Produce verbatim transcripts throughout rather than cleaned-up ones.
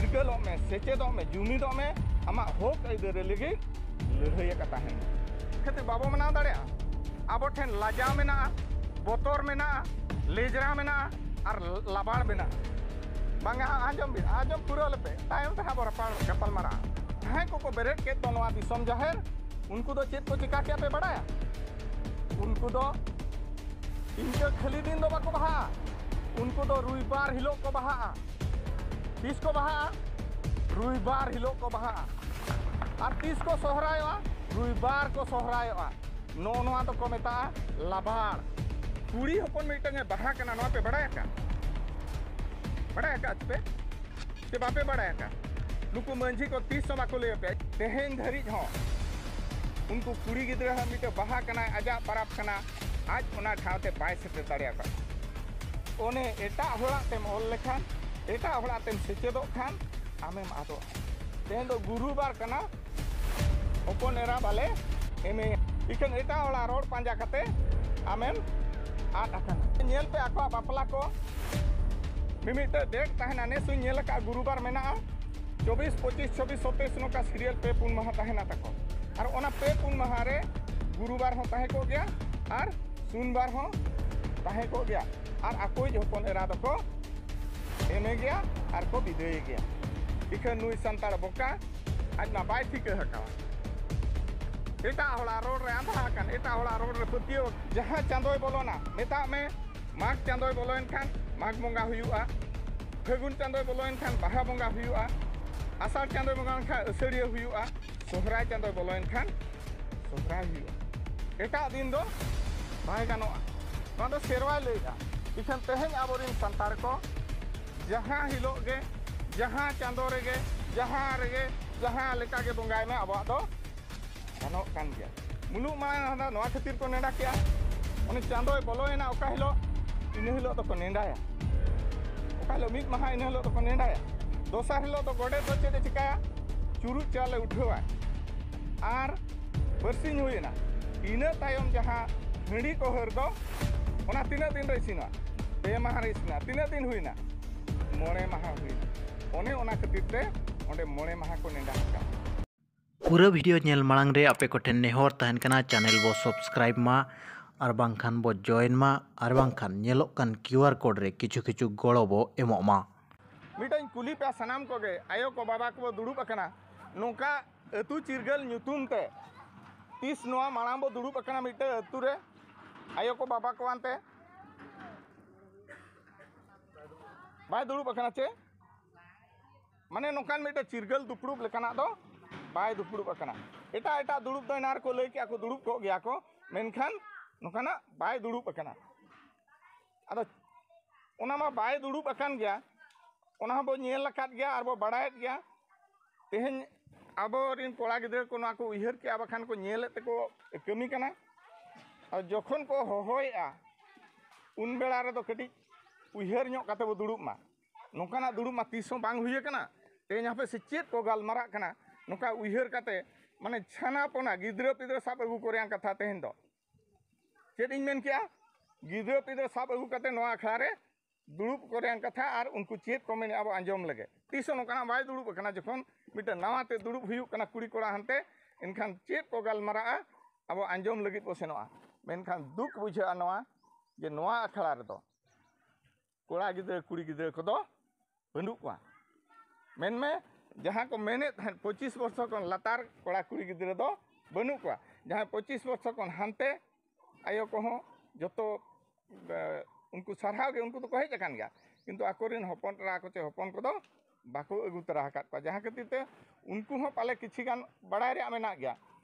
ᱦᱤᱨᱠᱟᱹᱞᱚᱜ ᱢᱮ, ᱥᱮᱪᱮᱫᱚᱜ ᱢᱮ, ᱡᱩᱢᱤᱫᱚᱜ ᱢᱮ, ᱟᱢᱟᱜ ᱦᱚᱠ ᱟᱹᱭᱫᱟᱹᱨᱤ ᱞᱟᱹᱜᱤᱫ ᱞᱟᱹᱲᱦᱟᱹᱭ ᱟᱠᱟᱫ ᱛᱟᱦᱮᱱ᱾ ᱠᱷᱟᱹᱛᱤᱨ ᱵᱟᱵᱚ ᱢᱟᱱᱟᱣ ᱫᱟᱲᱮᱭᱟᱜᱼᱟ? ᱟᱵᱚ ᱴᱷᱮᱱ ᱞᱟᱡᱟᱣ ᱢᱮᱱᱟᱜᱼᱟ, ᱵᱚᱛᱚᱨ ᱢᱮᱱᱟᱜᱼᱟ, ᱞᱮᱡᱽᱨᱟ ᱢᱮᱱᱟᱜᱼᱟ, ᱟᱨ ᱞᱟᱵᱟᱲ ᱢᱮᱱᱟᱜᱼᱟ᱾ ᱵᱟᱝᱟ, ᱟᱸᱡᱚᱢ ᱵᱤᱱ, ᱟᱸᱡᱚᱢ ᱯᱩᱨᱟᱹᱣ ᱞᱮᱯᱮ, ᱛᱟᱭᱚᱢ ᱛᱮ ᱦᱟᱸᱜ ᱵᱚ ᱨᱟᱯᱟᱲ ᱜᱟᱯᱟᱞ ᱢᱟᱨᱟᱜᱼᱟ᱾ ᱡᱟᱦᱟᱸᱭ ᱠᱚᱠᱚ ᱵᱮᱨᱮᱫ ᱠᱮᱫ ᱫᱚ ᱱᱚᱣᱟ ᱫᱤᱥᱚᱢ ᱡᱟᱦᱮᱨ, ᱩᱱᱠᱩ ᱫᱚ ᱪᱮᱫ ᱠᱚ ᱪᱤᱠᱟ ᱠᱮᱫ ᱯᱮ ᱵᱟᱲᱟᱭᱟ? ᱩᱱᱠᱩ ᱫᱚ ᱤᱱᱠᱟᱹ ᱠᱷᱟᱹᱞᱤ ᱫᱤᱱ ᱫᱚ ᱵᱟᱠᱚ ᱵᱟᱦᱟᱜᱼᱟ᱾ ᱩᱱᱠᱩ ᱫᱚ ᱨᱩᱭᱵᱟᱨ ᱦᱤᱞᱳᱜ ᱠᱚ ᱵᱟᱦᱟᱜᱼᱟ᱾ ᱛᱤᱥ ᱠᱚ ᱵᱟᱦᱟᱜᱼᱟ? ᱨᱩᱭᱵᱟᱨ ᱦᱤᱞᱳᱜ ᱠᱚ ᱵᱟᱦᱟᱜᱼᱟ᱾ ᱟᱨ ᱛᱤᱥ ᱠᱚ ᱥᱚᱦᱨᱟᱭᱚᱜᱼᱟ? ᱨᱩᱭᱵᱟᱨ ᱠᱚ ᱥᱚᱦᱨᱟᱭᱚᱜᱼᱟ᱾ ᱱᱚᱜᱼᱚ ᱱᱚᱣᱟ ᱫᱚᱠᱚ ᱢᱮᱛᱟᱜᱼᱟ ᱞᱟᱵᱟᱲ᱾ ᱠᱩᱲᱤ ᱦᱚᱯᱚᱱ ᱢᱤᱫᱴᱟᱝ ᱮ ᱵᱟᱦᱟ ᱠᱟᱱᱟ, ᱱᱚᱣᱟ ᱯᱮ ᱵᱟᱲᱟᱭ ᱟᱠᱟᱫ? ᱵᱟᱲᱟᱭ ᱟᱠᱟᱫ ᱯᱮ? ᱥᱮ ᱵᱟᱯᱮ ᱵᱟᱲᱟᱭ ᱟᱠᱟᱫ? ᱱᱩᱠᱩ ᱢᱟᱹᱡᱷᱤ ᱠᱚ ᱛᱤᱥ ᱦᱚᱸ ᱵᱟᱠᱚ ᱞᱟᱹᱭ ᱟᱯᱮᱭᱟ᱾ ᱛᱮᱦᱮᱧ ᱫᱷᱟᱹᱨᱤᱡ ᱦᱚᱸ ᱩᱱᱠᱩ ᱠᱩᱲᱤ ᱜᱤᱫᱽᱨᱟᱹ ᱦᱚᱸ ᱢᱤᱫᱴᱮᱱ ᱵᱟᱦᱟ ᱠᱟᱱᱟᱭ, ᱟᱡᱟᱜ ᱯᱟᱨᱟᱵᱽ ᱠᱟᱱᱟ, ᱟᱡ ᱚᱱᱟ ᱴᱷᱟᱶ ᱛᱮ ᱵᱟᱭ ᱥᱮᱴᱮᱨ ᱫᱟᱲᱮᱭᱟᱠᱟᱫ᱾ ᱚᱱᱮ ᱮᱴᱟᱜ ᱦᱚᱲᱟᱜ ᱛᱮᱢ ᱚᱞ ᱞᱮᱠᱷᱟᱱ, ᱮᱴᱟᱜ ᱦᱚᱲᱟᱜ ᱛᱮᱢ ᱥᱮᱪᱮᱫᱚᱜ ᱠᱷᱟᱱ ᱟᱢᱮᱢ ᱟᱫᱚᱜᱼᱟ᱾ ᱛᱮᱦᱮᱧ ᱫᱚ ᱜᱩᱨᱩᱵᱟᱨ ᱠᱟᱱᱟ, ᱦᱚᱯᱚᱱ ᱮᱨᱟ ᱵᱟᱞᱮ ᱮᱢᱮᱭᱟ᱾ ᱤᱠᱷᱟᱹᱱ ᱮᱴᱟᱜ ᱦᱚᱲᱟᱜ ᱨᱚᱲ ᱯᱟᱸᱡᱟ ᱠᱟᱛᱮ ᱟᱢᱮᱢ ᱟᱫ ᱟᱠᱟᱱᱟ᱾ ᱧᱮᱞ ᱯᱮ, ᱟᱠᱚᱣᱟᱜ ᱵᱟᱯᱞᱟ ᱠᱚ ᱢᱤᱢᱤᱫᱴᱟᱹᱝ date ᱛᱟᱦᱮᱱᱟ᱾ ᱱᱮᱥ ᱦᱚᱸᱧ ᱧᱮᱞ ᱟᱠᱟᱫᱼᱟ, ᱜᱩᱨᱩᱵᱟᱨ ᱢᱮᱱᱟᱜᱼᱟ, ᱪᱚᱵᱵᱤᱥ, ᱯᱚᱸᱪᱤᱥ, ᱪᱷᱚᱵᱵᱤᱥ, ᱥᱚᱛᱟᱭᱤᱥ, ᱱᱚᱝᱠᱟ serial ᱯᱮ ᱯᱩᱱ ᱢᱟᱦᱟ ᱛᱟᱦᱮᱱᱟ ᱛᱟᱠᱚ᱾ ᱟᱨ ᱚᱱᱟ ᱯᱮ ᱯᱩᱱ ᱢᱟᱦᱟ ᱨᱮ ᱜᱩᱨᱩᱵᱟᱨ ᱦᱚᱸ ᱛᱟᱦᱮᱸ ᱠᱚᱜ ᱜᱮᱭᱟ ᱟᱨ ᱥᱩᱱᱵᱟᱨ ᱦᱚᱸ ᱛᱟᱦᱮᱸ ᱠᱚᱜ ᱜᱮᱭᱟ᱾ ᱟᱨ ᱟᱠᱚᱭᱤᱡ ᱦᱚᱯᱚᱱ ᱮᱨᱟ ᱫᱚᱠᱚ ᱮᱢᱮ ᱜᱮᱭᱟ ᱟᱨ ᱠᱚ ᱵᱤᱫᱟᱹᱭᱮ ᱜᱮᱭᱟ᱾ ᱤᱠᱷᱟᱹᱱ ᱱᱩᱭ ᱥᱟᱱᱛᱟᱲ ᱵᱚᱠᱟ, ᱟᱡ ᱢᱟ ᱵᱟᱭ ᱴᱷᱤᱠᱟᱹ ᱟᱠᱟᱣᱟ᱾ ᱮᱴᱟᱜ ᱦᱚᱲᱟᱜ ᱨᱚᱲ ᱨᱮ ᱟᱸᱫᱷᱟ ᱟᱠᱟᱱ, ᱮᱴᱟᱜ ᱦᱚᱲᱟᱜ ᱨᱚᱲ ᱨᱮ ᱯᱟᱹᱛᱭᱟᱹᱣ᱾ ᱡᱟᱦᱟᱸ ᱪᱟᱸᱫᱚᱭ ᱵᱚᱞᱚᱱᱟ, ᱢᱮᱛᱟᱜ ᱢᱮ, ᱢᱟᱜᱽ ᱪᱟᱸᱫᱚᱭ ᱵᱚᱞᱚᱭᱮᱱ ᱠᱷᱟᱱ ᱢᱟᱜᱽ ᱵᱚᱸᱜᱟ ᱦᱩᱭᱩᱜᱼᱟ, ᱯᱷᱟᱹᱜᱩᱱ ᱪᱟᱸᱫᱚᱭ ᱵᱚᱞᱚᱭᱮᱱ ᱠᱷᱟᱱ ᱵᱟᱦᱟ ᱵᱚᱸᱜᱟ ᱦᱩᱭᱩᱜᱼᱟ, ᱟᱥᱟᱲ ᱪᱟᱸᱫᱚᱭ ᱵᱚᱞᱚᱭᱮᱱ ᱠᱷᱟᱱ ᱟᱹᱥᱟᱹᱲᱤᱭᱟᱹ ᱦᱩᱭᱩᱜᱼᱟ, ᱥᱚᱦᱨᱟᱭ ᱪᱟᱸᱫᱚᱭ ᱵᱚᱞᱚᱭᱮᱱ ᱠᱷᱟᱱ ᱥᱚᱦᱨᱟᱭ ᱦᱩᱭᱩᱜᱼᱟ᱾ ᱮᱴᱟᱜ ᱫᱤᱱ ᱫᱚ ᱵᱟᱭ ᱜᱟᱱᱚᱜᱼᱟ᱾ ᱱᱚᱣᱟ ᱫᱚ ᱥᱮᱨᱣᱟᱭ ᱞᱟᱹᱭᱮᱫᱼᱟ᱾ ᱤᱠᱷᱟᱹᱱ ᱛᱮᱦᱮᱧ ᱟᱵᱚᱨᱮᱱ ᱥᱟᱱᱛᱟᱲ ᱠᱚ ᱡᱟᱦᱟᱸ ᱦᱤᱞᱳᱜ ᱜᱮ, ᱡᱟᱦᱟᱸ ᱪᱟᱸᱫᱚ ᱨᱮᱜᱮ, ᱡᱟᱦᱟᱸ ᱨᱮᱜᱮ, ᱡᱟᱦᱟᱸ ᱞᱮᱠᱟ ᱜᱮ ᱵᱚᱸᱜᱟᱭ ᱢᱮ, ᱟᱵᱚᱣᱟᱜ ᱫᱚ ᱜᱟᱱᱚᱜ ᱠᱟᱱ ᱜᱮᱭᱟ᱾ ᱢᱩᱞᱩᱜ ᱢᱟᱨᱟᱝ ᱦᱟᱸᱥᱫᱟ ᱱᱚᱣᱟ ᱠᱷᱟᱹᱛᱤᱨ ᱠᱚ ᱱᱮᱰᱟ ᱠᱮᱜᱼᱟ, ᱩᱱᱤ ᱪᱟᱸᱫᱚᱭ ᱵᱚᱞᱚᱭᱮᱱᱟ ᱚᱠᱟ ᱦᱤᱞᱳᱜ, ᱤᱱᱟᱹ ᱦᱤᱞᱳᱜ ᱫᱚᱠᱚ ᱱᱮᱰᱟᱭᱟ᱾ ᱚᱠᱟ ᱦᱤᱞᱳᱜ ᱢᱤᱫ ᱢᱟᱦᱟ, ᱤᱱᱟᱹ ᱦᱤᱞᱳᱜ ᱫᱚᱠᱚ ᱱᱮᱰᱟᱭᱟ᱾ ᱫᱚᱥᱟᱨ ᱦᱤᱞᱳᱜ ᱫᱚ ᱜᱚᱰᱮᱛ ᱫᱚ ᱪᱮᱫ ᱮ ᱪᱤᱠᱟᱹᱭᱟ? ᱪᱩᱨᱩᱡ ᱪᱟᱣᱞᱮ ᱩᱴᱷᱟᱹᱣᱟᱭ ᱟᱨ ᱵᱟᱹᱨᱥᱤᱧ ᱦᱩᱭᱮᱱᱟ᱾ ᱤᱱᱟᱹ ᱛᱟᱭᱚᱢ ᱡᱟᱦᱟᱸ ᱦᱟᱺᱰᱤ ᱠᱚ ᱦᱟᱹᱨ ᱫᱚ, ᱚᱱᱟ ᱛᱤᱱᱟᱹᱜ ᱫᱤᱱ ᱨᱮ ᱤᱥᱤᱱᱚᱜᱼᱟ? ᱯᱮ ᱢᱟᱦᱟ ᱨᱮ ᱤᱥᱤᱱᱚᱜᱼᱟ᱾ ᱛᱤᱱᱟᱹᱜ ᱫᱤᱱ ᱦᱩᱭᱱᱟ? ᱢᱚᱬᱮ ᱢᱟᱦᱟ ᱦᱩᱭᱱᱟ᱾ ᱚᱱᱮ ᱚᱱᱟ ᱠᱷᱟᱹᱛᱤᱨ ᱛᱮ ᱚᱸᱰᱮ ᱢᱚᱬᱮ ᱢᱟᱦᱟ ᱠᱚ ᱱᱮᱰᱟ ᱟᱠᱟᱫ᱾ ᱯᱩᱨᱟᱹ ᱵᱷᱤᱰᱤᱭᱳ ᱧᱮᱞ ᱢᱟᱲᱟᱝ ᱨᱮ ᱟᱯᱮ ᱠᱚᱴᱷᱮᱱ ᱱᱮᱦᱚᱨ ᱛᱟᱦᱮᱱ ᱠᱟᱱᱟ, ᱪᱮᱱᱮᱞ ᱵᱚ ᱥᱟᱵᱥᱠᱨᱟᱭᱤᱵ ᱢᱟ, ᱟᱨ ᱵᱟᱝᱠᱷᱟᱱ ᱵᱚ ᱡᱚᱭᱮᱱ ᱢᱟ, ᱟᱨ ᱵᱟᱝᱠᱷᱟᱱ ᱧᱮᱞᱚᱜ ᱠᱟᱱ ᱠᱤᱭᱩ ᱟᱨ ᱠᱳᱰ ᱨᱮ ᱠᱤᱪᱷᱩ ᱠᱤᱪᱷᱩ ᱜᱚᱲᱚ ᱵᱚ ᱮᱢᱚᱜ ᱢᱟ᱾ ᱢᱤᱫᱴᱟᱝ ᱠᱩᱞᱤ ᱯᱮ ᱥᱟᱱᱟᱢ ᱠᱚᱜᱮ, ᱟᱭᱳ ᱠᱚ ᱵᱟᱵᱟ ᱠᱚᱵᱚ ᱫᱩᱲᱩᱵ ᱟᱠᱟᱱᱟ, ᱱᱚᱝᱠᱟ ᱟᱹᱛᱩ ᱪᱤᱨᱜᱟᱹᱞ ᱧᱩᱛᱩᱢ ᱛᱮ ᱛᱤᱥ ᱱᱚᱣᱟ ᱢᱟᱲᱟᱝ ᱵᱚ ᱫᱩᱲᱩᱵ ᱟᱠᱟᱱᱟ ᱢᱤᱫᱴᱟᱝ ᱟᱹᱛᱩ ᱨᱮ? ᱟᱭᱳ ᱠᱚ ᱵᱟᱵᱟ ᱠᱚ ᱟᱱᱛᱮ ᱵᱟᱭ ᱫᱩᱲᱩᱵ ᱟᱠᱟᱱᱟ ᱪᱮ? ᱢᱟᱱᱮ ᱱᱚᱝᱠᱟᱱ ᱢᱤᱫᱴᱟᱝ ᱪᱤᱨᱜᱟᱹᱞ ᱫᱩᱯᱲᱩᱵ ᱞᱮᱠᱟᱱᱟᱜ ᱫᱚ ᱵᱟᱭ ᱫᱩᱯᱲᱩᱵ ᱟᱠᱟᱱᱟ᱾ ᱮᱴᱟᱜ ᱮᱴᱟᱜ ᱫᱩᱲᱩᱵ ᱫᱚ ᱮᱱᱟᱝ ᱨᱮᱠᱚ ᱞᱟᱹᱭ ᱠᱮᱜᱼᱟ ᱠᱚ ᱫᱩᱲᱩᱵ ᱠᱚᱜ ᱜᱮᱭᱟ ᱠᱚ, ᱢᱮᱱᱠᱷᱟᱱ ᱱᱚᱝᱠᱟᱱᱟᱜ ᱵᱟᱭ ᱫᱩᱲᱩᱵ ᱟᱠᱟᱱᱟ᱾ ᱟᱫᱚ ᱚᱱᱟ ᱢᱟ ᱵᱟᱭ ᱫᱩᱲᱩᱵ ᱟᱠᱟᱱ ᱜᱮᱭᱟ, ᱚᱱᱟ ᱦᱚᱸᱵᱚ ᱧᱮᱞ ᱟᱠᱟᱫ ᱜᱮᱭᱟ ᱟᱨ ᱵᱚ ᱵᱟᱲᱟᱭᱮᱫ ᱜᱮᱭᱟ᱾ ᱛᱮᱦᱮᱧ ᱟᱵᱚᱨᱮᱱ ᱠᱚᱲᱟ ᱜᱤᱫᱽᱨᱟᱹ ᱠᱚ ᱱᱚᱣᱟ ᱠᱚ ᱩᱭᱦᱟᱹᱨ ᱠᱮᱜᱼᱟ, ᱵᱟᱠᱷᱟᱱ ᱠᱚ ᱧᱮᱞᱮᱫ ᱛᱮᱠᱚ ᱠᱟᱹᱢᱤ ᱠᱟᱱᱟ᱾ ᱟᱨ ᱡᱚᱠᱷᱚᱱ ᱠᱚ ᱦᱚᱦᱚᱭᱮᱜᱼᱟ, ᱩᱱ ᱵᱮᱲᱟ ᱨᱮᱫᱚ ᱠᱟᱹᱴᱤᱡ ᱩᱭᱦᱟᱹᱨ ᱧᱚᱜ ᱠᱟᱛᱮ ᱵᱚ ᱫᱩᱲᱩᱵ ᱢᱟ᱾ ᱱᱚᱝᱠᱟᱱᱟᱜ ᱫᱩᱲᱩᱵ ᱢᱟ ᱛᱤᱥ ᱦᱚᱸ ᱵᱟᱝ ᱦᱩᱭ ᱟᱠᱟᱱᱟ᱾ ᱛᱮᱦᱮᱧ ᱦᱟᱯᱮ ᱥᱮ ᱪᱮᱫ ᱠᱚ ᱜᱟᱞᱢᱟᱨᱟᱜ ᱠᱟᱱᱟ, ᱱᱚᱝᱠᱟ ᱩᱭᱦᱟᱹᱨ ᱠᱟᱛᱮ, ᱢᱟᱱᱮ ᱪᱷᱟᱱᱟ ᱯᱚᱱᱟ ᱜᱤᱫᱽᱨᱟᱹ ᱯᱤᱫᱽᱨᱟᱹ ᱥᱟᱵ ᱟᱹᱜᱩ ᱠᱚ ᱨᱮᱭᱟᱜ ᱠᱟᱛᱷᱟ ᱛᱮᱦᱮᱧ ᱫᱚ᱾ ᱪᱮᱫ ᱤᱧ ᱢᱮᱱ ᱠᱮᱜᱼᱟ? ᱜᱤᱫᱽᱨᱟᱹ ᱯᱤᱫᱽᱨᱟᱹ ᱥᱟᱵ ᱟᱹᱜᱩ ᱠᱟᱛᱮ ᱱᱚᱣᱟ ᱟᱠᱷᱲᱟ ᱨᱮ ᱫᱩᱲᱩᱵ ᱠᱚ ᱨᱮᱭᱟᱜ ᱠᱟᱛᱷᱟ ᱟᱨ ᱩᱱᱠᱩ ᱪᱮᱫ ᱠᱚ ᱢᱮᱱᱮᱜᱼᱟ ᱟᱵᱚ ᱟᱸᱡᱚᱢ ᱞᱟᱹᱜᱤᱫ᱾ ᱛᱤᱥ ᱦᱚᱸ ᱱᱚᱝᱠᱟᱱᱟᱜ ᱵᱟᱭ ᱫᱩᱲᱩᱵ ᱟᱠᱟᱱᱟ᱾ ᱡᱚᱠᱷᱚᱱ ᱢᱤᱫᱴᱮᱱ ᱱᱟᱣᱟ ᱛᱮ ᱫᱩᱲᱩᱵ ᱦᱩᱭᱩᱜ ᱠᱟᱱᱟ ᱠᱩᱲᱤ ᱠᱚᱲᱟ ᱦᱟᱱᱛᱮ, ᱮᱱᱠᱷᱟᱱ ᱪᱮᱫ ᱠᱚ ᱜᱟᱞᱢᱟᱨᱟᱜᱼᱟ ᱟᱵᱚ ᱟᱸᱡᱚᱢ ᱞᱟᱹᱜᱤᱫ ᱵᱚ ᱥᱮᱱᱚᱜᱼᱟ᱾ ᱢᱮᱱᱠᱷᱟᱱ ᱫᱩᱠ ᱵᱩᱡᱷᱟᱹᱜᱼᱟ ᱱᱚᱣᱟ, ᱡᱮ ᱱᱚᱣᱟ ᱟᱠᱷᱲᱟ ᱨᱮᱫᱚ ᱠᱚᱲᱟ ᱜᱤᱫᱽᱨᱟᱹ ᱠᱩᱲᱤ ᱜᱤᱫᱽᱨᱟᱹ ᱠᱚᱫᱚ ᱵᱟᱹᱱᱩᱜ ᱠᱚᱣᱟ᱾ ᱢᱮᱱᱢᱮ, ᱡᱟᱦᱟᱸ ᱠᱚ ᱢᱮᱱᱮᱫ ᱛᱟᱦᱮᱸᱫ ᱯᱚᱸᱪᱤᱥ ᱵᱚᱨᱥᱚ ᱠᱷᱚᱱ ᱞᱟᱛᱟᱨ ᱠᱚᱲᱟ ᱠᱩᱲᱤ ᱜᱤᱫᱽᱨᱟᱹ ᱫᱚ ᱵᱟᱹᱱᱩᱜ ᱠᱚᱣᱟ᱾ ᱡᱟᱦᱟᱸᱭ ᱯᱚᱸᱪᱤᱥ ᱵᱚᱨᱥᱚ ᱠᱷᱚᱱ ᱦᱟᱱᱛᱮ, ᱟᱭᱳ ᱠᱚᱦᱚᱸ ᱡᱚᱛᱚ, ᱮ, ᱩᱱᱠᱩ ᱥᱟᱨᱦᱟᱣ ᱜᱮ, ᱩᱱᱠᱩ ᱫᱚᱠᱚ ᱦᱮᱡ ᱟᱠᱟᱱ ᱜᱮᱭᱟ, ᱠᱤᱱᱛᱩ ᱟᱠᱚᱨᱮᱱ ᱦᱚᱯᱚᱱ ᱮᱨᱟ ᱠᱚ ᱪᱮ ᱦᱚᱯᱚᱱ ᱠᱚᱫᱚ ᱵᱟᱠᱚ ᱟᱹᱜᱩ ᱛᱚᱨᱟ ᱟᱠᱟᱫ ᱠᱚᱣᱟ᱾ ᱡᱟᱦᱟᱸ ᱠᱷᱟᱹᱛᱤᱨ ᱛᱮ ᱩᱱᱠᱩ ᱦᱚᱸ ᱯᱟᱞᱮ ᱠᱤᱪᱷᱤ ᱜᱟᱱ ᱵᱟᱲᱟᱭ ᱨᱮᱭᱟᱜ ᱢᱮᱱᱟᱜ ᱜᱮᱭᱟ,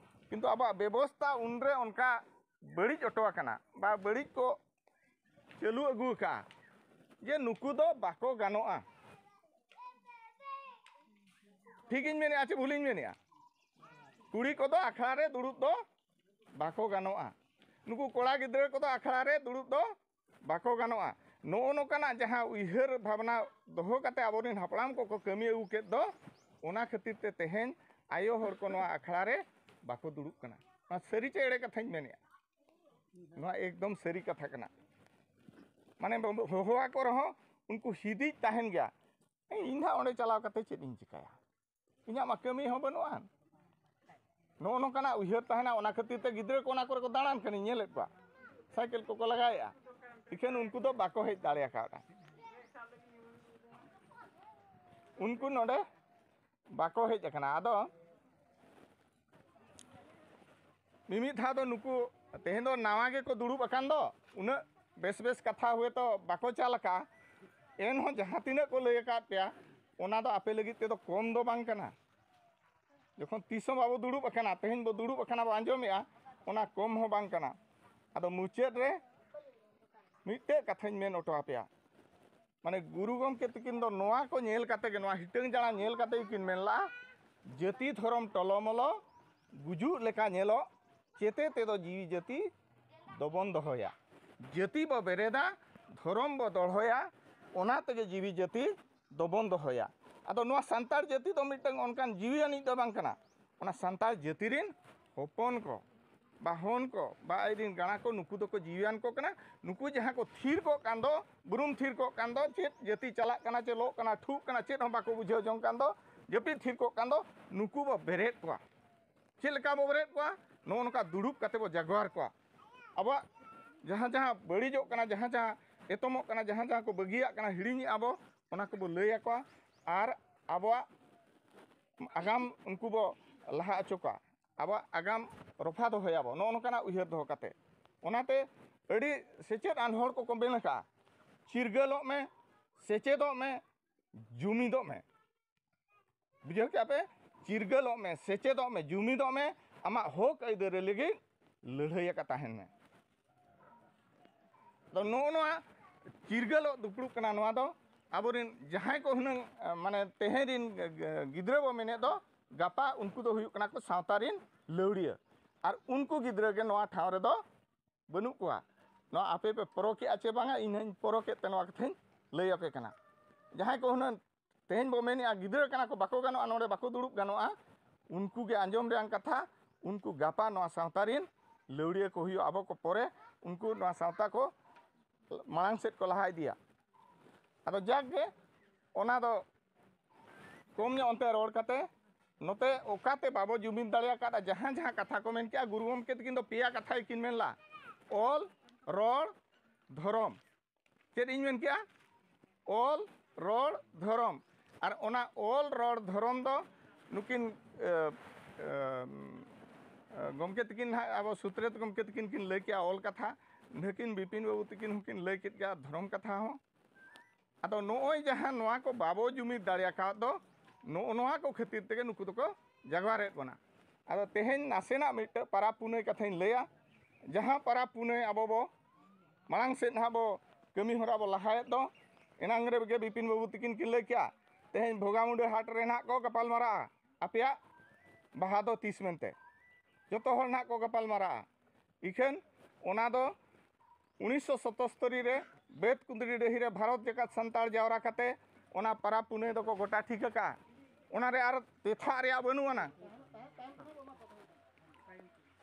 ᱠᱤᱱᱛᱩ ᱟᱵᱚᱣᱟᱜ ᱵᱮᱵᱚᱥᱛᱟ ᱩᱱᱨᱮ ᱚᱱᱠᱟ ᱵᱟᱹᱲᱤᱡ ᱚᱴᱚ ᱟᱠᱟᱱᱟ ᱵᱟ ᱵᱟᱹᱲᱤᱡ ᱠᱚ ᱪᱟᱹᱞᱩ ᱟᱹᱜᱩ ᱟᱠᱟᱫᱼᱟ ᱡᱮ ᱱᱩᱠᱩ ᱫᱚ ᱵᱟᱠᱚ ᱜᱟᱱᱚᱜᱼᱟ᱾ ᱴᱷᱤᱠᱤᱧ ᱢᱮᱱᱮᱫᱼᱟ ᱪᱮ ᱵᱷᱩᱞᱤᱧ ᱢᱮᱱᱮᱫᱼᱟ? ᱠᱩᱲᱤ ᱠᱚᱫᱚ ᱟᱠᱷᱲᱟ ᱨᱮ ᱫᱩᱲᱩᱵ ᱫᱚ ᱵᱟᱠᱚ ᱜᱟᱱᱚᱜᱼᱟ᱾ ᱱᱩᱠᱩ ᱠᱚᱲᱟ ᱜᱤᱫᱽᱨᱟᱹ ᱠᱚᱫᱚ ᱟᱠᱷᱲᱟ ᱨᱮ ᱫᱩᱲᱩᱵ ᱫᱚ ᱵᱟᱠᱚ ᱜᱟᱱᱚᱜᱼᱟ᱾ ᱱᱚᱜᱼᱚ ᱱᱚᱝᱠᱟᱱᱟᱜ ᱡᱟᱦᱟᱸ ᱩᱭᱦᱟᱹᱨ ᱵᱷᱟᱵᱽᱱᱟ ᱫᱚᱦᱚ ᱠᱟᱛᱮ ᱟᱵᱚᱨᱮᱱ ᱦᱟᱯᱲᱟᱢ ᱠᱚᱠᱚ ᱠᱟᱹᱢᱤ ᱟᱹᱜᱩ ᱠᱮᱫ ᱫᱚ, ᱚᱱᱟ ᱠᱷᱟᱹᱛᱤᱨ ᱛᱮ ᱛᱮᱦᱮᱧ ᱟᱭᱳ ᱦᱚᱲ ᱠᱚ ᱱᱚᱣᱟ ᱟᱠᱷᱲᱟ ᱨᱮ ᱵᱟᱠᱚ ᱫᱩᱲᱩᱵ ᱠᱟᱱᱟ᱾ ᱱᱚᱣᱟ ᱥᱟᱹᱨᱤ ᱪᱮ ᱮᱲᱮ ᱠᱟᱛᱷᱟᱧ ᱢᱮᱱᱮᱫᱼᱟ? ᱱᱚᱣᱟ ᱮᱠᱫᱚᱢ ᱥᱟᱹᱨᱤ ᱠᱟᱛᱷᱟ ᱠᱟᱱᱟ᱾ ᱢᱟᱱᱮ ᱦᱚᱦᱚ ᱟᱠᱚ ᱨᱮᱦᱚᱸ ᱩᱱᱠᱩ ᱦᱤᱫᱤᱡ ᱛᱟᱦᱮᱱ ᱜᱮᱭᱟ᱾ ᱤᱧ ᱱᱟᱦᱟᱜ ᱚᱸᱰᱮ ᱪᱟᱞᱟᱣ ᱠᱟᱛᱮ ᱪᱮᱫ ᱤᱧ ᱪᱤᱠᱟᱹᱭᱟ? ᱤᱧᱟᱹᱜ ᱢᱟ ᱠᱟᱹᱢᱤ ᱦᱚᱸ ᱵᱟᱹᱱᱩᱜᱼᱟ᱾ ᱱᱚᱜᱼᱚ ᱱᱚᱝᱠᱟᱱᱟᱜ ᱩᱭᱦᱟᱹᱨ ᱛᱟᱦᱮᱱᱟ᱾ ᱚᱱᱟ ᱠᱷᱟᱹᱛᱤᱨ ᱛᱮ ᱜᱤᱫᱽᱨᱟᱹ ᱠᱚ ᱚᱱᱟ ᱠᱚᱨᱮ ᱠᱚ ᱫᱟᱬᱟᱱ ᱠᱟᱱᱟᱧ ᱧᱮᱞᱮᱫ ᱠᱚᱣᱟ, ᱥᱟᱭᱠᱮᱞ ᱠᱚᱠᱚ ᱞᱟᱜᱟᱭᱮᱫᱼᱟ᱾ ᱤᱠᱷᱟᱹᱱ ᱩᱱᱠᱩ ᱫᱚ ᱵᱟᱠᱚ ᱦᱮᱡ ᱫᱟᱲᱮ ᱟᱠᱟᱫᱟ᱾ ᱩᱱᱠᱩ ᱱᱚᱰᱮ ᱵᱟᱠᱚ ᱦᱮᱡ ᱟᱠᱟᱱᱟ᱾ ᱟᱫᱚ ᱢᱤᱢᱤᱫ ᱫᱷᱟᱣ ᱫᱚ ᱱᱩᱠᱩ ᱛᱮᱦᱮᱧ ᱫᱚ ᱱᱟᱣᱟ ᱜᱮᱠᱚ ᱫᱩᱲᱩᱵ ᱟᱠᱟᱱ ᱫᱚ, ᱩᱱᱟᱹᱜ ᱵᱮᱥ ᱵᱮᱥ ᱠᱟᱛᱷᱟ ᱦᱚᱭᱛᱳ ᱵᱟᱠᱚ ᱪᱟᱞ ᱟᱠᱟᱫᱼᱟ, ᱮᱱᱦᱚᱸ ᱡᱟᱦᱟᱸ ᱛᱤᱱᱟᱹᱜ ᱠᱚ ᱞᱟᱹᱭ ᱟᱠᱟᱫ ᱯᱮᱭᱟ, ᱚᱱᱟ ᱫᱚ ᱟᱯᱮ ᱞᱟᱹᱜᱤᱫ ᱛᱮᱫᱚ ᱠᱚᱢ ᱫᱚ ᱵᱟᱝ ᱠᱟᱱᱟ᱾ ᱡᱚᱠᱷᱚᱱ ᱛᱤᱥ ᱦᱚᱸ ᱵᱟᱵᱚ ᱫᱩᱲᱩᱵ ᱟᱠᱟᱱᱟ, ᱛᱮᱦᱮᱧ ᱵᱚ ᱫᱩᱲᱩᱵ ᱟᱠᱟᱱᱟ, ᱵᱚ ᱟᱸᱡᱚᱢᱮᱜᱼᱟ, ᱚᱱᱟ ᱠᱚᱢ ᱦᱚᱸ ᱵᱟᱝ ᱠᱟᱱᱟ᱾ ᱟᱫᱚ ᱢᱩᱪᱟᱹᱫ ᱨᱮ ᱢᱤᱫᱴᱮᱡ ᱠᱟᱛᱷᱟᱧ ᱢᱮᱱ ᱦᱚᱴᱚ ᱟᱯᱮᱭᱟ, ᱢᱟᱱᱮ ᱜᱩᱨᱩ ᱜᱚᱢᱠᱮ ᱛᱟᱹᱠᱤᱱ ᱫᱚ ᱱᱚᱣᱟ ᱠᱚ ᱧᱮᱞ ᱠᱟᱛᱮ ᱜᱮ, ᱱᱚᱣᱟ ᱦᱤᱴᱟᱹᱝ ᱡᱟᱲᱟ ᱧᱮᱞ ᱠᱟᱛᱮ ᱜᱮᱠᱤᱱ ᱢᱮᱱ ᱞᱟᱜᱼᱟ, ᱡᱟᱹᱛᱤ ᱫᱷᱚᱨᱚᱢ ᱴᱚᱞᱚᱢᱚᱞᱚ, ᱜᱩᱡᱩᱜ ᱞᱮᱠᱟ ᱧᱮᱞᱚᱜ, ᱪᱮᱛᱮ ᱛᱮᱫᱚ ᱡᱤᱣᱤ ᱡᱟᱹᱛᱤ ᱫᱚᱵᱚᱱ ᱫᱚᱦᱚᱭᱟ᱾ ᱡᱟᱹᱛᱤ ᱵᱚ ᱵᱮᱨᱮᱫᱟ, ᱫᱷᱚᱨᱚᱢ ᱵᱚ ᱫᱚᱦᱚᱭᱟ, ᱚᱱᱟ ᱛᱮᱜᱮ ᱡᱤᱣᱤ ᱡᱟᱹᱛᱤ ᱫᱚᱵᱚᱱ ᱫᱚᱦᱚᱭᱟ᱾ ᱟᱫᱚ ᱱᱚᱣᱟ ᱥᱟᱱᱛᱟᱲ ᱡᱟᱹᱛᱤ ᱫᱚ ᱢᱤᱫᱴᱟᱝ ᱚᱱᱠᱟᱱ ᱡᱤᱣᱤ ᱟᱹᱱᱤᱡ ᱫᱚ ᱵᱟᱝ ᱠᱟᱱᱟ᱾ ᱚᱱᱟ ᱥᱟᱱᱛᱟᱲ ᱡᱟᱹᱛᱤ ᱨᱮᱱ ᱦᱚᱯᱚᱱ ᱠᱚ, ᱵᱟ ᱦᱚᱱ ᱠᱚ, ᱵᱟ ᱟᱡ ᱨᱮᱱ ᱜᱟᱬᱟ ᱠᱚ, ᱱᱩᱠᱩ ᱫᱚᱠᱚ ᱡᱤᱣᱤᱭᱟᱱ ᱠᱚ ᱠᱟᱱᱟ᱾ ᱱᱩᱠᱩ ᱡᱟᱦᱟᱸ ᱠᱚ ᱛᱷᱤᱨ ᱠᱚᱜ ᱠᱟᱱ ᱫᱚ, ᱵᱩᱨᱩᱢ ᱛᱷᱤᱨ ᱠᱚᱜ ᱠᱟᱱ ᱫᱚ, ᱪᱮᱫ ᱡᱟᱹᱛᱤ ᱪᱟᱞᱟᱜ ᱠᱟᱱᱟ, ᱪᱮ ᱞᱚᱜ ᱠᱟᱱᱟ, ᱴᱷᱩᱜ ᱠᱟᱱᱟ, ᱪᱮᱫ ᱦᱚᱸ ᱵᱟᱠᱚ ᱵᱩᱡᱷᱟᱹᱣ ᱡᱚᱝ ᱠᱟᱱ ᱫᱚ, ᱡᱟᱹᱯᱤᱫ ᱛᱷᱤᱨ ᱠᱚᱜ ᱠᱟᱱ ᱫᱚ, ᱱᱩᱠᱩ ᱵᱚ ᱵᱮᱨᱮᱫ ᱠᱚᱣᱟ᱾ ᱪᱮᱫ ᱞᱮᱠᱟ ᱵᱚ ᱵᱮᱨᱮᱫ ᱠᱚᱣᱟ? ᱱᱚᱜᱼᱚ ᱱᱚᱝᱠᱟ ᱫᱩᱲᱩᱵ ᱠᱟᱛᱮ ᱵᱚ ᱡᱟᱜᱽᱣᱟᱨ ᱠᱚᱣᱟ᱾ ᱟᱵᱚᱣᱟᱜ ᱡᱟᱦᱟᱸ ᱡᱟᱦᱟᱸ ᱵᱟᱹᱲᱤᱡᱚᱜ ᱠᱟᱱᱟ, ᱡᱟᱦᱟᱸ ᱡᱟᱦᱟᱸ ᱮᱛᱚᱢᱚᱜ ᱠᱟᱱᱟ, ᱡᱟᱦᱟᱸ ᱡᱟᱦᱟᱸ ᱠᱚ ᱵᱟᱹᱜᱤᱭᱟᱜ ᱠᱟᱱᱟ, ᱦᱤᱲᱤᱧᱮᱜᱼᱟ ᱵᱚ, ᱚᱱᱟ ᱠᱚᱵᱚ ᱞᱟᱹᱭ ᱟᱠᱚᱣᱟ᱾ ᱟᱨ ᱟᱵᱚᱣᱟᱜ ᱟᱜᱟᱢ ᱩᱱᱠᱩ ᱵᱚ ᱞᱟᱦᱟ ᱦᱚᱪᱚ ᱠᱚᱣᱟ᱾ ᱟᱵᱚᱣᱟᱜ ᱟᱜᱟᱢ ᱨᱚᱯᱷᱟ ᱫᱚᱦᱚᱭᱟᱵᱚ, ᱱᱚᱜᱼᱚ ᱱᱚᱝᱠᱟᱱᱟᱜ ᱩᱭᱦᱟᱹᱨ ᱫᱚᱦᱚ ᱠᱟᱛᱮ᱾ ᱚᱱᱟᱛᱮ ᱟᱹᱰᱤ ᱥᱮᱪᱮᱫ ᱟᱱ ᱦᱚᱲ ᱠᱚᱠᱚ ᱢᱮᱱ ᱟᱠᱟᱫᱼᱟ, ᱪᱤᱨᱜᱟᱹᱞᱚᱜ ᱢᱮ, ᱥᱮᱪᱮᱫᱚᱜ ᱢᱮ, ᱡᱩᱢᱤᱫᱚᱜ ᱢᱮ᱾ ᱵᱩᱡᱷᱟᱹᱣ ᱠᱮᱜᱼᱟ ᱯᱮ? ᱪᱤᱨᱜᱟᱹᱞᱚᱜ ᱢᱮ, ᱥᱮᱪᱮᱫᱚᱜ ᱢᱮ, ᱡᱩᱢᱤᱫᱚᱜ ᱢᱮ, ᱟᱢᱟᱜ ᱦᱚᱠ ᱟᱹᱭᱫᱟᱹᱨᱤ ᱞᱟᱹᱜᱤᱫ ᱞᱟᱹᱲᱦᱟᱹᱭ ᱟᱠᱟ ᱛᱟᱦᱮᱱ ᱢᱮ᱾ ᱟᱫᱚ ᱱᱚᱜᱼᱚ ᱱᱚᱣᱟ ᱪᱤᱨᱜᱟᱹᱞᱚᱜ ᱫᱩᱯᱲᱩᱵ ᱠᱟᱱᱟ᱾ ᱱᱚᱣᱟ ᱫᱚ ᱟᱵᱚᱨᱮᱱ ᱡᱟᱦᱟᱸᱭ ᱠᱚ ᱦᱩᱱᱟᱹᱝ, ᱮ, ᱢᱟᱱᱮ ᱛᱮᱦᱮᱧ ᱨᱮᱱ ᱜᱤᱫᱽᱨᱟᱹ ᱵᱚ ᱢᱮᱱᱮᱫ ᱫᱚ, ᱜᱟᱯᱟ ᱩᱱᱠᱩ ᱫᱚ ᱦᱩᱭᱩᱜ ᱠᱟᱱᱟ ᱠᱚ ᱥᱟᱶᱛᱟ ᱨᱮᱱ ᱞᱟᱹᱣᱲᱤᱭᱟᱹ᱾ ᱟᱨ ᱩᱱᱠᱩ ᱜᱤᱫᱽᱨᱟᱹ ᱜᱮ ᱱᱚᱣᱟ ᱴᱷᱟᱶ ᱨᱮᱫᱚ ᱵᱟᱹᱱᱩᱜ ᱠᱚᱣᱟ᱾ ᱱᱚᱣᱟ ᱟᱯᱮ ᱯᱮ ᱯᱚᱨᱚᱠᱮᱜᱼᱟ ᱪᱮ ᱵᱟᱝᱟ, ᱤᱧ ᱦᱚᱸᱧ ᱯᱚᱨᱚᱠᱮᱫ ᱛᱮ ᱱᱚᱣᱟ ᱠᱟᱛᱷᱟᱧ ᱞᱟᱹᱭ ᱟᱯᱮ ᱠᱟᱱᱟ᱾ ᱡᱟᱦᱟᱸᱭ ᱠᱚ ᱦᱩᱱᱟᱹᱝ ᱛᱮᱦᱮᱧ ᱵᱚ ᱢᱮᱱᱮᱜᱼᱟ, ᱜᱤᱫᱽᱨᱟᱹ ᱠᱟᱱᱟ ᱠᱚ, ᱵᱟᱠᱚ ᱜᱟᱱᱚᱜᱼᱟ, ᱱᱚᱰᱮ ᱵᱟᱠᱚ ᱫᱩᱲᱩᱵ ᱜᱟᱱᱚᱜᱼᱟ, ᱩᱱᱠᱩ ᱜᱮ ᱟᱸᱡᱚᱢ ᱨᱮᱭᱟᱝ ᱠᱟᱛᱷᱟ, ᱩᱱᱠᱩ ᱜᱟᱯᱟ ᱱᱚᱣᱟ ᱥᱟᱶᱛᱟ ᱨᱮᱱ ᱞᱟᱹᱣᱲᱤᱭᱟᱹ ᱠᱚ ᱦᱩᱭᱩᱜᱼᱟ, ᱟᱵᱚ ᱠᱚ ᱯᱚᱨᱮ ᱩᱱᱠᱩ ᱱᱚᱣᱟ ᱥᱟᱶᱛᱟ ᱠᱚ ᱢᱟᱲᱟᱝ ᱥᱮᱫ ᱠᱚ ᱞᱟᱦᱟ ᱤᱫᱤᱭᱟ᱾ ᱟᱫᱚ ᱡᱟᱠ ᱜᱮ, ᱚᱱᱟ ᱫᱚ ᱠᱚᱢ ᱧᱚᱜ ᱚᱱᱛᱮ ᱨᱚᱲ ᱠᱟᱛᱮ, ᱱᱚᱛᱮ ᱚᱠᱟᱛᱮ ᱵᱟᱵᱚ ᱡᱩᱢᱤᱫ ᱫᱟᱲᱮ ᱟᱠᱟᱫᱼᱟ, ᱡᱟᱦᱟᱸ ᱡᱟᱦᱟᱸ ᱠᱟᱛᱷᱟ ᱠᱚ ᱢᱮᱱ ᱠᱮᱜᱼᱟ, ᱜᱩᱨᱩ ᱜᱚᱢᱠᱮ ᱛᱟᱹᱠᱤᱱ ᱫᱚ ᱯᱮᱭᱟ ᱠᱟᱛᱷᱟ ᱜᱮᱠᱤᱱ ᱢᱮᱱ ᱞᱮᱫᱼᱟ, ᱚᱞ, ᱨᱚᱲ, ᱫᱷᱚᱨᱚᱢ᱾ ᱪᱮᱫ ᱤᱧ ᱢᱮᱱ ᱠᱮᱜᱼᱟ? ᱚᱞ, ᱨᱚᱲ, ᱫᱷᱚᱨᱚᱢ᱾ ᱟᱨ ᱚᱱᱟ ᱚᱞ, ᱨᱚᱲ, ᱫᱷᱚᱨᱚᱢ ᱫᱚ ᱱᱩᱠᱤᱱ, ᱮ, ᱮ, ᱮ, ᱜᱚᱢᱠᱮ ᱛᱟᱹᱠᱤᱱ ᱱᱟᱦᱟᱜ, ᱟᱵᱚ ᱥᱩᱛᱨᱮᱛ ᱜᱚᱢᱠᱮ ᱛᱟᱹᱠᱤᱱ ᱠᱤᱱ ᱞᱟᱹᱭ ᱠᱮᱜᱼᱟ ᱚᱞ ᱠᱟᱛᱷᱟ, ᱱᱩᱠᱤᱱ ᱵᱤᱯᱤᱱ ᱵᱟᱹᱵᱩ ᱛᱟᱹᱠᱤᱱ ᱦᱚᱸᱠᱤᱱ ᱞᱟᱹᱭ ᱠᱮᱫ ᱜᱮᱭᱟ ᱫᱷᱚᱨᱚᱢ ᱠᱟᱛᱷᱟ ᱦᱚᱸ᱾ ᱟᱫᱚ ᱱᱚᱜᱼᱚᱭ ᱡᱟᱦᱟᱸ ᱱᱚᱣᱟ ᱠᱚ ᱵᱟᱵᱚ ᱡᱩᱢᱤᱫ ᱫᱟᱲᱮ ᱟᱠᱟᱫ ᱫᱚ, ᱱᱚᱜᱼᱚ ᱱᱚᱣᱟ ᱠᱚ ᱠᱷᱟᱹᱛᱤᱨ ᱛᱮᱜᱮ ᱱᱩᱠᱩ ᱫᱚᱠᱚ ᱡᱟᱜᱽᱣᱟᱨᱮᱫ ᱵᱚᱱᱟ᱾ ᱟᱫᱚ ᱛᱮᱦᱮᱧ ᱱᱟᱥᱮᱱᱟᱜ ᱢᱤᱫᱴᱟᱝ ᱯᱟᱨᱟᱵᱽ ᱯᱩᱱᱟᱹᱭ ᱠᱟᱛᱷᱟᱧ ᱞᱟᱹᱭᱟ᱾ ᱡᱟᱦᱟᱸ ᱯᱟᱨᱟᱵᱽ ᱯᱩᱱᱟᱹᱭ ᱟᱵᱚ ᱵᱚ ᱢᱟᱲᱟᱝ ᱥᱮᱫ ᱱᱟᱦᱟᱜ ᱵᱚ ᱠᱟᱹᱢᱤ ᱦᱚᱨᱟ ᱵᱚ ᱞᱟᱦᱟᱭᱮᱫ ᱫᱚ, ᱮᱱᱟᱝ ᱨᱮᱜᱮ ᱵᱤᱯᱤᱱ ᱵᱟᱹᱵᱩ ᱛᱟᱹᱠᱤᱱ ᱠᱤᱱ ᱞᱟᱹᱭ ᱠᱮᱜᱼᱟ, ᱛᱮᱦᱮᱧ ᱵᱷᱚᱜᱟᱢᱩᱰᱟᱹ ᱦᱟᱴ ᱨᱮ ᱱᱟᱦᱟᱜ ᱠᱚ ᱜᱟᱯᱟᱞ ᱢᱟᱨᱟᱜᱼᱟ, ᱟᱯᱮᱭᱟᱜ ᱵᱟᱦᱟ ᱫᱚ ᱛᱤᱥ ᱢᱮᱱᱛᱮ᱾ ᱡᱚᱛᱚ ᱦᱚᱲ ᱱᱟᱦᱟᱜ ᱠᱚ ᱜᱟᱯᱟᱞ ᱢᱟᱨᱟᱜᱼᱟ᱾ ᱤᱠᱷᱟᱹᱱ ᱚᱱᱟ ᱫᱚ ᱩᱱᱤᱥᱥᱚ ᱥᱚᱛᱚᱥᱛᱚᱨᱤ ᱨᱮ ᱵᱮᱛᱠᱩᱸᱫᱽᱨᱤ ᱰᱟᱹᱦᱤ ᱨᱮ ᱵᱷᱟᱨᱚᱛ ᱡᱟᱠᱟᱛ ᱥᱟᱱᱛᱟᱲ ᱡᱟᱣᱨᱟ ᱠᱟᱛᱮ ᱚᱱᱟ ᱯᱟᱨᱟᱵᱽ ᱯᱩᱱᱟᱹᱭ ᱫᱚᱠᱚ ᱜᱚᱴᱟ ᱴᱷᱤᱠ ᱟᱠᱟᱫᱼᱟ᱾ ᱚᱱᱟ ᱨᱮ ᱟᱨ ᱛᱮᱛᱷᱟᱜ ᱨᱮᱭᱟᱜ ᱵᱟᱹᱱᱩᱜ ᱟᱱᱟ,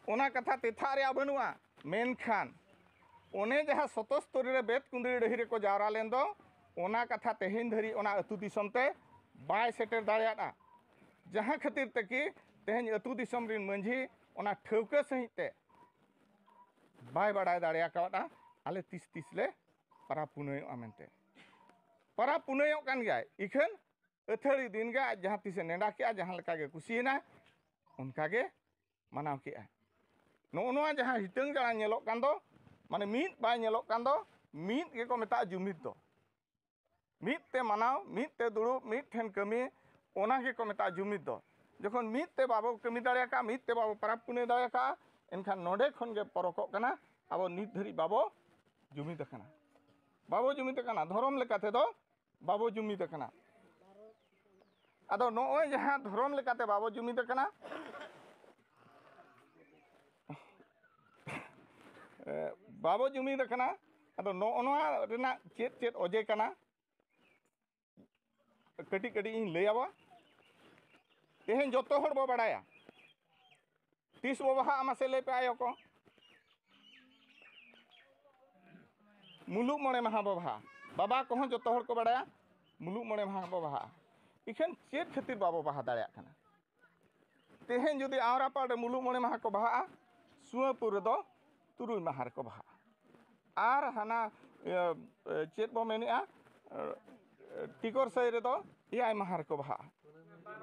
ᱚᱱᱟ ᱠᱟᱛᱷᱟ ᱛᱮᱛᱷᱟᱜ ᱨᱮᱭᱟᱜ ᱵᱟᱹᱱᱩᱜᱼᱟ᱾ ᱢᱮᱱᱠᱷᱟᱱ ᱚᱱᱮ ᱡᱟᱦᱟᱸ ᱥᱚᱛᱚᱥᱛᱚᱨᱤ ᱨᱮ ᱵᱮᱛᱠᱩᱸᱫᱽᱨᱤ ᱰᱟᱹᱦᱤ ᱨᱮᱠᱚ ᱡᱟᱣᱨᱟ ᱞᱮᱱ ᱫᱚ, ᱚᱱᱟ ᱠᱟᱛᱷᱟ ᱛᱮᱦᱮᱧ ᱫᱷᱟᱹᱨᱤᱡ ᱚᱱᱟ ᱟᱹᱛᱩ ᱫᱤᱥᱚᱢ ᱛᱮ ᱵᱟᱭ ᱥᱮᱴᱮᱨ ᱫᱟᱲᱮᱭᱟᱫᱼᱟ᱾ ᱡᱟᱦᱟᱸ ᱠᱷᱟᱹᱛᱤᱨ ᱛᱮ ᱠᱤ ᱛᱮᱦᱮᱧ ᱟᱹᱛᱩ ᱫᱤᱥᱚᱢ ᱨᱮᱱ ᱢᱟᱹᱡᱷᱤ ᱚᱱᱟ ᱴᱷᱟᱹᱣᱠᱟᱹ ᱥᱟᱺᱦᱤᱡ ᱛᱮ ᱵᱟᱭ ᱵᱟᱲᱟᱭ ᱫᱟᱲᱮ ᱟᱠᱟᱣᱟᱫᱼᱟ ᱟᱞᱮ ᱛᱤᱥ ᱛᱤᱥ ᱞᱮ ᱯᱟᱨᱟᱵᱽ ᱯᱩᱱᱟᱹᱭᱚᱜᱼᱟ ᱢᱮᱱᱛᱮ᱾ ᱯᱟᱨᱟᱵᱽ ᱯᱩᱱᱟᱹᱭᱚᱜ ᱠᱟᱱ ᱜᱮᱭᱟᱭ, ᱤᱠᱷᱟᱹᱱ ᱟᱹᱛᱷᱟᱹᱲᱤ ᱫᱤᱱ ᱜᱮ ᱟᱡ ᱡᱟᱦᱟᱸ ᱛᱤᱥᱮ ᱱᱮᱰᱟ ᱠᱮᱜᱼᱟ, ᱡᱟᱦᱟᱸ ᱞᱮᱠᱟ ᱜᱮ ᱠᱩᱥᱤᱭᱮᱱᱟ, ᱚᱱᱠᱟ ᱜᱮ ᱢᱟᱱᱟᱣ ᱠᱮᱜᱼᱟᱭ᱾ ᱱᱚᱜᱼᱚ ᱱᱚᱣᱟ ᱡᱟᱦᱟᱸ ᱦᱤᱴᱟᱹᱝ ᱡᱟᱲᱟᱝ ᱧᱮᱞᱚᱜ ᱠᱟᱱ ᱫᱚ, ᱢᱟᱱᱮ ᱢᱤᱫ ᱵᱟᱭ ᱧᱮᱞᱚᱜ ᱠᱟᱱ ᱫᱚ, ᱢᱤᱫ ᱜᱮᱠᱚ ᱢᱮᱛᱟᱜᱼᱟ ᱡᱩᱢᱤᱫ ᱫᱚ᱾ ᱢᱤᱫ ᱛᱮ ᱢᱟᱱᱟᱣ, ᱢᱤᱫ ᱛᱮ ᱫᱩᱲᱩᱵ, ᱢᱤᱫ ᱴᱷᱮᱱ ᱠᱟᱹᱢᱤ, ᱚᱱᱟ ᱜᱮᱠᱚ ᱢᱮᱛᱟᱜᱼᱟ ᱡᱩᱢᱤᱫ ᱫᱚ᱾ ᱡᱚᱠᱷᱚᱱ ᱢᱤᱫ ᱛᱮ ᱵᱟᱵᱚ ᱠᱟᱹᱢᱤ ᱫᱟᱲᱮ ᱟᱠᱟᱫᱼᱟ, ᱢᱤᱫ ᱛᱮ ᱵᱟᱵᱚ ᱯᱟᱨᱟᱵᱽ ᱯᱩᱱᱟᱹᱭ ᱫᱟᱲᱮ ᱟᱠᱟᱫᱼᱟ, ᱮᱱᱠᱷᱟᱱ ᱱᱚᱰᱮ ᱠᱷᱚᱱ ᱜᱮ ᱯᱚᱨᱚᱠᱚᱜ ᱠᱟᱱᱟ, ᱟᱵᱚ ᱱᱤᱛ ᱫᱷᱟᱹᱨᱤᱡ ᱵᱟᱵᱚ ᱡᱩᱢᱤᱫ ᱟᱠᱟᱱᱟ᱾ ᱵᱟᱵᱚ ᱡᱩᱢᱤᱫ ᱟᱠᱟᱱᱟ, ᱫᱷᱚᱨᱚᱢ ᱞᱮᱠᱟ ᱛᱮᱫᱚ ᱵᱟᱵᱚ ᱡᱩᱢᱤᱫ ᱟᱠᱟᱱᱟ᱾ ᱟᱫᱚ ᱱᱚᱜᱼᱚᱭ ᱡᱟᱦᱟᱸ ᱫᱷᱚᱨᱚᱢ ᱞᱮᱠᱟᱛᱮ ᱵᱟᱵᱚ ᱡᱩᱢᱤᱫ ᱟᱠᱟᱱᱟ, ᱮ, ᱵᱟᱵᱚ ᱡᱩᱢᱤᱫ ᱟᱠᱟᱱᱟ᱾ ᱟᱫᱚ ᱱᱚᱜᱼᱚ ᱱᱚᱣᱟ ᱨᱮᱱᱟᱜ ᱪᱮᱫ ᱪᱮᱫ ᱚᱡᱮ ᱠᱟᱱᱟ, ᱠᱟᱹᱴᱤᱡ ᱠᱟᱹᱴᱤᱡ ᱤᱧ ᱞᱟᱹᱭ ᱟᱵᱚᱣᱟ᱾ ᱛᱮᱦᱮᱧ ᱡᱚᱛᱚ ᱦᱚᱲ ᱵᱚ ᱵᱟᱲᱟᱭᱟ, ᱛᱤᱥ ᱵᱚ ᱵᱟᱦᱟᱜᱼᱟ, ᱢᱟᱥᱮ ᱞᱟᱹᱭ ᱯᱮ ᱟᱭᱳ ᱠᱚ? ᱢᱩᱞᱩᱜ ᱢᱚᱬᱮ ᱢᱟᱦᱟ ᱵᱚ ᱵᱟᱦᱟᱜᱼᱟ᱾ ᱵᱟᱵᱟ ᱠᱚᱦᱚᱸ ᱡᱚᱛᱚ ᱦᱚᱲ ᱠᱚ ᱵᱟᱲᱟᱭᱟ, ᱢᱩᱞᱩᱜ ᱢᱚᱬᱮ ᱢᱟᱦᱟ ᱵᱚ ᱵᱟᱦᱟᱜᱼᱟ᱾ ᱤᱠᱷᱟᱹᱱ ᱪᱮᱫ ᱠᱷᱟᱹᱛᱤᱨ ᱵᱟᱵᱚ ᱵᱟᱦᱟ ᱫᱟᱲᱮᱭᱟᱜ ᱠᱟᱱᱟ? ᱛᱮᱦᱮᱧ ᱡᱩᱫᱤ ᱟᱢᱨᱟᱯᱟᱲ ᱨᱮ ᱢᱩᱞᱩᱜ ᱢᱚᱬᱮ ᱢᱟᱦᱟ ᱠᱚ ᱵᱟᱦᱟᱜᱼᱟ, ᱥᱩᱣᱟᱹᱯᱩᱨ ᱨᱮᱫᱚ ᱛᱩᱨᱩᱭ ᱢᱟᱦᱟ ᱨᱮᱠᱚ ᱵᱟᱦᱟᱜᱼᱟ᱾ ᱟᱨ ᱦᱟᱱᱟ, ᱤᱭᱟᱹ, ᱪᱮᱫ ᱵᱚ ᱢᱮᱱᱮᱜᱼᱟ, ᱴᱤᱠᱚᱨ ᱥᱟᱹᱭ ᱨᱮᱫᱚ ᱮᱭᱟᱭ ᱢᱟᱦᱟ ᱨᱮᱠᱚ ᱵᱟᱦᱟᱜᱼᱟ᱾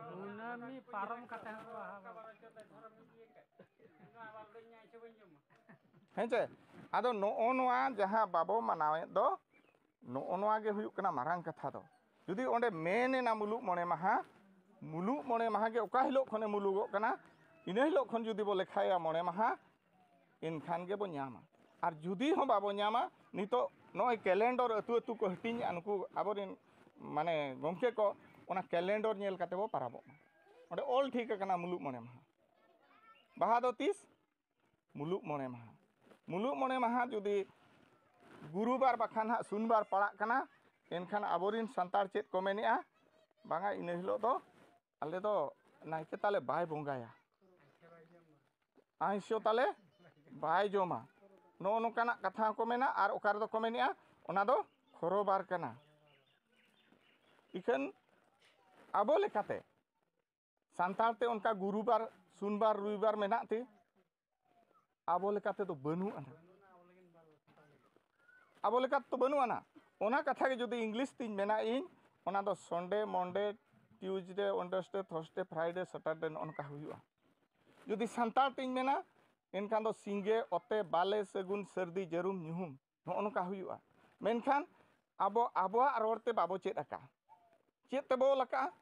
ᱠᱩᱱᱟᱹᱢᱤ ᱯᱟᱨᱚᱢ ᱠᱟᱛᱮ ᱦᱚᱸᱠᱚ ᱵᱟᱦᱟ ᱵᱟᱲᱟᱜᱼᱟ᱾ ᱦᱮᱸ ᱪᱮ? ᱟᱫᱚ ᱱᱚᱜᱼᱚ ᱱᱚᱣᱟ ᱡᱟᱦᱟᱸ ᱵᱟᱵᱚ ᱢᱟᱱᱟᱣᱮᱫ ᱫᱚ, ᱱᱚᱜᱼᱚ ᱱᱚᱣᱟ ᱜᱮ ᱦᱩᱭᱩᱜ ᱠᱟᱱᱟ ᱢᱟᱨᱟᱝ ᱠᱟᱛᱷᱟ ᱫᱚ᱾ ᱡᱩᱫᱤ ᱚᱸᱰᱮ ᱢᱮᱱ ᱮᱱᱟ ᱢᱩᱞᱩᱜ ᱢᱚᱬᱮ ᱢᱟᱦᱟ, ᱢᱩᱞᱩᱜ ᱢᱚᱬᱮ ᱢᱟᱦᱟ ᱜᱮ ᱚᱠᱟ ᱦᱤᱞᱳᱜ ᱠᱷᱚᱱᱮ ᱢᱩᱞᱩᱜᱚᱜ ᱠᱟᱱᱟ, ᱤᱱᱟᱹ ᱦᱤᱞᱳᱜ ᱠᱷᱚᱱ ᱡᱩᱫᱤ ᱵᱚ ᱞᱮᱠᱷᱟᱭᱟ ᱢᱚᱬᱮ ᱢᱟᱦᱟ, ᱮᱱᱠᱷᱟᱱ ᱜᱮᱵᱚ ᱧᱟᱢᱟ᱾ ᱟᱨ ᱡᱩᱫᱤ ᱦᱚᱸ ᱵᱟᱵᱚ ᱧᱟᱢᱟ, ᱱᱤᱛᱚᱜ ᱱᱚᱜᱼᱚᱭ ᱠᱮᱞᱮᱱᱰᱚᱨ ᱟᱹᱛᱩ ᱟᱹᱛᱩ ᱠᱚ ᱦᱟᱹᱴᱤᱧᱮᱜᱼᱟ ᱱᱩᱠᱩ ᱟᱵᱚᱨᱮᱱ ᱢᱟᱱᱮ ᱜᱚᱢᱠᱮ ᱠᱚ, ᱚᱱᱟ ᱠᱮᱞᱮᱱᱰᱚᱨ ᱧᱮᱞ ᱠᱟᱛᱮ ᱵᱚ ᱯᱟᱨᱟᱵᱚᱜ ᱢᱟ᱾ ᱚᱸᱰᱮ ᱚᱞ ᱴᱷᱤᱠ ᱟᱠᱟᱱᱟ ᱢᱩᱞᱩᱜ ᱢᱚᱬᱮ ᱢᱟᱦᱟ᱾ ᱵᱟᱦᱟ ᱫᱚ ᱛᱤᱥ? ᱢᱩᱞᱩᱜ ᱢᱚᱬᱮ ᱢᱟᱦᱟ᱾ ᱢᱩᱞᱩᱜ ᱢᱚᱬᱮ ᱢᱟᱦᱟ ᱡᱩᱫᱤ ᱜᱩᱨᱩᱵᱟᱨ ᱵᱟᱠᱷᱟᱱ ᱦᱟᱸᱜ ᱥᱩᱱᱵᱟᱨ ᱯᱟᱲᱟᱜ ᱠᱟᱱᱟ, ᱮᱱᱠᱷᱟᱱ ᱟᱵᱚᱨᱮᱱ ᱥᱟᱱᱛᱟᱲ ᱪᱮᱫ ᱠᱚ ᱢᱮᱱᱮᱜᱼᱟ? ᱵᱟᱝᱟ, ᱤᱱᱟᱹ ᱦᱤᱞᱳᱜ ᱫᱚ ᱟᱞᱮ ᱫᱚ ᱱᱟᱭᱠᱮ ᱛᱟᱞᱮ ᱵᱟᱭ ᱵᱚᱸᱜᱟᱭᱟ, ᱟᱭᱥᱚ ᱛᱟᱞᱮ ᱵᱟᱭ ᱡᱚᱢᱟ᱾ ᱱᱚᱜᱼᱚ ᱱᱚᱝᱠᱟᱱᱟᱜ ᱠᱟᱛᱷᱟ ᱦᱚᱸᱠᱚ ᱢᱮᱱᱟ᱾ ᱟᱨ ᱚᱠᱟ ᱨᱮᱫᱚ ᱠᱚ ᱢᱮᱱᱮᱜᱼᱟ, ᱚᱱᱟ ᱫᱚ ᱠᱷᱚᱨᱚᱵᱟᱨ ᱠᱟᱱᱟ᱾ ᱤᱠᱷᱟᱹᱱ ᱟᱵᱚ ᱞᱮᱠᱟᱛᱮ ᱥᱟᱱᱛᱟᱲ ᱛᱮ ᱚᱱᱠᱟ ᱜᱩᱨᱩᱵᱟᱨ, ᱥᱩᱱᱵᱟᱨ, ᱨᱩᱭᱵᱟᱨ ᱢᱮᱱᱟᱜ ᱛᱮ ᱟᱵᱚ ᱞᱮᱠᱟ ᱛᱮᱫᱚ ᱵᱟᱹᱱᱩᱜ ᱟᱱᱟ᱾ ᱟᱵᱚ ᱞᱮᱠᱟ ᱛᱮᱫᱚ ᱵᱟᱹᱱᱩᱜ ᱟᱱᱟ᱾ ᱚᱱᱟ ᱠᱟᱛᱷᱟ ᱜᱮ ᱡᱩᱫᱤ ᱤᱝᱞᱤᱥ ᱛᱤᱧ ᱢᱮᱱᱟ ᱤᱧ, ᱚᱱᱟ ᱫᱚ Sunday, Monday, Tuesday, Wednesday, Thursday, Friday, Saturday ᱱᱚᱜᱼᱚ ᱱᱚᱝᱠᱟ ᱦᱩᱭᱩᱜᱼᱟ᱾ ᱡᱩᱫᱤ ᱥᱟᱱᱛᱟᱲ ᱛᱤᱧ ᱢᱮᱱᱟ, ᱮᱱᱠᱷᱟᱱ ᱫᱚ ᱥᱤᱸᱜᱮ, ᱚᱛᱮ, ᱵᱟᱞᱮ, ᱥᱟᱹᱜᱩᱱ, ᱥᱟᱹᱨᱫᱤ, ᱡᱟᱹᱨᱩᱢ, ᱧᱩᱦᱩᱢ, ᱱᱚᱜᱼᱚ ᱱᱚᱝᱠᱟ ᱦᱩᱭᱩᱜᱼᱟ᱾ ᱢᱮᱱᱠᱷᱟᱱ ᱟᱵᱚ ᱟᱵᱚᱣᱟᱜ ᱨᱚᱲ ᱛᱮ ᱵᱟᱵᱚ ᱪᱮᱫ ᱟᱠᱟᱫᱼᱟ᱾ ᱪᱮᱫ ᱛᱮᱵᱚ ᱚᱞ ᱟᱠᱟᱫᱼᱟ?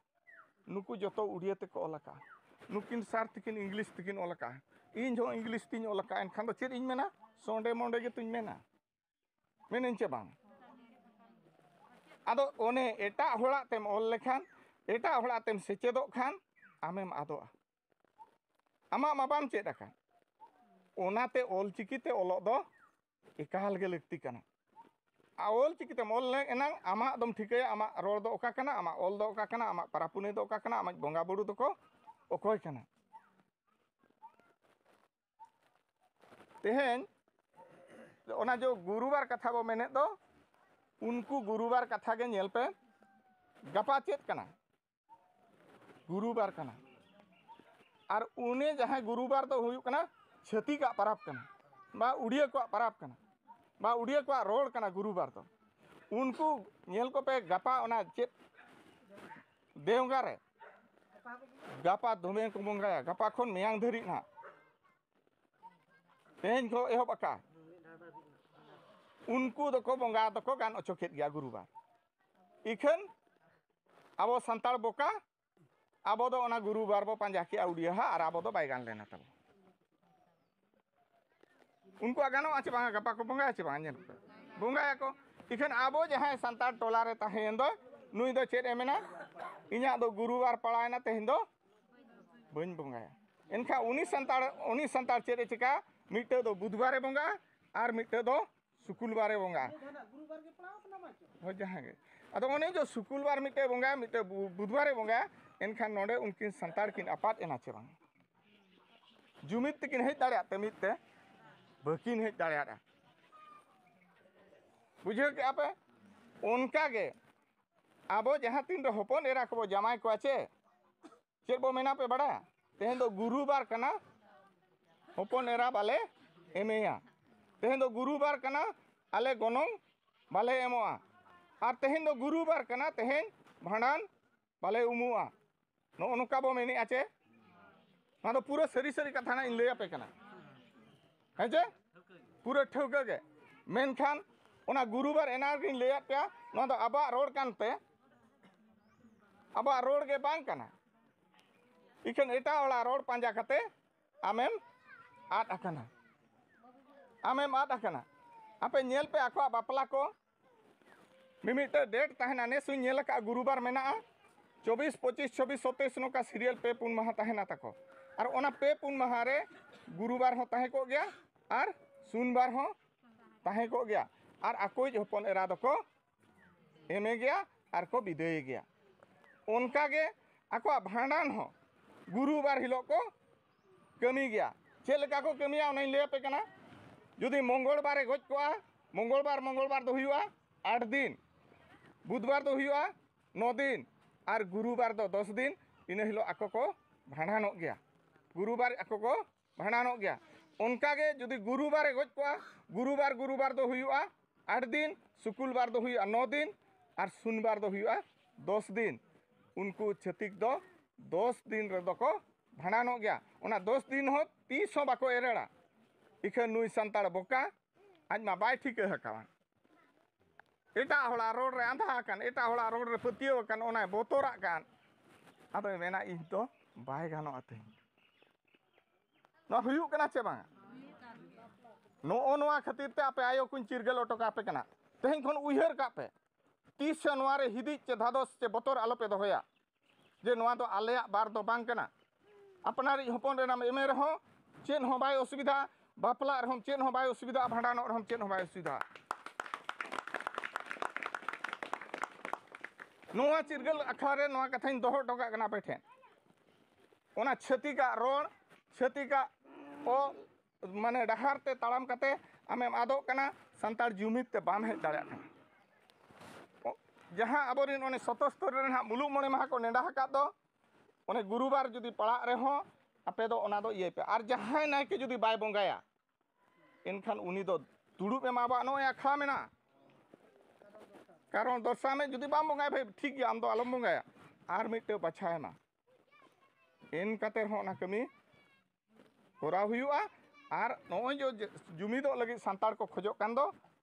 ᱱᱩᱠᱩ ᱡᱚᱛᱚ ᱩᱲᱤᱭᱟᱹ ᱛᱮᱠᱚ ᱚᱞ ᱟᱠᱟᱫᱼᱟ᱾ ᱱᱩᱠᱤᱱ ᱥᱟᱨ ᱛᱤᱠᱤᱱ ᱤᱝᱞᱤᱥ ᱛᱮᱠᱤᱱ ᱚᱞ ᱟᱠᱟᱫᱼᱟ᱾ ᱤᱧ ᱦᱚᱸ ᱤᱝᱞᱤᱥ ᱛᱤᱧ ᱚᱞ ᱟᱠᱟᱫᱼᱟ, ᱮᱱᱠᱷᱟᱱ ᱫᱚ ᱪᱮᱫ ᱤᱧ ᱢᱮᱱᱟ? ᱥᱚᱸᱰᱮ ᱢᱚᱸᱰᱮ ᱜᱮᱛᱚᱧ ᱢᱮᱱᱟ᱾ ᱢᱮᱱᱟᱹᱧ ᱪᱮ ᱵᱟᱝ? ᱟᱫᱚ ᱚᱱᱮ ᱮᱴᱟᱜ ᱦᱚᱲᱟᱜ ᱛᱮᱢ ᱚᱞ ᱞᱮᱠᱷᱟᱱ, ᱮᱴᱟᱜ ᱦᱚᱲᱟᱜ ᱛᱮᱢ ᱥᱮᱪᱮᱫᱚᱜ ᱠᱷᱟᱱ, ᱟᱢᱮᱢ ᱟᱫᱚᱜᱼᱟ᱾ ᱟᱢᱟᱜ ᱢᱟ ᱵᱟᱢ ᱪᱮᱫ ᱟᱠᱟᱫ᱾ ᱚᱱᱟᱛᱮ ᱚᱞ ᱪᱤᱠᱤ ᱛᱮ ᱚᱞᱚᱜ ᱫᱚ ᱮᱠᱟᱞ ᱜᱮ ᱞᱟᱹᱠᱛᱤ ᱠᱟᱱᱟ᱾ ᱟᱨ ᱚᱞ ᱪᱤᱠᱤ ᱛᱮᱢ ᱚᱞ ᱞᱮ ᱮᱱᱟᱝ ᱟᱢᱟᱜ ᱫᱚᱢ ᱴᱷᱤᱠᱟᱹᱭᱟ, ᱟᱢᱟᱜ ᱨᱚᱲ ᱫᱚ ᱚᱠᱟ ᱠᱟᱱᱟ, ᱟᱢᱟᱜ ᱚᱞ ᱫᱚ ᱚᱠᱟ ᱠᱟᱱᱟ, ᱟᱢᱟᱜ ᱯᱟᱨᱟ ᱯᱩᱱᱟᱹᱭ ᱫᱚ ᱚᱠᱟ ᱠᱟᱱᱟ, ᱟᱢᱟᱜ ᱵᱚᱸᱜᱟ ᱵᱩᱨᱩ ᱫᱚᱠᱚ ᱚᱠᱚᱭ ᱠᱟᱱᱟ᱾ ᱛᱮᱦᱮᱧ ᱚᱱᱟ ᱡᱚ ᱜᱩᱨᱩᱵᱟᱨ ᱠᱟᱛᱷᱟ ᱵᱚ ᱢᱮᱱᱮᱫ ᱫᱚ, ᱩᱱᱠᱩ ᱜᱩᱨᱩᱵᱟᱨ ᱠᱟᱛᱷᱟ ᱜᱮ ᱧᱮᱞ ᱯᱮ᱾ ᱜᱟᱯᱟ ᱪᱮᱫ ᱠᱟᱱᱟ? ᱜᱩᱨᱩᱵᱟᱨ ᱠᱟᱱᱟ᱾ ᱟᱨ ᱩᱱᱤ ᱡᱟᱦᱟᱸᱭ ᱜᱩᱨᱩᱵᱟᱨ ᱫᱚ ᱦᱩᱭᱩᱜ ᱠᱟᱱᱟ ᱪᱷᱟᱹᱛᱤᱠᱟᱜ ᱯᱟᱨᱟᱵᱽ ᱠᱟᱱᱟ, ᱵᱟ ᱩᱰᱤᱭᱟᱹ ᱠᱚᱣᱟᱜ ᱯᱟᱨᱟᱵᱽ ᱠᱟᱱᱟ, ᱵᱟ ᱩᱰᱤᱭᱟᱹ ᱠᱚᱣᱟᱜ ᱨᱚᱲ ᱠᱟᱱᱟ ᱜᱩᱨᱩᱵᱟᱨ ᱫᱚ᱾ ᱩᱱᱠᱩ ᱧᱮᱞ ᱠᱚᱯᱮ ᱜᱟᱯᱟ ᱚᱱᱟ ᱪᱮᱫ ᱫᱮᱣᱜᱟ ᱨᱮ, ᱜᱟᱯᱟ ᱫᱚᱢᱮ ᱠᱚ ᱵᱚᱸᱜᱟᱭᱟ, ᱜᱟᱯᱟ ᱠᱷᱚᱱ ᱢᱮᱭᱟᱝ ᱫᱷᱟᱹᱨᱤᱡ ᱱᱟᱦᱟᱜ᱾ ᱛᱮᱦᱮᱧ ᱠᱚ ᱮᱦᱚᱵ ᱟᱠᱟᱫ᱾ ᱩᱱᱠᱩ ᱫᱚᱠᱚ ᱵᱚᱸᱜᱟ ᱫᱚᱠᱚ ᱜᱟᱱ ᱚᱪᱚ ᱠᱮᱫ ᱜᱮᱭᱟ ᱜᱩᱨᱩᱵᱟᱨ᱾ ᱤᱠᱷᱟᱹᱱ ᱟᱵᱚ ᱥᱟᱱᱛᱟᱲ ᱵᱚᱠᱟ, ᱟᱵᱚ ᱫᱚ ᱚᱱᱟ ᱜᱩᱨᱩᱵᱟᱨ ᱵᱚ ᱯᱟᱸᱡᱟ ᱠᱮᱜᱼᱟ ᱩᱰᱤᱭᱟᱹ ᱦᱟᱸᱜ, ᱟᱨ ᱟᱵᱚ ᱫᱚ ᱵᱟᱭ ᱜᱟᱱ ᱞᱮᱱᱟ ᱛᱟᱵᱚ᱾ ᱩᱱᱠᱩᱣᱟᱜ ᱜᱟᱱᱚᱜᱼᱟ ᱪᱮ ᱵᱟᱝᱟ? ᱜᱟᱯᱟ ᱠᱚ ᱵᱚᱸᱜᱟᱭᱟ ᱪᱮ ᱵᱟᱝᱟ? ᱧᱮᱞ ᱯᱮ, ᱵᱚᱸᱜᱟᱭᱟᱠᱚ᱾ ᱤᱠᱷᱟᱹᱱ ᱟᱵᱚ ᱡᱟᱦᱟᱸᱭ ᱥᱟᱱᱛᱟᱲ ᱴᱚᱞᱟ ᱨᱮ ᱛᱟᱦᱮᱸᱭᱮᱱ ᱫᱚ, ᱱᱩᱭ ᱫᱚ ᱪᱮᱫ ᱮ ᱢᱮᱱᱟ? ᱤᱧᱟᱹᱜ ᱫᱚ ᱜᱩᱨᱩᱵᱟᱨ ᱯᱟᱲᱟᱣᱮᱱᱟ, ᱛᱮᱦᱮᱧ ᱫᱚ ᱵᱟᱹᱧ ᱵᱚᱸᱜᱟᱭᱟ᱾ ᱮᱱᱠᱷᱟᱱ ᱩᱱᱤ ᱥᱟᱱᱛᱟᱲ, ᱩᱱᱤ ᱥᱟᱱᱛᱟᱲ ᱪᱮᱫ ᱮ ᱪᱤᱠᱟ? ᱢᱤᱫᱴᱟᱹ ᱫᱚ ᱵᱩᱫᱷᱵᱟᱨᱮ ᱵᱚᱸᱜᱟᱜᱼᱟ ᱟᱨ ᱢᱤᱫᱴᱟᱹ ᱫᱚ ᱥᱩᱠᱩᱞᱵᱟᱨᱮ ᱵᱚᱸᱜᱟᱜᱼᱟ᱾ ᱦᱳᱭ, ᱡᱟᱦᱟᱸ ᱜᱮ᱾ ᱟᱫᱚ ᱚᱱᱮ ᱡᱮ ᱥᱩᱠᱩᱞᱵᱟᱨ ᱢᱤᱫᱴᱟᱹ ᱵᱚᱸᱜᱟᱜᱼᱟ, ᱢᱤᱫᱴᱟᱹ ᱵᱩ-, ᱵᱩᱫᱷᱵᱟᱨᱮ ᱵᱚᱸᱜᱟᱜᱼᱟ, ᱮᱱᱠᱷᱟᱱ ᱱᱚᱰᱮ ᱩᱱᱠᱤᱱ ᱥᱟᱱᱛᱟᱲ ᱠᱤᱱ ᱟᱯᱟᱫ ᱮᱱᱟ ᱪᱮ ᱵᱟᱝ? ᱡᱩᱢᱤᱫ ᱛᱮᱠᱤᱱ ᱦᱮᱡ ᱫᱟᱲᱮᱭᱟᱜ ᱛᱮ ᱢᱤᱫ ᱛᱮ ᱵᱟᱹᱠᱤᱱ ᱦᱮᱡ ᱫᱟᱲᱮᱭᱟᱜᱼᱟ᱾ ᱵᱩᱡᱷᱟᱹᱣ ᱠᱮᱜᱼᱟ ᱯᱮ? ᱚᱱᱠᱟ ᱜᱮ ᱟᱵᱚ ᱡᱟᱦᱟᱸ ᱛᱤᱱ ᱨᱮ ᱦᱚᱯᱚᱱ ᱮᱨᱟ ᱠᱚᱵᱚ ᱡᱟᱶᱟᱭ ᱠᱚᱣᱟ ᱪᱮ, ᱪᱮᱫ ᱵᱚ ᱢᱮᱱᱟ ᱯᱮ ᱵᱟᱲᱟᱭᱟ? ᱛᱮᱦᱮᱧ ᱫᱚ ᱜᱩᱨᱩᱵᱟᱨ ᱠᱟᱱᱟ, ᱦᱚᱯᱚᱱ ᱮᱨᱟ ᱵᱟᱞᱮ ᱮᱢᱮᱭᱟ᱾ ᱛᱮᱦᱮᱧ ᱫᱚ ᱜᱩᱨᱩᱵᱟᱨ ᱠᱟᱱᱟ, ᱟᱞᱮ ᱜᱚᱱᱚᱝ ᱵᱟᱞᱮ ᱮᱢᱚᱜᱼᱟ᱾ ᱟᱨ ᱛᱮᱦᱮᱧ ᱫᱚ ᱜᱩᱨᱩᱵᱟᱨ ᱠᱟᱱᱟ, ᱛᱮᱦᱮᱧ ᱵᱷᱟᱸᱰᱟᱱ ᱵᱟᱞᱮ ᱩᱢᱩᱜᱼᱟ᱾ ᱱᱚᱜᱼᱚ ᱱᱚᱝᱠᱟ ᱵᱚ ᱢᱮᱱᱮᱫᱼᱟ ᱪᱮ? ᱱᱚᱣᱟ ᱫᱚ ᱯᱩᱨᱟᱹ ᱥᱟᱹᱨᱤ ᱥᱟᱹᱨᱤ ᱠᱟᱛᱷᱟ ᱱᱟᱜ ᱤᱧ ᱞᱟᱹᱭ ᱟᱯᱮ ᱠᱟᱱᱟ᱾ ᱦᱮᱸ ᱪᱮ? ᱯᱩᱨᱟᱹ ᱴᱷᱟᱹᱣᱠᱟᱹ ᱜᱮ᱾ ᱢᱮᱱᱠᱷᱟᱱ ᱚᱱᱟ ᱜᱩᱨᱩᱵᱟᱨ ᱮᱱᱟᱝ ᱨᱮᱜᱤᱧ ᱞᱟᱹᱭᱟᱫ ᱯᱮᱭᱟ, ᱱᱚᱣᱟ ᱫᱚ ᱟᱵᱚᱣᱟᱜ ᱨᱚᱲ ᱠᱟᱱᱛᱮ ᱟᱵᱚᱣᱟᱜ ᱨᱚᱲ ᱜᱮ ᱵᱟᱝ ᱠᱟᱱᱟ᱾ ᱤᱠᱷᱟᱹᱱ ᱮᱴᱟᱜ ᱦᱚᱲᱟᱜ ᱨᱚᱲ ᱯᱟᱸᱡᱟ ᱠᱟᱛᱮ ᱟᱢᱮᱢ ᱟᱫ ᱟᱠᱟᱱᱟ᱾ ᱟᱢᱮᱢ ᱟᱫ ᱟᱠᱟᱱᱟ᱾ ᱟᱯᱮ ᱧᱮᱞ ᱯᱮ, ᱟᱠᱚᱣᱟᱜ ᱵᱟᱯᱞᱟ ᱠᱚ ᱢᱤᱢᱤᱫᱴᱟᱹᱝ date ᱛᱟᱦᱮᱱᱟ᱾ ᱱᱮᱥ ᱦᱚᱸᱧ ᱧᱮᱞ ᱟᱠᱟᱫᱼᱟ, ᱜᱩᱨᱩᱵᱟᱨ ᱢᱮᱱᱟᱜᱼᱟ, ᱪᱚᱵᱵᱤᱥ, ᱯᱚᱸᱪᱤᱥ, ᱪᱷᱚᱵᱵᱤᱥ, ᱥᱟᱛᱟᱥ, ᱱᱚᱝᱠᱟ serial ᱯᱮ ᱯᱩᱱ ᱢᱟᱦᱟ ᱛᱟᱦᱮᱱᱟ ᱛᱟᱠᱚ᱾ ᱟᱨ ᱚᱱᱟ ᱯᱮ ᱯᱩᱱ ᱢᱟᱦᱟ ᱨᱮ ᱜᱩᱨᱩᱵᱟᱨ ᱦᱚᱸ ᱛᱟᱦᱮᱸ ᱠᱚᱜ ᱜᱮᱭᱟ ᱟᱨ ᱥᱩᱱᱵᱟᱨ ᱦᱚᱸ ᱛᱟᱦᱮᱸ ᱠᱚᱜ ᱜᱮᱭᱟ᱾ ᱟᱨ ᱟᱠᱚᱭᱤᱡ ᱦᱚᱯᱚᱱ ᱮᱨᱟ ᱫᱚᱠᱚ ᱮᱢᱮ ᱜᱮᱭᱟ ᱟᱨ ᱠᱚ ᱵᱤᱫᱟᱹᱭᱮ ᱜᱮᱭᱟ᱾ ᱚᱱᱠᱟ ᱜᱮ ᱟᱠᱚᱣᱟᱜ ᱵᱷᱟᱸᱰᱟᱱ ᱦᱚᱸ ᱜᱩᱨᱩᱵᱟᱨ ᱦᱤᱞᱳᱜ ᱠᱚ ᱠᱟᱹᱢᱤ ᱜᱮᱭᱟ᱾ ᱪᱮᱫ ᱞᱮᱠᱟ ᱠᱚ ᱠᱟᱹᱢᱤᱭᱟ, ᱚᱱᱟᱧ ᱞᱟᱹᱭ ᱟᱯᱮ ᱠᱟᱱᱟ᱾ ᱡᱩᱫᱤ ᱢᱚᱝᱜᱚᱞ ᱵᱟᱨᱮ ᱜᱚᱡ ᱠᱚᱜᱼᱟ, ᱢᱚᱝᱜᱚᱞ ᱵᱟᱨ, ᱢᱚᱝᱜᱚᱞ ᱵᱟᱨ ᱫᱚ ᱦᱩᱭᱩᱜᱼᱟ ᱟᱴ ᱫᱤᱱ, ᱵᱩᱫᱷᱵᱟᱨ ᱫᱚ ᱦᱩᱭᱩᱜᱼᱟ ᱱᱚ ᱫᱤᱱ, ᱟᱨ ᱜᱩᱨᱩᱵᱟᱨ ᱫᱚ ᱫᱚᱥ ᱫᱤᱱ, ᱤᱱᱟᱹ ᱦᱤᱞᱳᱜ ᱟᱠᱚ ᱠᱚ ᱵᱷᱟᱸᱰᱟᱱᱚᱜ ᱜᱮᱭᱟ᱾ ᱜᱩᱨᱩᱵᱟᱨ ᱟᱠᱚ ᱠᱚ ᱵᱷᱟᱸᱰᱟᱱᱚᱜ ᱜᱮᱭᱟ᱾ ᱚᱱᱠᱟᱜᱮ ᱡᱩᱫᱤ ᱜᱩᱨᱩᱵᱟᱨᱮ ᱜᱚᱡ ᱠᱚᱜᱼᱟ, ᱜᱩᱨᱩᱵᱟᱨ, ᱜᱩᱨᱩᱵᱟᱨ ᱫᱚ ᱦᱩᱭᱩᱜᱼᱟ ᱟᱴ ᱫᱤᱱ, ᱥᱩᱠᱩᱞᱵᱟᱨ ᱫᱚ ᱦᱩᱭᱩᱜᱼᱟ ᱱᱚ ᱫᱤᱱ, ᱟᱨ ᱥᱩᱱᱵᱟᱨ ᱫᱚ ᱦᱩᱭᱩᱜᱼᱟ ᱫᱚᱥ ᱫᱤᱱ᱾ ᱩᱱᱠᱩ ᱪᱷᱟᱹᱛᱤᱠ ᱫᱚ ᱫᱚᱥ ᱫᱤᱱ ᱨᱮᱫᱚ ᱠᱚ ᱵᱷᱟᱸᱰᱟᱱᱚᱜ ᱜᱮᱭᱟ᱾ ᱚᱱᱟ ᱫᱚᱥ ᱫᱤᱱ ᱦᱚᱸ ᱛᱤᱥ ᱦᱚᱸ ᱵᱟᱠᱚ ᱮᱨᱮᱲᱟ᱾ ᱤᱠᱷᱟᱹᱱ ᱱᱩᱭ ᱥᱟᱱᱛᱟᱲ ᱵᱚᱠᱟ, ᱟᱡ ᱢᱟ ᱵᱟᱭ ᱴᱷᱤᱠᱟᱹ ᱟᱠᱟᱣᱟ᱾ ᱮᱴᱟᱜ ᱦᱚᱲᱟᱜ ᱨᱚᱲ ᱨᱮ ᱟᱸᱫᱷᱟ ᱟᱠᱟᱱ, ᱮᱴᱟᱜ ᱦᱚᱲᱟᱜ ᱨᱚᱲ ᱨᱮ ᱯᱟᱹᱛᱭᱟᱹᱣ ᱟᱠᱟᱱ, ᱚᱱᱟᱭ ᱵᱚᱛᱚᱨᱟᱜ ᱠᱟᱱ᱾ ᱟᱫᱚᱭ ᱢᱮᱱᱟ, "ᱤᱧ ᱫᱚ ᱵᱟᱭ ᱜᱟᱱᱚᱜᱼᱟ ᱛᱮᱦᱮᱧ ᱫᱚ᱾" ᱱᱚᱣᱟ ᱦᱩᱭᱩᱜ ᱠᱟᱱᱟ ᱪᱮ ᱵᱟᱝ? ᱱᱚᱜᱼᱚ ᱱᱚᱣᱟ ᱠᱷᱟᱹᱛᱤᱨ ᱛᱮ ᱟᱯᱮ ᱟᱭᱳ ᱠᱚᱧ ᱪᱤᱨᱜᱟᱹᱞ ᱦᱚᱴᱚ ᱠᱟᱯᱮ ᱠᱟᱱᱟ᱾ ᱛᱮᱦᱮᱧ ᱠᱷᱚᱱ ᱩᱭᱦᱟᱹᱨ ᱠᱟᱜ ᱯᱮ, ᱛᱤᱥ ᱦᱚᱸ ᱱᱚᱣᱟ ᱨᱮ ᱦᱤᱫᱤᱡ ᱪᱮ ᱫᱷᱟᱫᱚᱥ ᱪᱮ ᱵᱚᱛᱚᱨ ᱟᱞᱚᱯᱮ ᱫᱚᱦᱚᱭᱟ᱾ ᱡᱮ ᱱᱚᱣᱟ ᱫᱚ ᱟᱞᱮᱭᱟᱜ ᱵᱟᱨ ᱫᱚ ᱵᱟᱝ ᱠᱟᱱᱟ᱾ ᱟᱯᱱᱟᱨᱤᱡ ᱦᱚᱯᱚᱱ ᱨᱮᱱᱟᱜ ᱮᱢᱮ ᱨᱮᱦᱚᱸ ᱪᱮᱫ ᱦᱚᱸ ᱵᱟᱭ ᱚᱥᱩᱵᱤᱫᱷᱟ, ᱵᱟᱯᱞᱟᱜ ᱨᱮᱦᱚᱸ ᱪᱮᱫ ᱦᱚᱸ ᱵᱟᱭ ᱚᱥᱩᱵᱤᱫᱷᱟ, ᱵᱷᱟᱸᱰᱟᱱᱚᱜ ᱨᱮᱦᱚᱸ ᱪᱮᱫ ᱦᱚᱸ ᱵᱟᱭ ᱚᱥᱩᱵᱤᱫᱷᱟ᱾ ᱱᱚᱣᱟ ᱪᱤᱨᱜᱟᱹᱞ ᱟᱠᱷᱲᱟ ᱨᱮ ᱱᱚᱣᱟ ᱠᱟᱛᱷᱟᱧ ᱫᱚᱦᱚ ᱦᱚᱴᱚ ᱠᱟᱜ ᱠᱟᱱᱟ ᱟᱯᱮ ᱴᱷᱮᱱ᱾ ᱚᱱᱟ ᱪᱷᱟᱹᱛᱤᱠᱟᱜ ᱨᱚᱲ, ᱪᱷᱟᱹᱛᱤᱠᱟᱜ ᱚ, ᱢᱟᱱᱮ ᱰᱟᱦᱟᱨ ᱛᱮ ᱛᱟᱲᱟᱢ ᱠᱟᱛᱮ ᱟᱢᱮᱢ ᱟᱫᱚᱜ ᱠᱟᱱᱟ, ᱥᱟᱱᱛᱟᱲ ᱡᱩᱢᱤᱫ ᱛᱮ ᱵᱟᱢ ᱦᱮᱡ ᱫᱟᱲᱮᱭᱟᱜ ᱠᱟᱱᱟ᱾ ᱚ, ᱡᱟᱦᱟᱸ ᱟᱵᱚᱨᱮᱱ ᱚᱱᱮ ᱥᱚᱛᱚᱥᱛᱚᱨ ᱨᱮ ᱱᱟᱦᱟᱜ ᱢᱩᱞᱩᱜ ᱢᱚᱬᱮ ᱢᱟᱦᱟ ᱠᱚ ᱱᱮᱰᱟ ᱟᱠᱟᱫ ᱫᱚ, ᱚᱱᱮ ᱜᱩᱨᱩᱵᱟᱨ ᱡᱩᱫᱤ ᱯᱟᱲᱟᱜ ᱨᱮᱦᱚᱸ ᱟᱯᱮ ᱫᱚ ᱚᱱᱟ ᱫᱚ ᱤᱭᱟᱹᱭ ᱯᱮ᱾ ᱟᱨ ᱡᱟᱦᱟᱸᱭ ᱱᱟᱭᱠᱮ ᱡᱩᱫᱤ ᱵᱟᱭ ᱵᱚᱸᱜᱟᱭᱟ, ᱮᱱᱠᱷᱟᱱ ᱩᱱᱤ ᱫᱚ ᱫᱩᱲᱩᱵ ᱮᱢᱟ᱾ ᱟᱵᱚᱣᱟᱜ ᱱᱚᱜᱼᱚᱭ ᱟᱠᱷᱲᱟ ᱢᱮᱱᱟᱜᱼᱟ, ᱠᱟᱨᱚᱱ ᱫᱚᱥᱟᱨ ᱢᱮ ᱡᱩᱫᱤ ᱵᱟᱢ ᱵᱚᱸᱜᱟᱭᱟ, ᱵᱷᱟᱹᱭ, ᱴᱷᱤᱠ ᱜᱮᱭᱟ, ᱟᱢ ᱫᱚ ᱟᱞᱚᱢ ᱵᱚᱸᱜᱟᱭᱟ, ᱟᱨ ᱢᱤᱫᱴᱟᱹ ᱵᱟᱪᱷᱟᱣ ᱮᱢᱟ᱾ ᱮᱱ ᱠᱟᱛᱮ ᱨᱮᱦᱚᱸ ᱚᱱᱟ ᱠᱟᱹᱢᱤ ᱠᱚᱨᱟᱣ ᱦᱩᱭᱩᱜᱼᱟ᱾ ᱟᱨ ᱱᱚᱜᱼᱚᱭ ᱡᱮ ᱡᱩᱢᱤᱫᱚᱜ ᱞᱟᱹᱜᱤᱫ ᱥᱟᱱᱛᱟᱲ ᱠᱚ ᱠᱷᱚᱡᱚᱜ ᱠᱟᱱ ᱫᱚ,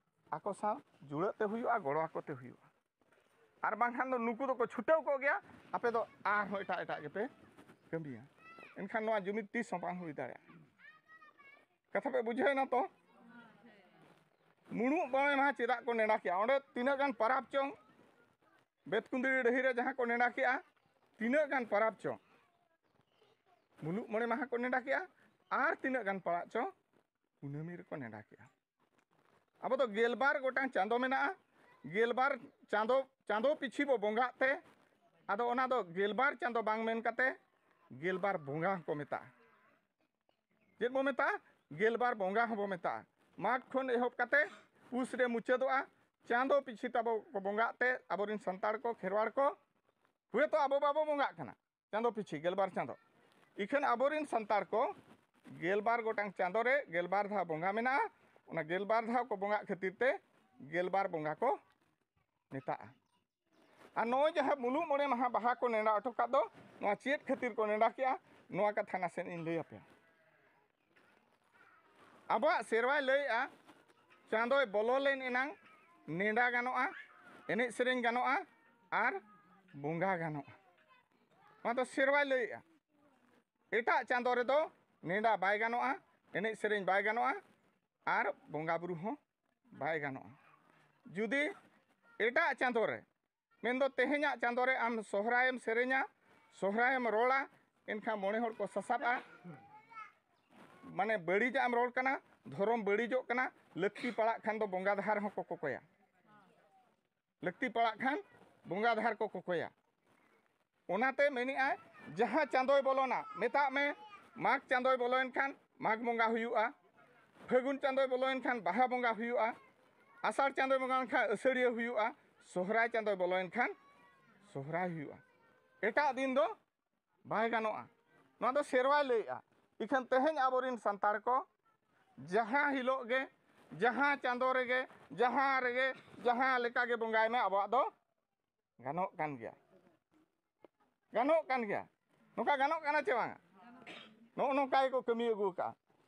ᱟᱠᱚ ᱥᱟᱶ ᱡᱩᱲᱟᱹᱜ ᱛᱮ ᱦᱩᱭᱩᱜᱼᱟ, ᱜᱚᱲᱚ ᱟᱠᱚ ᱛᱮ ᱦᱩᱭᱩᱜᱼᱟ᱾ ᱟᱨ ᱵᱟᱝᱠᱷᱟᱱ ᱫᱚ ᱱᱩᱠᱩ ᱫᱚᱠᱚ ᱪᱷᱩᱴᱟᱹᱣ ᱠᱚᱜ ᱜᱮᱭᱟ, ᱟᱯᱮ ᱫᱚ ᱟᱨᱦᱚᱸ ᱮᱴᱟᱜ ᱮᱴᱟᱜ ᱜᱮᱯᱮ ᱠᱟᱹᱢᱤᱭᱟ᱾ ᱮᱱᱠᱷᱟᱱ ᱱᱚᱣᱟ ᱡᱩᱢᱤᱫ ᱛᱤᱥ ᱦᱚᱸ ᱵᱟᱝ ᱦᱩᱭ ᱫᱟᱲᱮᱭᱟᱜᱼᱟ᱾ ᱠᱟᱛᱷᱟ ᱯᱮ ᱵᱩᱡᱷᱟᱹᱣ ᱮᱱᱟ ᱛᱚ? ᱢᱩᱞᱩᱜ ᱢᱚᱬᱮ ᱢᱟᱦᱟ ᱪᱮᱫᱟᱜ ᱠᱚ ᱱᱮᱰᱟ ᱠᱮᱜᱼᱟ? ᱚᱸᱰᱮ ᱛᱤᱱᱟᱹᱜ ᱜᱟᱱ ᱯᱟᱨᱟᱵᱽ ᱪᱚᱝ, ᱵᱮᱛᱠᱩᱸᱫᱽᱨᱤ ᱰᱟᱹᱦᱤ ᱨᱮ ᱡᱟᱦᱟᱸ ᱠᱚ ᱱᱮᱰᱟ ᱠᱮᱜᱼᱟ, ᱛᱤᱱᱟᱹᱜ ᱜᱟᱱ ᱯᱟᱨᱟᱵᱽ ᱪᱚᱝ ᱢᱩᱞᱩᱜ ᱢᱚᱬᱮ ᱢᱟᱦᱟ ᱠᱚ ᱱᱮᱰᱟ ᱠᱮᱜᱼᱟ, ᱟᱨ ᱛᱤᱱᱟᱹᱜ ᱜᱟᱱ ᱯᱟᱲᱟᱜ ᱪᱚᱝ ᱠᱩᱱᱟᱹᱢᱤ ᱨᱮᱠᱚ ᱱᱮᱰᱟ ᱠᱮᱜᱼᱟ᱾ ᱟᱵᱚ ᱫᱚ ᱜᱮᱞᱵᱟᱨ ᱜᱚᱴᱟᱝ ᱪᱟᱸᱫᱚ ᱢᱮᱱᱟᱜᱼᱟ᱾ ᱜᱮᱞᱵᱟᱨ ᱪᱟᱸᱫᱚ, ᱪᱟᱸᱫᱚ ᱯᱤᱪᱷᱤ ᱵᱚ ᱵᱚᱸᱜᱟᱜ ᱛᱮ, ᱟᱫᱚ ᱚᱱᱟ ᱫᱚ ᱜᱮᱞᱵᱟᱨ ᱪᱟᱸᱫᱚ ᱵᱟᱝ ᱢᱮᱱ ᱠᱟᱛᱮ ᱜᱮᱞᱵᱟᱨ ᱵᱚᱸᱜᱟ ᱦᱚᱸᱠᱚ ᱢᱮᱛᱟᱜᱼᱟ᱾ ᱪᱮᱫ ᱵᱚ ᱢᱮᱛᱟᱜᱼᱟ? ᱜᱮᱞᱵᱟᱨ ᱵᱚᱸᱜᱟ ᱦᱚᱸᱵᱚ ᱢᱮᱛᱟᱜᱼᱟ᱾ ᱢᱟᱜᱽ ᱠᱷᱚᱱ ᱮᱦᱚᱵ ᱠᱟᱛᱮ ᱯᱩᱥ ᱨᱮ ᱢᱩᱪᱟᱹᱫᱚᱜᱼᱟ᱾ ᱪᱟᱸᱫᱚ ᱯᱤᱪᱷᱤ ᱛᱟᱵᱚ ᱠᱚ ᱵᱚᱸᱜᱟᱜ ᱛᱮ ᱟᱵᱚᱨᱮᱱ ᱥᱟᱱᱛᱟᱲ ᱠᱚ, ᱠᱷᱮᱨᱣᱟᱲ ᱠᱚ, ᱦᱩᱭᱛᱚ ᱟᱵᱚ ᱵᱟᱵᱚ ᱵᱚᱸᱜᱟᱜ ᱠᱟᱱᱟ ᱪᱟᱸᱫᱚ ᱯᱤᱪᱷᱤ ᱜᱮᱞᱵᱟᱨ ᱪᱟᱸᱫᱚ᱾ ᱤᱠᱷᱟᱹᱱ ᱟᱵᱚᱨᱮᱱ ᱥᱟᱱᱛᱟᱲ ᱠᱚ ᱜᱮᱞᱵᱟᱨ ᱜᱚᱴᱟᱝ ᱪᱟᱸᱫᱚ ᱨᱮ ᱜᱮᱞᱵᱟᱨ ᱫᱷᱟᱣ ᱵᱚᱸᱜᱟ ᱢᱮᱱᱟᱜᱼᱟ᱾ ᱚᱱᱟ ᱜᱮᱞᱵᱟᱨ ᱫᱷᱟᱣ ᱠᱚ ᱵᱚᱸᱜᱟᱜ ᱠᱷᱟᱹᱛᱤᱨ ᱛᱮ ᱜᱮᱞᱵᱟᱨ ᱵᱚᱸᱜᱟ ᱠᱚ ᱢᱮᱛᱟᱜᱼᱟ᱾ ᱟᱨ ᱱᱚᱜᱼᱚᱭ ᱡᱟᱦᱟᱸ ᱢᱩᱞᱩᱜ ᱢᱚᱬᱮ ᱢᱟᱦᱟ ᱵᱟᱦᱟ ᱠᱚ ᱱᱮᱰᱟ ᱦᱚᱴᱚ ᱠᱟᱜ ᱫᱚ, ᱱᱚᱣᱟ ᱪᱮᱫ ᱠᱷᱟᱹᱛᱤᱨ ᱠᱚ ᱱᱮᱰᱟ ᱠᱮᱜᱼᱟ, ᱱᱚᱣᱟ ᱠᱟᱛᱷᱟ ᱱᱟᱥᱮ ᱤᱧ ᱞᱟᱹᱭ ᱟᱯᱮᱭᱟ᱾ ᱟᱵᱚᱣᱟᱜ ᱥᱮᱨᱣᱟᱭ ᱞᱟᱹᱭᱮᱜᱼᱟ, ᱪᱟᱸᱫᱚᱭ ᱵᱚᱞᱚ ᱞᱮᱱ ᱮᱱᱟᱝ ᱱᱮᱰᱟ ᱜᱟᱱᱚᱜᱼᱟ, ᱮᱱᱮᱡ ᱥᱮᱨᱮᱧ ᱜᱟᱱᱚᱜᱼᱟ ᱟᱨ ᱵᱚᱸᱜᱟ ᱜᱟᱱᱚᱜᱼᱟ᱾ ᱱᱚᱣᱟ ᱫᱚ ᱥᱮᱨᱣᱟᱭ ᱞᱟᱹᱭᱮᱜᱼᱟ᱾ ᱮᱴᱟᱜ ᱪᱟᱸᱫᱚ ᱨᱮᱫᱚ ᱱᱮᱰᱟ ᱵᱟᱭ ᱜᱟᱱᱚᱜᱼᱟ, ᱮᱱᱮᱡ ᱥᱮᱨᱮᱧ ᱵᱟᱭ ᱜᱟᱱᱚᱜᱼᱟ ᱟᱨ ᱵᱚᱸᱜᱟ ᱵᱩᱨᱩ ᱦᱚᱸ ᱵᱟᱭ ᱜᱟᱱᱚᱜᱼᱟ᱾ ᱡᱩᱫᱤ ᱮᱴᱟᱜ ᱪᱟᱸᱫᱚ ᱨᱮ, ᱢᱮᱱᱫᱚ ᱛᱮᱦᱮᱧᱟᱜ ᱪᱟᱸᱫᱚ ᱨᱮ ᱟᱢ ᱥᱚᱦᱨᱟᱭᱮᱢ ᱥᱮᱨᱮᱧᱟ, ᱥᱚᱦᱨᱟᱭᱮᱢ ᱨᱚᱲᱟ, ᱮᱱᱠᱷᱟᱱ ᱢᱚᱬᱮ ᱦᱚᱲ ᱠᱚ ᱥᱟᱥᱟᱵᱼᱟ᱾ ᱢᱟᱱᱮ ᱵᱟᱹᱲᱤᱡᱟᱜ ᱮᱢ ᱨᱚᱲ ᱠᱟᱱᱟ, ᱫᱷᱚᱨᱚᱢ ᱵᱟᱹᱲᱤᱡᱚᱜ ᱠᱟᱱᱟ, ᱞᱟᱹᱠᱛᱤ ᱯᱟᱲᱟᱜ ᱠᱷᱟᱱ ᱫᱚ ᱵᱚᱸᱜᱟ ᱫᱷᱟᱨ ᱦᱚᱸᱠᱚ ᱠᱚᱠᱚᱭᱟ᱾ ᱞᱟᱹᱠᱛᱤ ᱯᱟᱲᱟᱜ ᱠᱷᱟᱱ ᱵᱚᱸᱜᱟ ᱫᱷᱟᱨ ᱠᱚ ᱠᱚᱠᱚᱭᱟ᱾ ᱚᱱᱟᱛᱮ ᱢᱮᱱᱮᱜᱼᱟᱭ, ᱡᱟᱦᱟᱸ ᱪᱟᱸᱫᱚᱭ ᱵᱚᱞᱚᱱᱟ, ᱢᱮᱛᱟᱜ ᱢᱮ ᱢᱟᱜᱽ ᱪᱟᱸᱫᱚᱭ ᱵᱚᱞᱚᱭᱮᱱ ᱠᱷᱟᱱ ᱢᱟᱜᱽ ᱵᱚᱸᱜᱟ ᱦᱩᱭᱩᱜᱼᱟ, ᱯᱷᱟᱹᱜᱩᱱ ᱪᱟᱸᱫᱚᱭ ᱵᱚᱞᱚᱭᱮᱱ ᱠᱷᱟᱱ ᱵᱟᱦᱟ ᱵᱚᱸᱜᱟ ᱦᱩᱭᱩᱜᱼᱟ, ᱟᱥᱟᱲ ᱪᱟᱸᱫᱚᱭ ᱵᱚᱞᱚᱭᱮᱱ ᱠᱷᱟᱱ ᱟᱹᱥᱟᱹᱲᱤᱭᱟᱹ ᱦᱩᱭᱩᱜᱼᱟ, ᱥᱚᱦᱨᱟᱭ ᱪᱟᱸᱫᱚᱭ ᱵᱚᱞᱚᱭᱮᱱ ᱠᱷᱟᱱ ᱥᱚᱦᱨᱟᱭ ᱦᱩᱭᱩᱜᱼᱟ᱾ ᱮᱴᱟᱜ ᱫᱤᱱ ᱫᱚ ᱵᱟᱭ ᱜᱟᱱᱚᱜᱼᱟ᱾ ᱱᱚᱣᱟ ᱫᱚ ᱥᱮᱨᱣᱟᱭ ᱞᱟᱹᱭᱮᱜᱼᱟ᱾ ᱤᱠᱷᱟᱹᱱ ᱛᱮᱦᱮᱧ ᱟᱵᱚᱨᱮᱱ ᱥᱟᱱᱛᱟᱲ ᱠᱚ ᱡᱟᱦᱟᱸ ᱦᱤᱞᱳᱜ ᱜᱮ, ᱡᱟᱦᱟᱸ ᱪᱟᱸᱫᱚ ᱨᱮᱜᱮ, ᱡᱟᱦᱟᱸ ᱨᱮᱜᱮ, ᱡᱟᱦᱟᱸ ᱞᱮᱠᱟ ᱜᱮ ᱵᱚᱸᱜᱟᱭ ᱢᱮ, ᱟᱵᱚᱣᱟᱜ ᱫᱚ ᱜᱟᱱᱚᱜ ᱠᱟᱱ ᱜᱮᱭᱟ᱾ ᱜᱟᱱᱚᱜ ᱠᱟᱱ ᱜᱮᱭᱟ᱾ ᱱᱚᱝᱠᱟ ᱜᱟᱱᱚᱜ ᱠᱟᱱᱟ ᱪᱮ ᱵᱟᱝᱟ? ᱱᱚᱜᱼᱚ ᱱᱚᱝᱠᱟ ᱜᱮᱠᱚ ᱠᱟᱹᱢᱤ ᱟᱹᱜᱩ ᱟᱠᱟᱫᱼᱟ᱾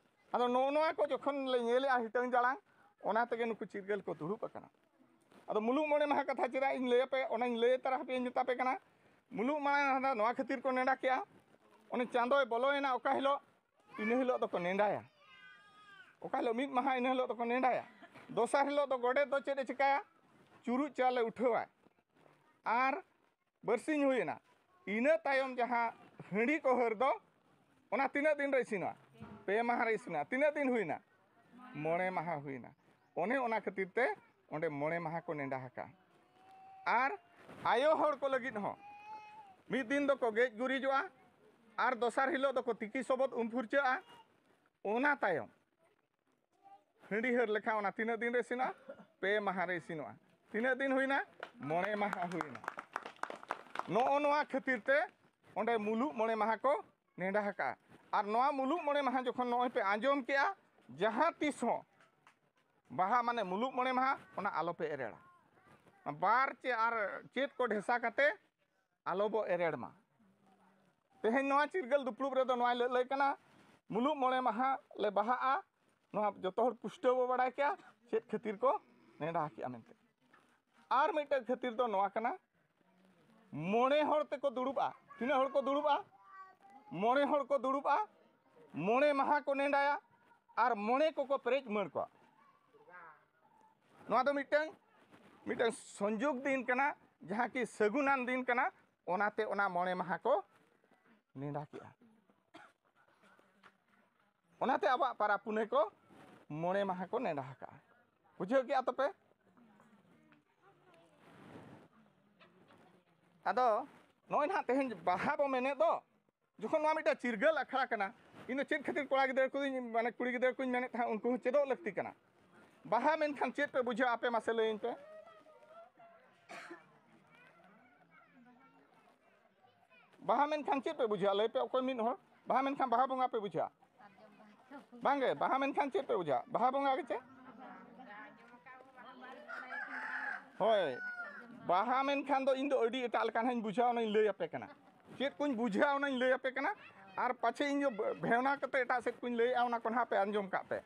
ᱟᱫᱚ ᱱᱚᱜᱼᱚ ᱱᱚᱣᱟ ᱠᱚ ᱡᱚᱠᱷᱚᱱ ᱞᱮ ᱧᱮᱞᱮᱜᱼᱟ ᱦᱤᱴᱟᱹᱝ ᱡᱟᱲᱟᱝ, ᱚᱱᱟ ᱛᱮᱜᱮ ᱱᱩᱠᱩ ᱪᱤᱨᱜᱟᱹᱞ ᱠᱚ ᱫᱩᱲᱩᱵ ᱟᱠᱟᱱᱟ᱾ ᱟᱫᱚ ᱢᱩᱞᱩᱜ ᱢᱚᱬᱮ ᱢᱟᱦᱟ ᱠᱟᱛᱷᱟ ᱪᱮᱫᱟᱜ ᱤᱧ ᱞᱟᱹᱭ ᱟᱯᱮ, ᱚᱱᱟᱧ ᱞᱟᱹᱭ ᱛᱟᱨᱟ ᱦᱟᱯᱮᱧ ᱢᱮᱛᱟ ᱯᱮ ᱠᱟᱱᱟ᱾ ᱢᱩᱞᱩᱜ ᱢᱟᱦᱟ ᱫᱚ ᱱᱚᱣᱟ ᱠᱷᱟᱹᱛᱤᱨ ᱠᱚ ᱱᱮᱰᱟ ᱠᱮᱜᱼᱟ, ᱩᱱᱤ ᱪᱟᱸᱫᱚᱭ ᱵᱚᱞᱚᱭᱮᱱᱟ ᱚᱠᱟ ᱦᱤᱞᱳᱜ, ᱤᱱᱟᱹ ᱦᱤᱞᱳᱜ ᱫᱚᱠᱚ ᱱᱮᱰᱟᱭᱟ᱾ ᱚᱠᱟ ᱦᱤᱞᱳᱜ ᱢᱤᱫ ᱢᱟᱦᱟ, ᱤᱱᱟᱹ ᱦᱤᱞᱳᱜ ᱫᱚᱠᱚ ᱱᱮᱰᱟᱭᱟ᱾ ᱫᱚᱥᱟᱨ ᱦᱤᱞᱳᱜ ᱫᱚ ᱜᱚᱰᱮᱛ ᱫᱚ ᱪᱮᱫ ᱮ ᱪᱤᱠᱟᱹᱭᱟ? ᱪᱩᱨᱩᱡ ᱪᱟᱣᱞᱮ ᱩᱴᱷᱟᱹᱣᱟᱭ᱾ ᱟᱨ ᱵᱟᱨᱥᱤᱧ ᱦᱩᱭᱮᱱᱟ᱾ ᱤᱱᱟᱹ ᱛᱟᱭᱚᱢ ᱡᱟᱦᱟᱸ ᱦᱟᱺᱰᱤ ᱠᱚ ᱦᱟᱹᱨ ᱫᱚ, ᱚᱱᱟ ᱛᱤᱱᱟᱹᱜ ᱫᱤᱱ ᱨᱮ ᱤᱥᱤᱱᱚᱜᱼᱟ? ᱯᱮ ᱢᱟᱦᱟ ᱨᱮ ᱤᱥᱤᱱᱚᱜᱼᱟ᱾ ᱛᱤᱱᱟᱹᱜ ᱫᱤᱱ ᱦᱩᱭᱱᱟ? ᱢᱚᱬᱮ ᱢᱟᱦᱟ ᱦᱩᱭᱱᱟ᱾ ᱚᱱᱮ ᱚᱱᱟ ᱠᱷᱟᱹᱛᱤᱨ ᱛᱮ ᱚᱸᱰᱮ ᱢᱚᱬᱮ ᱢᱟᱦᱟ ᱠᱚ ᱱᱮᱰᱟ ᱟᱠᱟᱫᱼᱟ᱾ ᱟᱨ ᱟᱭᱳ ᱦᱚᱲ ᱠᱚ ᱞᱟᱹᱜᱤᱫ ᱦᱚᱸ ᱢᱤᱫ ᱫᱤᱱ ᱫᱚᱠᱚ ᱜᱮᱡ ᱜᱩᱨᱤᱡᱚᱜᱼᱟ, ᱟᱨ ᱫᱚᱥᱟᱨ ᱦᱤᱞᱳᱜ ᱫᱚᱠᱚ ᱛᱤᱠᱤ ᱥᱚᱵᱚᱫ ᱩᱢ ᱯᱷᱩᱨᱪᱟᱹᱜᱼᱟ᱾ ᱚᱱᱟ ᱛᱟᱭᱚᱢ ᱦᱟᱺᱰᱤ ᱦᱟᱹᱨ ᱞᱮᱠᱷᱟᱱ ᱚᱱᱟ ᱛᱤᱱᱟᱹᱜ ᱫᱤᱱ ᱨᱮ ᱤᱥᱤᱱᱚᱜᱼᱟ? ᱯᱮ ᱢᱟᱦᱟ ᱨᱮ ᱤᱥᱤᱱᱚᱜᱼᱟ᱾ ᱛᱤᱱᱟᱹᱜ ᱫᱤᱱ ᱦᱩᱭᱱᱟ? ᱢᱚᱬᱮ ᱢᱟᱦᱟ ᱦᱩᱭᱱᱟ᱾ ᱱᱚᱜᱼᱚ ᱱᱚᱣᱟ ᱠᱷᱟᱹᱛᱤᱨ ᱛᱮ ᱚᱸᱰᱮ ᱢᱩᱞᱩᱜ ᱢᱚᱬᱮ ᱢᱟᱦᱟ ᱠᱚ ᱱᱮᱰᱟ ᱟᱠᱟᱫᱼᱟ᱾ ᱟᱨ ᱱᱚᱣᱟ ᱢᱩᱞᱩᱜ ᱢᱚᱬᱮ ᱢᱟᱦᱟ ᱡᱚᱠᱷᱚᱱ ᱱᱚᱜᱼᱚᱭ ᱯᱮ ᱟᱸᱡᱚᱢ ᱠᱮᱜᱼᱟ, ᱡᱟᱦᱟᱸ ᱛᱤᱥ ᱦᱚᱸ ᱵᱟᱦᱟ ᱢᱟᱱᱮ ᱢᱩᱞᱩᱜ ᱢᱚᱬᱮ ᱢᱟᱦᱟ, ᱚᱱᱟ ᱟᱞᱚᱯᱮ ᱮᱨᱮᱲᱟ᱾ ᱵᱟᱨ ᱪᱮ ᱟᱨ ᱪᱮᱫ ᱠᱚ ᱰᱷᱮᱥᱟ ᱠᱟᱛᱮ ᱟᱞᱚ ᱵᱚ ᱮᱨᱮᱲ ᱢᱟ᱾ ᱛᱮᱦᱮᱧ ᱱᱚᱣᱟ ᱪᱤᱨᱜᱟᱹᱞ ᱫᱩᱯᱲᱩᱵ ᱨᱮᱫᱚ ᱱᱚᱣᱟᱭ ᱞᱟᱹᱞᱟᱹᱭ ᱠᱟᱱᱟ, ᱢᱩᱞᱩᱜ ᱢᱚᱬᱮ ᱢᱟᱦᱟ ᱞᱮ ᱵᱟᱦᱟᱜᱼᱟ᱾ ᱱᱚᱣᱟ ᱡᱚᱛᱚ ᱦᱚᱲ ᱯᱩᱥᱴᱟᱹᱣ ᱵᱚ ᱵᱟᱲᱟᱭ ᱠᱮᱜᱼᱟ ᱪᱮᱫ ᱠᱷᱟᱹᱛᱤᱨ ᱠᱚ ᱱᱮᱰᱟ ᱠᱮᱜᱼᱟ ᱢᱮᱱᱛᱮ᱾ ᱟᱨ ᱢᱤᱫᱴᱮᱱ ᱠᱷᱟᱹᱛᱤᱨ ᱫᱚ ᱱᱚᱣᱟ ᱠᱟᱱᱟ, ᱢᱚᱬᱮ ᱦᱚᱲ ᱛᱮᱠᱚ ᱫᱩᱲᱩᱵᱼᱟ᱾ ᱛᱤᱱᱟᱹᱜ ᱦᱚᱲ ᱠᱚ ᱫᱩᱲᱩᱵᱼᱟ? ᱢᱚᱬᱮ ᱦᱚᱲ ᱠᱚ ᱫᱩᱲᱩᱵᱼᱟ᱾ ᱢᱚᱬᱮ ᱢᱟᱦᱟ ᱠᱚ ᱱᱮᱰᱟᱭᱟ ᱟᱨ ᱢᱚᱬᱮ ᱠᱚᱠᱚ ᱯᱮᱨᱮᱡ ᱩᱢᱟᱹᱲ ᱠᱚᱣᱟ᱾ ᱱᱚᱣᱟ ᱫᱚ ᱢᱤᱫᱴᱟᱝ, ᱢᱤᱫᱴᱟᱝ ᱥᱚᱝᱡᱳᱜᱽ ᱫᱤᱱ ᱠᱟᱱᱟ, ᱡᱟᱦᱟᱸ ᱠᱤ ᱥᱟᱹᱜᱩᱱᱟᱱ ᱫᱤᱱ ᱠᱟᱱᱟ᱾ ᱚᱱᱟᱛᱮ ᱚᱱᱟ ᱢᱚᱬᱮ ᱢᱟᱦᱟ ᱠᱚ ᱱᱮᱰᱟ ᱠᱮᱜᱼᱟ᱾ ᱚᱱᱟᱛᱮ ᱟᱵᱚᱣᱟᱜ ᱯᱟᱨᱟ ᱯᱩᱱᱟᱹᱭ ᱠᱚ ᱢᱚᱬᱮ ᱢᱟᱦᱟ ᱠᱚ ᱱᱮᱰᱟ ᱟᱠᱟᱜᱼᱟ᱾ ᱵᱩᱡᱷᱟᱹᱣ ᱠᱮᱜᱼᱟ ᱛᱚᱯᱮ? ᱟᱫᱚ ᱱᱚᱜᱼᱚᱭ ᱱᱟᱦᱟᱜ ᱛᱮᱦᱮᱧ ᱵᱟᱦᱟ ᱵᱚ ᱢᱮᱱᱮᱫ ᱫᱚ, ᱡᱚᱠᱷᱚᱱ ᱱᱚᱣᱟ ᱢᱤᱫᱴᱟᱝ ᱪᱤᱨᱜᱟᱹᱞ ᱟᱠᱷᱲᱟ ᱠᱟᱱᱟ, ᱤᱧ ᱫᱚ ᱪᱮᱫ ᱠᱷᱟᱹᱛᱤᱨ ᱠᱚᱲᱟ ᱜᱤᱫᱽᱨᱟᱹ ᱠᱚᱧ, ᱢᱟᱱᱮ, ᱠᱩᱲᱤ ᱜᱤᱫᱽᱨᱟᱹ ᱠᱚᱧ ᱢᱮᱱᱮᱫ ᱛᱟᱦᱮᱸᱫ, ᱩᱱᱠᱩ ᱦᱚᱸ ᱪᱮᱫᱚᱜ ᱞᱟᱹᱠᱛᱤ ᱠᱟᱱᱟ᱾ ᱵᱟᱦᱟ ᱢᱮᱱᱠᱷᱟᱱ ᱪᱮᱫ ᱯᱮ ᱵᱩᱡᱷᱟᱹᱣᱟ? ᱟᱯᱮ ᱢᱟᱥᱮ ᱞᱟᱹᱭᱟᱹᱧ ᱯᱮ᱾ ᱵᱟᱦᱟ ᱢᱮᱱᱠᱷᱟᱱ ᱪᱮᱫ ᱯᱮ ᱵᱩᱡᱷᱟᱹᱣᱟ? ᱞᱟᱹᱭ ᱯᱮ, ᱚᱠᱚᱭ ᱢᱤᱫ ᱦᱚᱲ᱾ ᱵᱟᱦᱟ ᱢᱮᱱᱠᱷᱟᱱ ᱵᱟᱦᱟ ᱵᱚᱸᱜᱟ ᱯᱮ ᱵᱩᱡᱷᱟᱹᱣᱟ? ᱵᱟᱝᱜᱮ, ᱵᱟᱦᱟ ᱢᱮᱱᱠᱷᱟᱱ ᱪᱮᱫ ᱯᱮ ᱵᱩᱡᱷᱟᱹᱣᱟ? ᱵᱟᱦᱟ ᱵᱚᱸᱜᱟ ᱜᱮ ᱪᱮ? ᱦᱳᱭ, ᱵᱟᱦᱟ ᱢᱮᱱᱠᱷᱟᱱ ᱫᱚ ᱤᱧ ᱫᱚ ᱟᱹᱰᱤ ᱮᱴᱟᱜ ᱞᱮᱠᱟᱱ ᱦᱟᱸᱜ ᱤᱧ ᱵᱩᱡᱷᱟᱹᱣᱟ, ᱚᱱᱟᱧ ᱞᱟᱹᱭ ᱟᱯᱮ ᱠᱟᱱᱟ᱾ ᱪᱮᱫ ᱠᱚᱧ ᱵᱩᱡᱷᱟᱹᱣᱟ, ᱚᱱᱟᱧ ᱞᱟᱹᱭ ᱟᱯᱮ ᱠᱟᱱᱟ᱾ ᱟᱨ ᱯᱟᱪᱷᱮ ᱤᱧ ᱫᱚ ᱵᱷᱮᱣᱱᱟ ᱠᱟᱛᱮ ᱮᱴᱟᱜ ᱥᱮᱫ ᱠᱚᱧ ᱞᱟᱹᱭᱮᱜᱼᱟ, ᱚᱱᱟ ᱠᱚ ᱱᱟᱦᱟᱜ ᱯᱮ ᱟᱸᱡᱚᱢ ᱠᱟᱜ ᱯᱮ᱾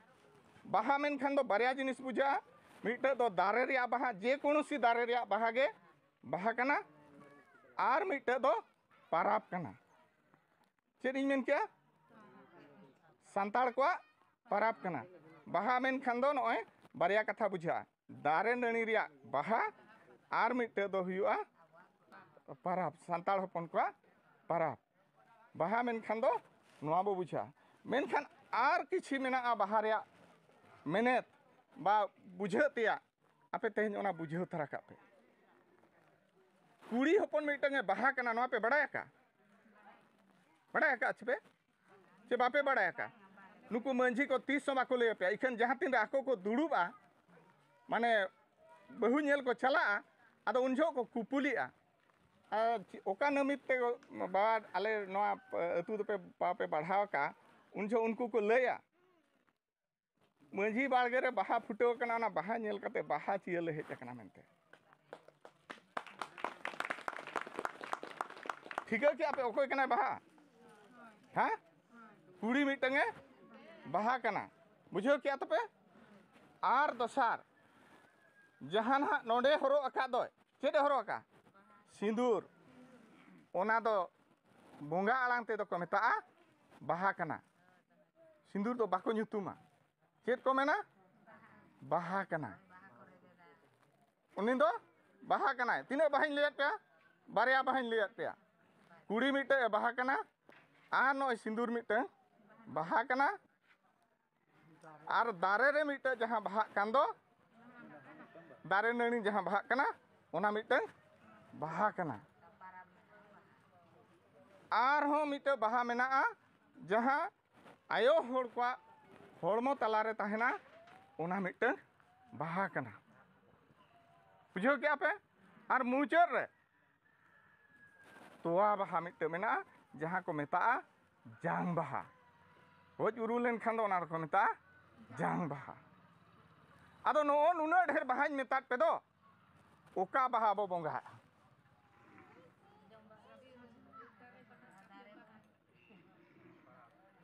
ᱵᱟᱦᱟ ᱢᱮᱱᱠᱷᱟᱱ ᱫᱚ ᱵᱟᱨᱭᱟ ᱡᱤᱱᱤᱥ ᱵᱩᱡᱷᱟᱹᱜᱼᱟ᱾ ᱢᱤᱫᱴᱟᱹᱜ ᱫᱚ ᱫᱟᱨᱮ ᱨᱮᱭᱟᱜ ᱵᱟᱦᱟ, ᱡᱮ ᱠᱳᱱᱳᱥᱤ ᱫᱟᱨᱮ ᱨᱮᱭᱟᱜ ᱵᱟᱦᱟ ᱜᱮ ᱵᱟᱦᱟ ᱠᱟᱱᱟ, ᱟᱨ ᱢᱤᱫᱴᱟᱹᱜ ᱫᱚ ᱯᱟᱨᱟᱵᱽ ᱠᱟᱱᱟ᱾ ᱪᱮᱫ ᱤᱧ ᱢᱮᱱ ᱠᱮᱜᱼᱟ? ᱥᱟᱱᱛᱟᱲ ᱠᱚᱣᱟᱜ ᱯᱟᱨᱟᱵᱽ ᱠᱟᱱᱟ᱾ ᱵᱟᱦᱟ ᱢᱮᱱᱠᱷᱟᱱ ᱫᱚ ᱱᱚᱜᱼᱚᱭ ᱵᱟᱨᱭᱟ ᱠᱟᱛᱷᱟ ᱵᱩᱡᱷᱟᱹᱜᱼᱟ, ᱫᱟᱨᱮ ᱱᱟᱹᱲᱤ ᱨᱮᱭᱟᱜ ᱵᱟᱦᱟ, ᱟᱨ ᱢᱤᱫᱴᱟᱹᱜ ᱫᱚ ᱦᱩᱭᱩᱜᱼᱟ ᱯᱟᱨᱟᱵᱽ, ᱥᱟᱱᱛᱟᱲ ᱦᱚᱯᱚᱱ ᱠᱚᱣᱟᱜ ᱯᱟᱨᱟᱵᱽ᱾ ᱵᱟᱦᱟ ᱢᱮᱱᱠᱷᱟᱱ ᱫᱚ ᱱᱚᱣᱟ ᱵᱚ ᱵᱩᱡᱷᱟᱹᱜᱼᱟ᱾ ᱢᱮᱱᱠᱷᱟᱱ ᱟᱨ ᱠᱤᱪᱷᱤ ᱢᱮᱱᱟᱜᱼᱟ ᱵᱟᱦᱟ ᱨᱮᱭᱟᱜ ᱢᱮᱱᱮᱛ ᱵᱟ ᱵᱩᱡᱷᱟᱹᱜ ᱛᱮᱭᱟᱜ, ᱟᱯᱮ ᱛᱮᱦᱮᱧ ᱚᱱᱟ ᱵᱩᱡᱷᱟᱹᱣ ᱛᱟᱨᱟ ᱠᱟᱜ ᱯᱮ᱾ ᱠᱩᱲᱤ ᱦᱚᱯᱚᱱ ᱢᱤᱫᱴᱟᱝ ᱮ ᱵᱟᱦᱟ ᱠᱟᱱᱟ, ᱱᱚᱣᱟ ᱯᱮ ᱵᱟᱲᱟᱭ ᱟᱠᱟᱫ? ᱵᱟᱲᱟᱭ ᱟᱠᱟᱫ ᱪᱮ ᱯᱮ? ᱪᱮ ᱵᱟᱯᱮ ᱵᱟᱲᱟᱭ ᱟᱠᱟᱫ? ᱱᱩᱠᱩ ᱢᱟᱹᱡᱷᱤ ᱠᱚ ᱛᱤᱥ ᱦᱚᱸ ᱵᱟᱠᱚ ᱞᱟᱹᱭ ᱟᱯᱮᱭᱟ᱾ ᱤᱠᱷᱟᱹᱱ ᱡᱟᱦᱟᱸ ᱛᱤᱱ ᱨᱮ ᱟᱠᱚ ᱠᱚ ᱫᱩᱲᱩᱵᱼᱟ, ᱢᱟᱱᱮ ᱵᱟᱹᱦᱩ ᱧᱮᱞ ᱠᱚ ᱪᱟᱞᱟᱜᱼᱟ, ᱟᱫᱚ ᱩᱱ ᱡᱚᱦᱚᱜ ᱠᱚ ᱠᱩᱯᱩᱞᱤᱜᱼᱟ, ᱟᱨ ᱪᱮ-, ᱚᱠᱟ ᱱᱟᱹᱢᱤᱛ ᱛᱮ ᱵᱟᱵᱟ ᱟᱞᱮ ᱱᱚᱣᱟ ᱟᱹᱛᱩ ᱫᱚᱯᱮ ᱵᱟᱯᱮ ᱵᱟᱲᱦᱟᱣ ᱟᱠᱟᱫᱼᱟ? ᱩᱱ ᱡᱚᱦᱚᱜ ᱩᱱᱠᱩ ᱠᱚ ᱞᱟᱹᱭᱟ, ᱢᱟᱹᱡᱷᱤ ᱵᱟᱲᱜᱮ ᱨᱮ ᱵᱟᱦᱟ ᱯᱷᱩᱴᱟᱹᱣ ᱟᱠᱟᱱᱟ, ᱚᱱᱟ ᱵᱟᱦᱟ ᱧᱮᱞ ᱠᱟᱛᱮ ᱵᱟᱦᱟ ᱪᱤᱭᱟᱹᱞᱮ ᱦᱮᱡ ᱟᱠᱟᱱᱟ ᱢᱮᱱᱛᱮ᱾ ᱴᱷᱤᱠᱟᱹ ᱠᱮᱜᱼᱟ ᱯᱮ ᱚᱠᱚᱭ ᱠᱟᱱᱟᱭ ᱵᱟᱦᱟ? ᱦᱮᱸ? ᱠᱩᱲᱤ ᱢᱤᱫᱴᱟᱝ ᱮ ᱵᱟᱦᱟ ᱠᱟᱱᱟ᱾ ᱵᱩᱡᱷᱟᱹᱣ ᱠᱮᱜᱼᱟ ᱛᱚᱯᱮ? ᱟᱨ ᱫᱚᱥᱟᱨ, ᱡᱟᱦᱟᱸ ᱱᱟᱦᱟᱜ ᱱᱚᱰᱮ ᱦᱚᱨᱚᱜ ᱟᱠᱟᱫ ᱫᱚᱭ, ᱪᱮᱫ ᱮ ᱦᱚᱨᱚᱜ ᱟᱠᱟᱫ? ᱥᱤᱸᱫᱩᱨ᱾ ᱚᱱᱟ ᱫᱚ ᱵᱚᱸᱜᱟ ᱟᱲᱟᱝ ᱛᱮᱫᱚ ᱠᱚ ᱢᱮᱛᱟᱜᱼᱟ ᱵᱟᱦᱟ ᱠᱟᱱᱟ᱾ ᱥᱤᱸᱫᱩᱨ ᱫᱚ ᱵᱟᱠᱚ ᱧᱩᱛᱩᱢᱟ᱾ ᱪᱮᱫ ᱠᱚ ᱢᱮᱱᱟ? ᱵᱟᱦᱟ ᱠᱟᱱᱟ᱾ ᱩᱱᱤ ᱫᱚ ᱵᱟᱦᱟ ᱠᱟᱱᱟᱭ᱾ ᱛᱤᱱᱟᱹᱜ ᱵᱟᱦᱟᱧ ᱞᱟᱹᱭᱟᱫ ᱯᱮᱭᱟ? ᱵᱟᱨᱭᱟ ᱵᱟᱦᱟᱧ ᱞᱟᱹᱭᱟᱫ ᱯᱮᱭᱟ᱾ ᱠᱩᱲᱤ ᱢᱤᱫᱴᱟᱝ ᱮ ᱵᱟᱦᱟ ᱠᱟᱱᱟ, ᱟᱨ ᱱᱚᱜᱼᱚᱭ ᱥᱤᱸᱫᱩᱨ ᱢᱤᱫᱴᱟᱝ ᱵᱟᱦᱟ ᱠᱟᱱᱟ, ᱟᱨ ᱫᱟᱨᱮ ᱨᱮ ᱢᱤᱫᱴᱟᱝ ᱡᱟᱦᱟᱸ ᱵᱟᱦᱟᱜ ᱠᱟᱱ ᱫᱚ, ᱫᱟᱨᱮ ᱱᱟᱹᱲᱤ ᱡᱟᱦᱟᱸ ᱵᱟᱦᱟᱜ ᱠᱟᱱᱟ, ᱚᱱᱟ ᱢᱤᱫᱴᱟᱝ ᱵᱟᱦᱟ ᱠᱟᱱᱟ᱾ ᱟᱨᱦᱚᱸ ᱢᱤᱫᱴᱟᱝ ᱵᱟᱦᱟ ᱢᱮᱱᱟᱜᱼᱟ, ᱡᱟᱦᱟᱸ ᱟᱭᱳ ᱦᱚᱲ ᱠᱚᱣᱟᱜ ᱦᱚᱲᱢᱚ ᱛᱟᱞᱟᱨᱮ ᱛᱟᱦᱮᱱᱟ, ᱚᱱᱟ ᱢᱤᱫᱴᱟᱝ ᱵᱟᱦᱟ ᱠᱟᱱᱟ᱾ ᱵᱩᱡᱷᱟᱹᱣ ᱠᱮᱜᱼᱟ ᱯᱮ? ᱟᱨ ᱢᱩᱪᱟᱹᱫ ᱨᱮ ᱛᱚᱣᱟ ᱵᱟᱦᱟ ᱢᱤᱫᱴᱟᱝ ᱢᱮᱱᱟᱜᱼᱟ, ᱡᱟᱦᱟᱸ ᱠᱚ ᱢᱮᱛᱟᱜᱼᱟ ᱡᱟᱝ ᱵᱟᱦᱟ᱾ ᱜᱚᱡ ᱩᱨᱩ ᱞᱮᱱᱠᱷᱟᱱ ᱫᱚ ᱚᱱᱟ ᱫᱚᱠᱚ ᱢᱮᱛᱟᱜᱼᱟ ᱡᱟᱝ ᱵᱟᱦᱟ᱾ ᱟᱫᱚ ᱱᱚᱜᱼᱚ ᱱᱩᱱᱟᱹᱜ ᱰᱷᱮᱨ ᱵᱟᱦᱟᱧ ᱢᱮᱛᱟᱫ ᱯᱮ ᱫᱚ, ᱚᱠᱟ ᱵᱟᱦᱟ ᱵᱚ ᱵᱚᱸᱜᱟᱜᱼᱟ?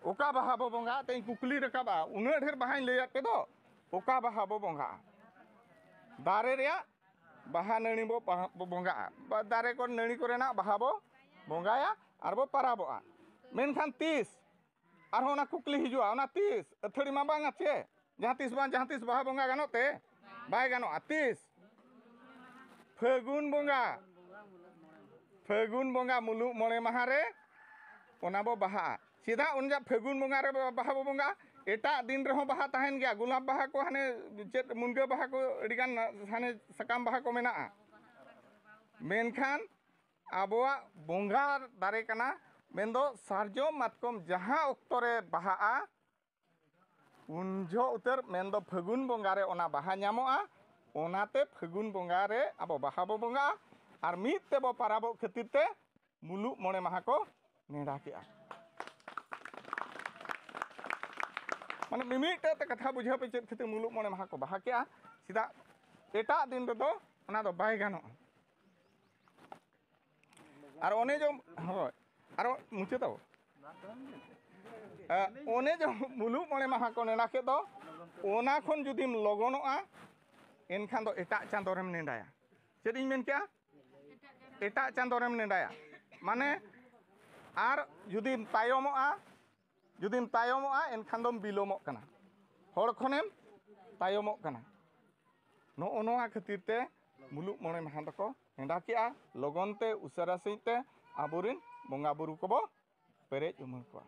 ᱚᱠᱟ ᱵᱟᱦᱟ ᱵᱚ ᱵᱚᱸᱜᱟᱜᱼᱟ? ᱛᱮᱧ ᱠᱩᱠᱞᱤ ᱨᱟᱠᱟᱵᱼᱟ, ᱩᱱᱟᱹᱜ ᱰᱷᱮᱨ ᱵᱟᱦᱟᱧ ᱞᱟᱹᱭᱟᱫ ᱯᱮ ᱫᱚ, ᱚᱠᱟ ᱵᱟᱦᱟ ᱵᱚ ᱵᱚᱸᱜᱟᱜᱼᱟ? ᱫᱟᱨᱮ ᱨᱮᱭᱟᱜ ᱵᱟᱦᱟ ᱱᱟᱹᱲᱤ ᱵᱚ ᱵᱟᱦᱟ-, ᱵᱚ ᱵᱚᱸᱜᱟᱜᱼᱟ, ᱵᱟ, ᱫᱟᱨᱮ ᱠᱚ ᱱᱟᱹᱲᱤ ᱠᱚᱨᱮᱱᱟᱜ ᱵᱟᱦᱟ ᱵᱚ ᱵᱚᱸᱜᱟᱭᱟ ᱟᱨ ᱵᱚ ᱯᱟᱨᱟᱵᱚᱜᱼᱟ᱾ ᱢᱮᱱᱠᱷᱟᱱ ᱛᱤᱥ? ᱟᱨᱦᱚᱸ ᱚᱱᱟ ᱠᱩᱠᱞᱤ ᱦᱤᱡᱩᱜᱼᱟ, ᱚᱱᱟ ᱛᱤᱥ? ᱟᱹᱛᱷᱟᱹᱲᱤ ᱢᱟ ᱵᱟᱝᱟ ᱪᱮ? ᱡᱟᱦᱟᱸ ᱛᱤᱥ ᱵᱟᱝ ᱡᱟᱦᱟᱸ ᱛᱤᱥ ᱵᱟᱦᱟ ᱵᱚᱸᱜᱟ ᱜᱟᱱᱚᱜ ᱛᱮ? ᱵᱟᱭ ᱜᱟᱱᱚᱜᱼᱟ᱾ ᱛᱤᱥ? ᱯᱷᱟᱹᱜᱩᱱ ᱵᱚᱸᱜᱟ᱾ ᱯᱷᱟᱹᱜᱩᱱ ᱵᱚᱸᱜᱟ ᱢᱩᱞᱩᱜ ᱢᱚᱬᱮ ᱢᱟᱦᱟ ᱨᱮ ᱚᱱᱟ ᱵᱚ ᱵᱟᱦᱟᱜᱼᱟ᱾ ᱪᱮᱫᱟᱜ ᱚᱱᱟ ᱯᱷᱟᱹᱜᱩᱱ ᱵᱚᱸᱜᱟ ᱨᱮ ᱵᱟᱦᱟ ᱵᱚ ᱵᱚᱸᱜᱟ? ᱮᱴᱟᱜ ᱫᱤᱱ ᱨᱮᱦᱚᱸ ᱵᱟᱦᱟ ᱛᱟᱦᱮᱱ ᱜᱮᱭᱟ, ᱜᱳᱞᱟᱯ ᱵᱟᱦᱟ ᱠᱚ, ᱦᱟᱱᱮ ᱪᱮᱫ ᱢᱩᱱᱜᱟᱹ ᱵᱟᱦᱟ ᱠᱚ, ᱟᱹᱰᱤᱜᱟᱱ ᱦᱟᱱᱮ ᱥᱟᱠᱟᱢ ᱵᱟᱦᱟ ᱠᱚ ᱢᱮᱱᱟᱜᱼᱟ᱾ ᱢᱮᱱᱠᱷᱟᱱ ᱟᱵᱚᱣᱟᱜ ᱵᱚᱸᱜᱟ ᱫᱟᱨᱮ ᱠᱟᱱᱟ, ᱢᱮᱱᱫᱚ ᱥᱟᱨᱡᱚᱢ ᱢᱟᱛᱠᱚᱢ ᱡᱟᱦᱟᱸ ᱚᱠᱛᱚ ᱨᱮ ᱵᱟᱦᱟᱜᱼᱟ, ᱩᱱ ᱡᱚᱦᱚᱜ ᱩᱛᱟᱹᱨ, ᱢᱮᱱᱫᱚ ᱯᱷᱟᱹᱜᱩᱱ ᱵᱚᱸᱜᱟ ᱨᱮ ᱚᱱᱟ ᱵᱟᱦᱟ ᱧᱟᱢᱚᱜᱼᱟ᱾ ᱚᱱᱟᱛᱮ ᱯᱷᱟᱹᱜᱩᱱ ᱵᱚᱸᱜᱟ ᱨᱮ ᱟᱵᱚ ᱵᱟᱦᱟ ᱵᱚ ᱵᱚᱸᱜᱟᱜᱼᱟ ᱟᱨ ᱢᱤᱫ ᱛᱮᱵᱚ ᱯᱟᱨᱟᱵᱚᱜ ᱠᱷᱟᱹᱛᱤᱨ ᱛᱮ ᱢᱩᱞᱩᱜ ᱢᱚᱬᱮ ᱢᱟᱦᱟ ᱠᱚ ᱱᱮᱰᱟ ᱠᱮᱜᱼᱟ᱾ ᱢᱟᱱᱮ ᱢᱤᱢᱤᱫᱴᱟᱹᱜ ᱛᱮ ᱠᱟᱛᱷᱟ ᱵᱩᱡᱷᱟᱹᱣ ᱯᱮ, ᱪᱮᱫ ᱠᱷᱟᱹᱛᱤᱨ ᱢᱩᱞᱩᱜ ᱢᱚᱬᱮ ᱢᱟᱦᱟ ᱠᱚ ᱵᱟᱦᱟ ᱠᱮᱜᱼᱟ? ᱪᱮᱫᱟᱜ ᱮᱴᱟᱜ ᱫᱤᱱ ᱨᱮᱫᱚ ᱚᱱᱟ ᱫᱚ ᱵᱟᱭ ᱜᱟᱱᱚᱜᱼᱟ᱾ ᱟᱨ ᱚᱱᱮ ᱡᱮ, ᱦᱳᱭ, ᱟᱨᱚ ᱢᱩᱪᱟᱹᱫ ᱟᱵᱚ᱾ ᱮ, ᱚᱱᱮ ᱡᱮ ᱢᱩᱞᱩᱜ ᱢᱚᱬᱮ ᱢᱟᱦᱟ ᱠᱚ ᱱᱮᱰᱟ ᱠᱮᱫ ᱫᱚ, ᱚᱱᱟ ᱠᱷᱚᱱ ᱡᱩᱫᱤᱢ ᱞᱚᱜᱚᱱᱚᱜᱼᱟ, ᱮᱱᱠᱷᱟᱱ ᱫᱚ ᱮᱴᱟᱜ ᱪᱟᱸᱫᱳ ᱨᱮᱢ ᱱᱮᱰᱟᱭᱟ᱾ ᱪᱮᱫ ᱤᱧ ᱢᱮᱱ ᱠᱮᱜᱼᱟ? ᱮᱴᱟᱜ ᱪᱟᱸᱫᱳ ᱨᱮᱢ ᱱᱮᱰᱟᱭᱟ᱾ ᱢᱟᱱᱮ, ᱟᱨ ᱡᱩᱫᱤᱢ ᱛᱟᱭᱚᱢᱚᱜᱼᱟ, ᱡᱩᱫᱤᱢ ᱛᱟᱭᱚᱢᱚᱜᱼᱟ, ᱮᱱᱠᱷᱟᱱ ᱫᱚᱢ ᱵᱤᱞᱚᱢᱚᱜ ᱠᱟᱱᱟ, ᱦᱚᱲ ᱠᱷᱚᱱᱮᱢ ᱛᱟᱭᱚᱢᱚᱜ ᱠᱟᱱᱟ᱾ ᱱᱚᱜᱼᱚ ᱱᱚᱣᱟ ᱠᱷᱟᱹᱛᱤᱨ ᱛᱮ ᱢᱩᱞᱩᱜ ᱢᱚᱬᱮ ᱢᱟᱦᱟ ᱫᱚᱠᱚ ᱱᱮᱰᱟ ᱠᱮᱜᱼᱟ, ᱞᱚᱜᱚᱱ ᱛᱮ, ᱩᱥᱟᱹᱨᱟ ᱥᱟᱺᱦᱤᱡ ᱛᱮ ᱟᱵᱚᱨᱮᱱ ᱵᱚᱸᱜᱟ ᱵᱩᱨᱩ ᱠᱚᱵᱚ ᱯᱮᱨᱮᱡ ᱩᱢᱟᱹᱲ ᱠᱚᱣᱟ᱾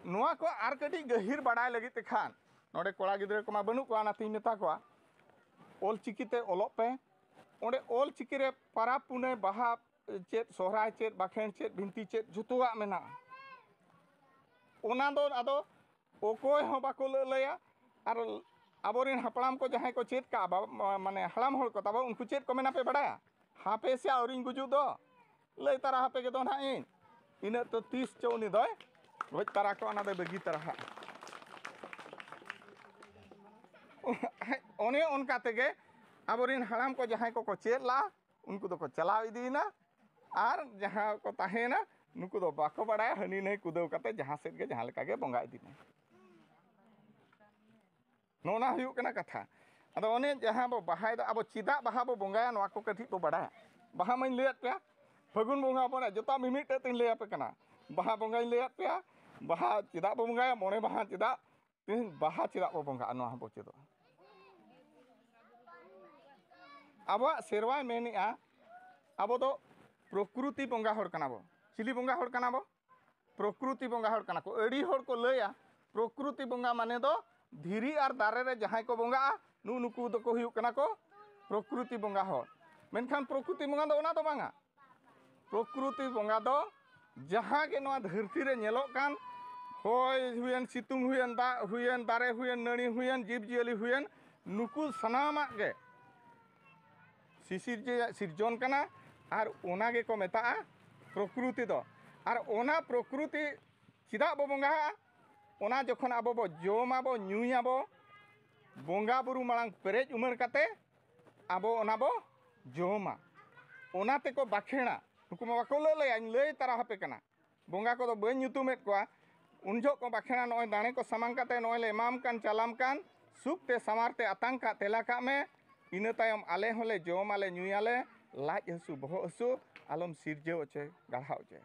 ᱱᱚᱣᱟ ᱠᱚ ᱟᱨ ᱠᱟᱹᱴᱤᱡ ᱜᱟᱹᱦᱤᱨ ᱵᱟᱲᱟᱭ ᱞᱟᱹᱜᱤᱫ ᱛᱮᱠᱷᱟᱱ, ᱱᱚᱰᱮ ᱠᱚᱲᱟ ᱜᱤᱫᱽᱨᱟᱹ ᱠᱚᱢᱟ ᱵᱟᱹᱱᱩᱜ ᱠᱚᱣᱟ, ᱚᱱᱟᱛᱤᱧ ᱢᱮᱛᱟ ᱠᱚᱣᱟ, ᱚᱞ ᱪᱤᱠᱤ ᱛᱮ ᱚᱞᱚᱜ ᱯᱮ᱾ ᱚᱸᱰᱮ ᱚᱞ ᱪᱤᱠᱤ ᱨᱮ ᱯᱟᱨᱟᱵᱽ ᱯᱩᱱᱟᱹᱭ, ᱵᱟᱦᱟ ᱪᱮᱫ, ᱥᱚᱦᱨᱟᱭ ᱪᱮᱫ, ᱵᱟᱠᱷᱮᱬ ᱪᱮᱫ, ᱵᱤᱱᱛᱤ ᱪᱮᱫ, ᱡᱚᱛᱚᱣᱟᱜ ᱢᱮᱱᱟᱜᱼᱟ᱾ ᱚᱱᱟ ᱫᱚ ᱟᱫᱚ ᱚᱠᱚᱭ ᱦᱚᱸ ᱵᱟᱠᱚ ᱞᱟᱹᱞᱟᱹᱭᱟ᱾ ᱟᱨ ᱟᱵᱚᱨᱮᱱ ᱦᱟᱯᱲᱟᱢ ᱠᱚ ᱡᱟᱦᱟᱸᱭ ᱠᱚ ᱪᱮᱫ ᱠᱟᱜᱼᱟ, ᱵᱟ-, ᱢᱟᱱᱮ ᱦᱟᱲᱟᱢ ᱦᱚᱲ ᱠᱚ ᱛᱟᱵᱚ, ᱩᱱᱠᱩ ᱪᱮᱫ ᱠᱚ ᱢᱮᱱᱟ ᱯᱮ ᱵᱟᱲᱟᱭᱟ? "ᱦᱟᱯᱮ ᱥᱮ ᱟᱹᱣᱨᱤᱧ ᱜᱩᱡᱩᱜ ᱫᱚ, ᱞᱟᱹᱭ ᱛᱟᱨᱟ ᱦᱟᱯᱮ ᱜᱮ ᱫᱚ ᱱᱟᱦᱟᱜ ᱤᱧ", ᱤᱱᱟᱹᱜ ᱛᱚ ᱛᱤᱥ ᱪᱚ ᱩᱱᱤ ᱫᱚᱭ ᱜᱚᱡ ᱛᱟᱨᱟ ᱠᱚᱜᱼᱟ, ᱚᱱᱟ ᱫᱚᱭ ᱵᱟᱹᱜᱤ ᱛᱟᱨᱟ ᱦᱟᱸᱜ᱾ ᱚᱱᱮ ᱚᱱᱠᱟ ᱛᱮᱜᱮ ᱟᱵᱚᱨᱮᱱ ᱦᱟᱲᱟᱢ ᱠᱚ ᱡᱟᱦᱟᱸᱭ ᱠᱚᱠᱚ ᱪᱮᱫ ᱞᱟᱜᱼᱟ, ᱩᱱᱠᱩ ᱫᱚᱠᱚ ᱪᱟᱞᱟᱣ ᱤᱫᱤᱭᱮᱱᱟ᱾ ᱟᱨ ᱡᱟᱦᱟᱸ ᱠᱚ ᱛᱟᱦᱮᱸᱭᱮᱱᱟ, ᱱᱩᱠᱩ ᱫᱚ ᱵᱟᱠᱚ ᱵᱟᱲᱟᱭᱟ, ᱦᱟᱹᱱᱤ ᱱᱟᱹᱭ ᱠᱩᱫᱟᱹᱣ ᱠᱟᱛᱮ ᱡᱟᱦᱟᱸ ᱥᱮᱫ ᱜᱮ ᱡᱟᱦᱟᱸ ᱞᱮᱠᱟ ᱜᱮ ᱵᱚᱸᱜᱟ ᱤᱫᱤ ᱢᱮ᱾ ᱱᱚᱜᱼᱚ ᱱᱟ ᱦᱩᱭᱩᱜ ᱠᱟᱱᱟ ᱠᱟᱛᱷᱟ᱾ ᱟᱫᱚ ᱚᱱᱮ ᱡᱟᱦᱟᱸ ᱵᱚ ᱵᱟᱦᱟᱭᱮᱫᱟ, ᱟᱵᱚ ᱪᱮᱫᱟᱜ ᱵᱟᱦᱟ ᱵᱚ ᱵᱚᱸᱜᱟᱭᱟ, ᱱᱚᱣᱟ ᱠᱚ ᱠᱟᱹᱴᱤᱡ ᱵᱚ ᱵᱟᱲᱟᱭᱟ᱾ ᱵᱟᱦᱟ ᱢᱟᱧ ᱞᱟᱹᱭᱟᱫ ᱯᱮᱭᱟ, ᱯᱷᱟᱹᱜᱩᱱ ᱵᱚᱸᱜᱟ ᱵᱚᱱ, ᱡᱚᱛᱚ ᱢᱤᱢᱤᱫᱴᱟᱹᱜ ᱛᱤᱧ ᱞᱟᱹᱭ ᱟᱯᱮ ᱠᱟᱱᱟ᱾ ᱵᱟᱦᱟ ᱵᱚᱸᱜᱟᱧ ᱞᱟᱹᱭᱟᱫ ᱯᱮᱭᱟ, ᱵᱟᱦᱟ ᱪᱮᱫᱟᱜ ᱵᱚ ᱵᱚᱸᱜᱟᱭᱟ, ᱢᱚᱬᱮ ᱢᱟᱦᱟ ᱪᱮᱫᱟᱜ, ᱛᱮᱦᱮᱧ ᱵᱟᱦᱟ ᱪᱮᱫᱟᱜ ᱵᱚ ᱵᱚᱸᱜᱟᱜᱼᱟ, ᱱᱚᱣᱟ ᱦᱚᱸ ᱵᱚ ᱪᱮᱫᱚᱜᱼᱟ᱾ ᱟᱵᱚᱣᱟᱜ ᱥᱮᱨᱣᱟᱭ ᱢᱮᱱᱮᱜᱼᱟ, ᱟᱵᱚ ᱫᱚ ᱯᱨᱚᱠᱨᱩᱛᱤ ᱵᱚᱸᱜᱟ ᱦᱚᱲ ᱠᱟᱱᱟ ᱵᱚ᱾ ᱪᱤᱞᱤ ᱵᱚᱸᱜᱟ ᱦᱚᱲ ᱠᱟᱱᱟ ᱵᱚ? ᱯᱨᱚᱠᱨᱩᱛᱤ ᱵᱚᱸᱜᱟ ᱦᱚᱲ ᱠᱟᱱᱟ ᱠᱚ᱾ ᱟᱹᱰᱤ ᱦᱚᱲ ᱠᱚ ᱞᱟᱹᱭᱟ, ᱯᱨᱚᱠᱨᱩᱛᱤ ᱵᱚᱸᱜᱟ ᱢᱟᱱᱮ ᱫᱚ ᱫᱷᱤᱨᱤ ᱟᱨ ᱫᱟᱨᱮ ᱨᱮ ᱡᱟᱦᱟᱸᱭ ᱠᱚ ᱵᱚᱸᱜᱟᱜᱼᱟ, ᱱᱩᱜᱼᱩ ᱱᱩᱠᱩ ᱫᱚᱠᱚ ᱦᱩᱭᱩᱜ ᱠᱟᱱᱟ ᱠᱚ ᱯᱨᱚᱠᱨᱩᱛᱤ ᱵᱚᱸᱜᱟ ᱦᱚᱲ᱾ ᱢᱮᱱᱠᱷᱟᱱ ᱯᱨᱚᱠᱨᱩᱛᱤ ᱵᱚᱸᱜᱟ ᱫᱚ ᱚᱱᱟ ᱫᱚ ᱵᱟᱝᱟ᱾ ᱯᱨᱚᱠᱨᱩᱛᱤ ᱵᱚᱸᱜᱟ ᱫᱚ ᱡᱟᱦᱟᱸ ᱜᱮ ᱱᱚᱣᱟ ᱫᱷᱟᱹᱨᱛᱤ ᱨᱮ ᱧᱮᱞᱚᱜ ᱠᱟᱱ, ᱦᱚᱭ ᱦᱩᱭᱮᱱ, ᱥᱤᱛᱩᱝ ᱦᱩᱭᱮᱱ, ᱫᱟᱜ ᱦᱩᱭᱮᱱ, ᱫᱟᱨᱮ ᱦᱩᱭᱮᱱ, ᱱᱟᱹᱲᱤ ᱦᱩᱭᱮᱱ, ᱡᱤᱵᱽᱼᱡᱤᱭᱟᱹᱞᱤ ᱦᱩᱭᱮᱱ, ᱱᱩᱠᱩ ᱥᱟᱱᱟᱢᱟᱜ ᱜᱮ ᱥᱤᱥᱤᱨᱡᱟᱹᱣᱟᱜ ᱥᱤᱨᱡᱚᱱ ᱠᱟᱱᱟ᱾ ᱟᱨ ᱚᱱᱟ ᱜᱮᱠᱚ ᱢᱮᱛᱟᱜᱼᱟ ᱯᱨᱚᱠᱨᱤᱛᱤ ᱫᱚ᱾ ᱟᱨ ᱚᱱᱟ ᱯᱨᱚᱠᱨᱤᱛᱤ ᱪᱮᱫᱟᱜ ᱵᱚ ᱵᱚᱸᱜᱟᱜᱼᱟ? ᱚᱱᱟ ᱡᱚᱠᱷᱚᱱ ᱟᱵᱚ ᱵᱚ ᱡᱚᱢᱟᱵᱚ, ᱧᱩᱭᱟᱵᱚ, ᱵᱚᱸᱜᱟ ᱵᱩᱨᱩ ᱢᱟᱲᱟᱝ ᱯᱮᱨᱮᱡ ᱩᱢᱟᱹᱲ ᱠᱟᱛᱮ ᱟᱵᱚ ᱚᱱᱟ ᱵᱚ ᱡᱚᱢᱟ᱾ ᱚᱱᱟ ᱛᱮᱠᱚ ᱵᱟᱠᱷᱮᱲᱟ᱾ ᱱᱩᱠᱩ ᱢᱟ ᱵᱟᱠᱚ ᱞᱟᱹᱞᱟᱹᱭᱟ, ᱤᱧ ᱞᱟᱹᱭ ᱛᱟᱨᱟ ᱦᱟᱯᱮ ᱠᱟᱱᱟ᱾ ᱵᱚᱸᱜᱟ ᱠᱚᱫᱚ ᱵᱟᱹᱧ ᱧᱩᱛᱩᱢᱮᱫ ᱠᱚᱣᱟ᱾ ᱩᱱ ᱡᱚᱦᱚᱜ ᱠᱚ ᱵᱟᱠᱷᱮᱲᱟ, ᱱᱚᱜᱼᱚᱭ ᱫᱟᱲᱮ ᱠᱚ ᱥᱟᱢᱟᱝ ᱠᱟᱛᱮ ᱱᱚᱜᱼᱚᱭ ᱞᱮ ᱮᱢᱟᱢ ᱠᱟᱱ, ᱪᱟᱞᱟᱢ ᱠᱟᱱ, ᱥᱩᱠ ᱛᱮ ᱥᱟᱶᱟᱨ ᱛᱮ ᱟᱛᱟᱝ ᱠᱟᱜ, ᱛᱮᱞᱟ ᱠᱟᱜ ᱢᱮ᱾ ᱤᱱᱟᱹ ᱛᱟᱭᱚᱢ ᱟᱞᱮ ᱦᱚᱸᱞᱮ ᱡᱚᱢᱟᱞᱮ, ᱧᱩᱭᱟᱞᱮ, ᱞᱟᱡ ᱦᱟᱹᱥᱩ, ᱵᱚᱦᱚᱜ ᱦᱟᱹᱥᱩ ᱟᱞᱚᱢ ᱥᱤᱨᱡᱟᱹᱣ ᱦᱚᱪᱚᱭ, ᱜᱟᱲᱦᱟᱣ ᱦᱚᱪᱚᱭ᱾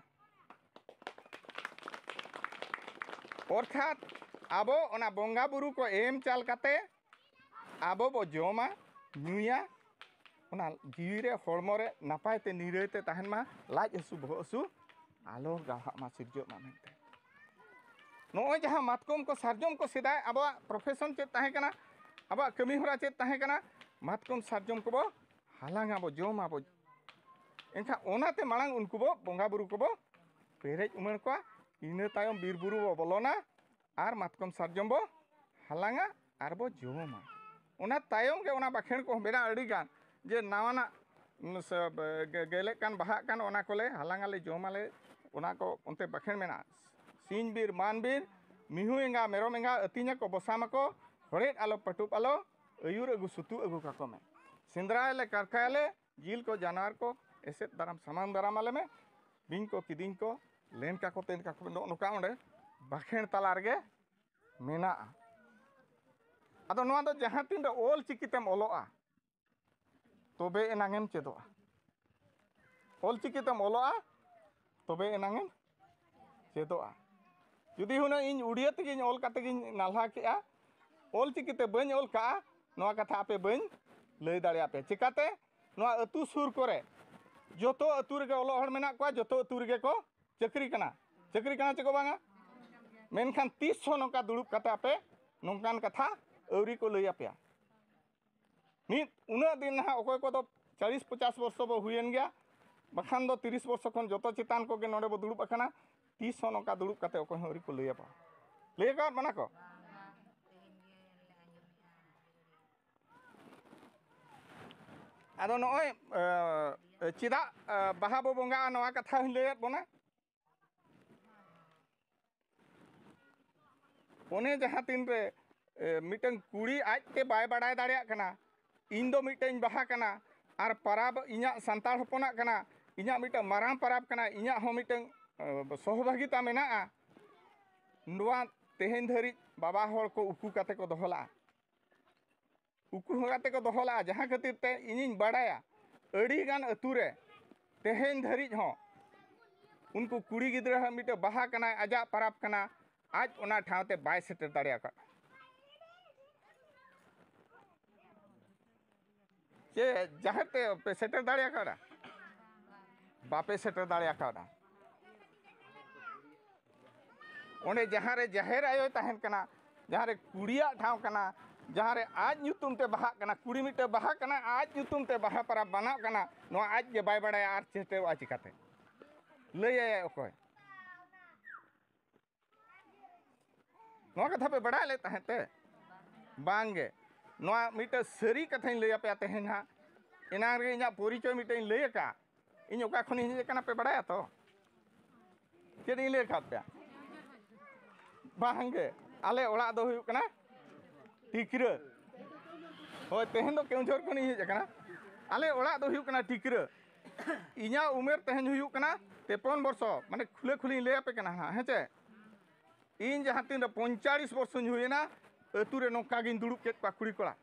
ᱚᱨᱛᱷᱟᱛ ᱟᱵᱚ ᱚᱱᱟ ᱵᱚᱸᱜᱟ ᱵᱩᱨᱩ ᱠᱚ ᱮᱢ ᱪᱟᱞ ᱠᱟᱛᱮ ᱟᱵᱚ ᱵᱚ ᱡᱚᱢᱟ, ᱧᱩᱭᱟ, ᱚᱱᱟ ᱡᱤᱣᱤ ᱨᱮ, ᱦᱚᱲᱢᱚ ᱨᱮ ᱱᱟᱯᱟᱭ ᱛᱮ ᱱᱤᱨᱟᱹᱭ ᱛᱮ ᱛᱟᱦᱮᱱ ᱢᱟ, ᱞᱟᱡ ᱦᱟᱹᱥᱩ, ᱵᱚᱦᱚᱜ ᱦᱟᱹᱥᱩ ᱟᱞᱚ ᱜᱟᱲᱦᱟᱜ ᱢᱟ, ᱥᱤᱨᱡᱟᱹᱜ ᱢᱟ ᱢᱮᱱᱛᱮ᱾ ᱱᱚᱜᱼᱚᱭ ᱡᱟᱦᱟᱸ ᱢᱟᱛᱠᱚᱢ ᱠᱚ, ᱥᱟᱨᱡᱚᱢ ᱠᱚ, ᱥᱮᱫᱟᱭ ᱟᱵᱚᱣᱟᱜ profession ᱪᱮᱫ ᱛᱟᱦᱮᱸ ᱠᱟᱱᱟ, ᱟᱵᱚᱣᱟᱜ ᱠᱟᱹᱢᱤ ᱦᱚᱨᱟ ᱪᱮᱫ ᱛᱟᱦᱮᱸ ᱠᱟᱱᱟ? ᱢᱟᱛᱠᱚᱢ ᱥᱟᱨᱡᱚᱢ ᱠᱚᱵᱚ ᱦᱟᱞᱟᱝ ᱟᱵᱚ, ᱡᱚᱢ ᱟᱵᱚ᱾ ᱮᱱᱠᱷᱟᱱ ᱚᱱᱟᱛᱮ ᱢᱟᱲᱟᱝ ᱩᱱᱠᱩ ᱵᱚ ᱵᱚᱸᱜᱟ ᱵᱩᱨᱩ ᱠᱚᱵᱚ ᱯᱮᱨᱮᱡ ᱩᱢᱟᱹᱲ ᱠᱚᱣᱟ, ᱤᱱᱟᱹ ᱛᱟᱭᱚᱢ ᱵᱤᱨ ᱵᱩᱨᱩ ᱵᱚ ᱵᱚᱞᱚᱱᱟ, ᱟᱨ ᱢᱟᱛᱠᱚᱢ ᱥᱟᱨᱡᱚᱢ ᱵᱚ ᱦᱟᱞᱟᱝᱟ ᱟᱨ ᱵᱚ ᱡᱚᱢᱟ᱾ ᱚᱱᱟ ᱛᱟᱭᱚᱢ ᱜᱮ ᱚᱱᱟ ᱵᱟᱠᱷᱮᱬ ᱠᱚ ᱢᱮᱱᱟᱜᱼᱟ ᱟᱹᱰᱤ ᱜᱟᱱ, ᱡᱮ ᱱᱟᱣᱟᱱᱟᱜ, ᱩᱸ, ᱥᱮ, ᱵ-, ᱜᱮ-, ᱜᱮᱞᱮᱜ ᱠᱟᱱ, ᱵᱟᱦᱟᱜ ᱠᱟᱱ, ᱚᱱᱟ ᱠᱚᱞᱮ ᱦᱟᱞᱟᱝ ᱟᱞᱮ, ᱡᱚᱢ ᱟᱞᱮ, ᱚᱱᱟ ᱠᱚ ᱚᱱᱛᱮ ᱵᱟᱠᱷᱮᱬ ᱢᱮᱱᱟᱜᱼᱟ᱾ ᱥᱤᱧ ᱵᱤᱨ ᱢᱟᱱ ᱵᱤᱨ, ᱢᱤᱦᱩ ᱮᱸᱜᱟ ᱢᱮᱨᱚᱢ ᱮᱸᱜᱟ, ᱟᱹᱛᱤᱧ ᱟᱠᱚ ᱵᱚᱥᱟᱢ ᱟᱠᱚ, ᱦᱚᱲᱮᱫ ᱟᱞᱚ ᱯᱟᱹᱴᱩᱵ ᱟᱞᱚ, ᱟᱹᱭᱩᱨ ᱟᱹᱜᱩ ᱥᱩᱛᱩᱜ ᱟᱹᱜᱩ ᱠᱟᱠᱚ ᱢᱮ᱾ ᱥᱮᱸᱫᱽᱨᱟᱭᱟᱞᱮ ᱠᱟᱨᱠᱟᱭᱟᱞᱮ, ᱡᱤᱞ ᱠᱚ ᱡᱟᱱᱣᱟᱨ ᱠᱚ ᱮᱥᱮᱫ ᱫᱟᱨᱟᱢ ᱥᱟᱢᱟᱝ ᱫᱟᱨᱟᱢ ᱟᱞᱮ ᱢᱮ, ᱵᱤᱧ ᱠᱚ ᱠᱤᱫᱤᱧ ᱠᱚ ᱞᱮᱱ ᱠᱟᱠᱚ ᱛᱮᱱ ᱠᱟᱠᱚ ᱢᱮ, ᱱᱚᱜᱼᱚ ᱱᱚᱝᱠᱟ ᱚᱸᱰᱮ ᱵᱟᱠᱷᱮᱬ ᱛᱟᱞᱟ ᱨᱮᱜᱮ ᱢᱮᱱᱟᱜᱼᱟ᱾ ᱟᱫᱚ ᱱᱚᱣᱟ ᱫᱚ ᱡᱟᱦᱟᱸ ᱛᱤᱱ ᱨᱮ ᱚᱞ ᱪᱤᱠᱤ ᱛᱮᱢ ᱚᱞᱚᱜᱼᱟ, ᱛᱚᱵᱮ ᱮᱱᱟᱝ ᱮᱢ ᱪᱮᱫᱚᱜᱼᱟ᱾ ᱚᱞ ᱪᱤᱠᱤ ᱛᱮᱢ ᱚᱞᱚᱜᱼᱟ, ᱛᱚᱵᱮ ᱮᱱᱟᱝ ᱮᱢ ᱪᱮᱫᱚᱜᱼᱟ᱾ ᱡᱩᱫᱤ ᱦᱩᱱᱟᱹᱝ ᱤᱧ ᱩᱲᱤᱭᱟᱹ ᱛᱮᱜᱮᱧ ᱚᱞ ᱠᱟᱛᱮ ᱜᱤᱧ ᱱᱟᱞᱦᱟ ᱠᱮᱜᱼᱟ, ᱚᱞ ᱪᱤᱠᱤ ᱛᱮ ᱵᱟᱹᱧ ᱚᱞ ᱠᱟᱜᱼᱟ, ᱱᱚᱣᱟ ᱠᱟᱛᱷᱟ ᱟᱯᱮ ᱵᱟᱹᱧ ᱞᱟᱹᱭ ᱫᱟᱲᱮᱭᱟᱯᱮᱭᱟ᱾ ᱪᱮᱠᱟᱛᱮ? ᱱᱚᱣᱟ ᱟᱹᱛᱩ ᱥᱩᱨ ᱠᱚᱨᱮ ᱡᱚᱛᱚ ᱟᱹᱛᱩ ᱨᱮᱜᱮ ᱚᱞᱚᱜ ᱦᱚᱲ ᱢᱮᱱᱟᱜ ᱠᱚᱣᱟ, ᱡᱚᱛᱚ ᱟᱹᱛᱩ ᱨᱮᱜᱮ ᱠᱚ ᱪᱟᱹᱠᱨᱤ ᱠᱟᱱᱟ᱾ ᱪᱟᱹᱠᱨᱤ ᱠᱟᱱᱟ ᱪᱮ ᱠᱚ ᱵᱟᱝᱟ? ᱢᱮᱱᱠᱷᱟᱱ ᱛᱤᱥ ᱦᱚᱸ ᱱᱚᱝᱠᱟ ᱫᱩᱲᱩᱵ ᱠᱟᱛᱮ ᱟᱯᱮ ᱱᱚᱝᱠᱟᱱ ᱠᱟᱛᱷᱟ ᱟᱹᱣᱨᱤ ᱠᱚ ᱞᱟᱹᱭ ᱟᱯᱮᱭᱟ᱾ ᱢᱤᱫ ᱩᱱᱟᱹᱜ ᱫᱤᱱ ᱱᱟᱦᱟᱜ ᱚᱠᱚᱭ ᱠᱚᱫᱚ ᱪᱟᱞᱤᱥ ᱯᱚᱪᱟᱥ ᱵᱚᱨᱥᱚ ᱵᱚ ᱦᱩᱭᱮᱱ ᱜᱮᱭᱟ, ᱵᱟᱠᱷᱟᱱ ᱫᱚ ᱛᱤᱨᱤᱥ ᱵᱚᱨᱥᱚ ᱠᱷᱚᱱ ᱡᱚᱛᱚ ᱪᱮᱛᱟᱱ ᱠᱚᱜᱮ ᱱᱚᱰᱮ ᱵᱚ ᱫᱩᱲᱩᱵ ᱟᱠᱟᱱᱟ᱾ ᱛᱤᱥ ᱦᱚᱸ ᱱᱚᱝᱠᱟ ᱫᱩᱲᱩᱵ ᱠᱟᱛᱮ ᱚᱠᱚᱭ ᱦᱚᱸ ᱟᱹᱣᱨᱤ ᱠᱚ ᱞᱟᱹᱭ ᱟᱠᱚᱣᱟ᱾ ᱞᱟᱹᱭ ᱟᱠᱟᱫ ᱵᱚᱱᱟ ᱠᱚ? ᱟᱫᱚ ᱱᱚᱜᱼᱚᱭ, ᱮ, ᱪᱮᱫᱟᱜ, ᱮ, ᱵᱟᱦᱟ ᱵᱚ ᱵᱚᱸᱜᱟᱜᱼᱟ, ᱱᱚᱣᱟ ᱠᱟᱛᱷᱟ ᱦᱚᱸᱧ ᱞᱟᱹᱭᱟᱫ ᱵᱚᱱᱟ᱾ ᱚᱱᱮ ᱡᱟᱦᱟᱸ ᱛᱤᱱ ᱨᱮ, ᱮ, ᱢᱤᱫᱴᱟᱝ ᱠᱩᱲᱤ ᱟᱡᱛᱮ ᱵᱟᱭ ᱵᱟᱲᱟᱭ ᱫᱟᱲᱮᱭᱟᱜ ᱠᱟᱱᱟ, ᱤᱧ ᱫᱚ ᱢᱤᱫᱴᱟᱝ ᱵᱟᱦᱟ ᱠᱟᱱᱟ, ᱟᱨ ᱯᱟᱨᱟᱵᱽ ᱤᱧᱟᱹᱜ ᱥᱟᱱᱛᱟᱲ ᱦᱚᱯᱚᱱᱟᱜ ᱠᱟᱱᱟ, ᱤᱧᱟᱹᱜ ᱢᱤᱫᱴᱟᱝ ᱢᱟᱨᱟᱝ ᱯᱟᱨᱟᱵᱽ ᱠᱟᱱᱟ, ᱤᱧᱟᱹᱜ ᱦᱚᱸ ᱢᱤᱫᱴᱟᱝ, ᱮ, ᱥᱚᱦᱚᱵᱷᱟᱜᱤᱛᱟ ᱢᱮᱱᱟᱜᱼᱟ, ᱱᱚᱣᱟ ᱛᱮᱦᱮᱧ ᱫᱷᱟᱹᱨᱤᱡ ᱵᱟᱵᱟ ᱦᱚᱲ ᱠᱚ ᱩᱠᱩ ᱠᱟᱛᱮ ᱠᱚ ᱫᱚᱦᱚ ᱞᱟᱜᱼᱟ᱾ ᱩᱠᱩ ᱠᱟᱛᱮ ᱠᱚ ᱫᱚᱦᱚ ᱞᱟᱜᱼᱟ, ᱡᱟᱦᱟᱸ ᱠᱷᱟᱹᱛᱤᱨ ᱛᱮ ᱤᱧᱤᱧ ᱵᱟᱲᱟᱭᱟ, ᱟᱹᱰᱤᱜᱟᱱ ᱟᱹᱛᱩ ᱨᱮ ᱛᱮᱦᱮᱧ ᱫᱷᱟᱹᱨᱤᱡ ᱦᱚᱸ ᱩᱱᱠᱩ ᱠᱩᱲᱤ ᱜᱤᱫᱽᱨᱟᱹ ᱦᱚᱸ ᱢᱤᱫᱴᱮᱱ ᱵᱟᱦᱟ ᱠᱟᱱᱟᱭ, ᱟᱡᱟᱜ ᱯᱟᱨᱟᱵᱽ ᱠᱟᱱᱟ, ᱟᱡ ᱚᱱᱟ ᱴᱷᱟᱶ ᱛᱮ ᱵᱟᱭ ᱥᱮᱴᱮᱨ ᱫᱟᱲᱮ ᱟᱠᱟᱫ᱾ ᱪᱮ ᱡᱟᱦᱮᱨ ᱛᱮ ᱯᱮ ᱥᱮᱴᱮᱨ ᱫᱟᱲᱮ ᱟᱠᱟᱫᱟ? ᱵᱟᱯᱮ ᱥᱮᱴᱮᱨ ᱫᱟᱲᱮ ᱟᱠᱟᱫᱟ᱾ ᱚᱸᱰᱮ ᱡᱟᱦᱟᱸ ᱨᱮ ᱡᱟᱦᱮᱨ ᱟᱭᱳᱭ ᱛᱟᱦᱮᱱ ᱠᱟᱱᱟ, ᱡᱟᱦᱟᱸ ᱨᱮ ᱠᱩᱲᱤᱭᱟᱜ ᱴᱷᱟᱶ ᱠᱟᱱᱟ, ᱡᱟᱦᱟᱸ ᱨᱮ ᱟᱡ ᱧᱩᱛᱩᱢ ᱛᱮ ᱵᱟᱦᱟᱜ ᱠᱟᱱᱟ, ᱠᱩᱲᱤ ᱢᱤᱫᱴᱮᱱ ᱵᱟᱦᱟ ᱠᱟᱱᱟ, ᱟᱡ ᱧᱩᱛᱩᱢ ᱛᱮ ᱵᱟᱦᱟ ᱯᱟᱨᱟᱵᱽ ᱢᱟᱱᱟᱜ ᱠᱟᱱᱟ, ᱱᱚᱣᱟ ᱟᱡ ᱜᱮ ᱵᱟᱭ ᱵᱟᱲᱟᱭᱟ ᱟᱨ ᱪᱮᱥᱴᱟᱭᱟ ᱪᱤᱠᱟᱹᱛᱮ? ᱞᱟᱹᱭᱟᱭᱟᱭ ᱚᱠᱚᱭ? ᱱᱚᱣᱟ ᱠᱟᱛᱷᱟ ᱯᱮ ᱵᱟᱲᱟᱭ ᱞᱮᱫ ᱛᱟᱦᱮᱸᱫ ᱛᱮ? ᱵᱟᱝ ᱜᱮ᱾ ᱱᱚᱣᱟ ᱢᱤᱫᱴᱮᱱ ᱥᱟᱹᱨᱤ ᱠᱟᱛᱷᱟᱧ ᱞᱟᱹᱭ ᱟᱯᱮᱭᱟ ᱛᱮᱦᱮᱧ ᱦᱟᱸᱜ᱾ ᱮᱱᱟᱝ ᱨᱮᱜᱮ ᱤᱧᱟᱹᱜ ᱯᱚᱨᱤᱪᱚᱭ ᱢᱤᱫᱴᱮᱱ ᱤᱧ ᱞᱟᱹᱭ ᱟᱠᱟᱫ᱾ ᱤᱧ ᱚᱠᱟ ᱠᱷᱚᱱᱤᱧ ᱦᱮᱡ ᱟᱠᱟᱱᱟ ᱯᱮ ᱵᱟᱲᱟᱭᱟ ᱛᱚ? ᱪᱮᱫ ᱤᱧ ᱞᱟᱹᱭ ᱟᱠᱟᱫ ᱯᱮᱭᱟ? ᱵᱟᱝ ᱜᱮ᱾ ᱟᱞᱮ ᱚᱲᱟᱜ ᱫᱚ ᱦᱩᱭᱩᱜ ᱠᱟᱱᱟ ᱴᱤᱠᱨᱟᱹ᱾ ᱦᱳᱭ, ᱛᱮᱦᱮᱧ ᱫᱚ ᱠᱮᱣᱡᱷᱚᱨ ᱠᱷᱚᱱᱤᱧ ᱦᱮᱡ ᱟᱠᱟᱱᱟ᱾ ᱟᱞᱮ ᱚᱲᱟᱜ ᱫᱚ ᱦᱩᱭᱩᱜ ᱠᱟᱱᱟ ᱴᱤᱠᱨᱟᱹ᱾ ᱤᱧᱟᱹᱜ ᱩᱢᱮᱨ ᱛᱮᱦᱮᱧ ᱦᱩᱭᱩᱜ ᱠᱟᱱᱟ ᱛᱮᱯᱚᱱ ᱵᱚᱨᱥᱚ, ᱢᱟᱱᱮ ᱠᱷᱩᱞᱟᱹ ᱠᱷᱩᱞᱤᱧ ᱞᱟᱹᱭ ᱟᱯᱮ ᱠᱟᱱᱟ ᱦᱟᱸᱜ, ᱦᱮᱸ ᱪᱮ? ᱤᱧ ᱡᱟᱦᱟᱸ ᱛᱤᱱ ᱨᱮ ᱯᱚᱧᱪᱟᱲᱤᱥ ᱵᱚᱨᱥᱚᱧ ᱦᱩᱭᱮᱱᱟ, ᱟᱹᱛᱩ ᱨᱮ ᱱᱚᱝᱠᱟ ᱜᱤᱧ ᱫᱩᱲᱩᱵ ᱠᱮᱫ ᱠᱚᱣᱟ ᱠᱩᱲᱤ ᱠᱚᱲᱟ᱾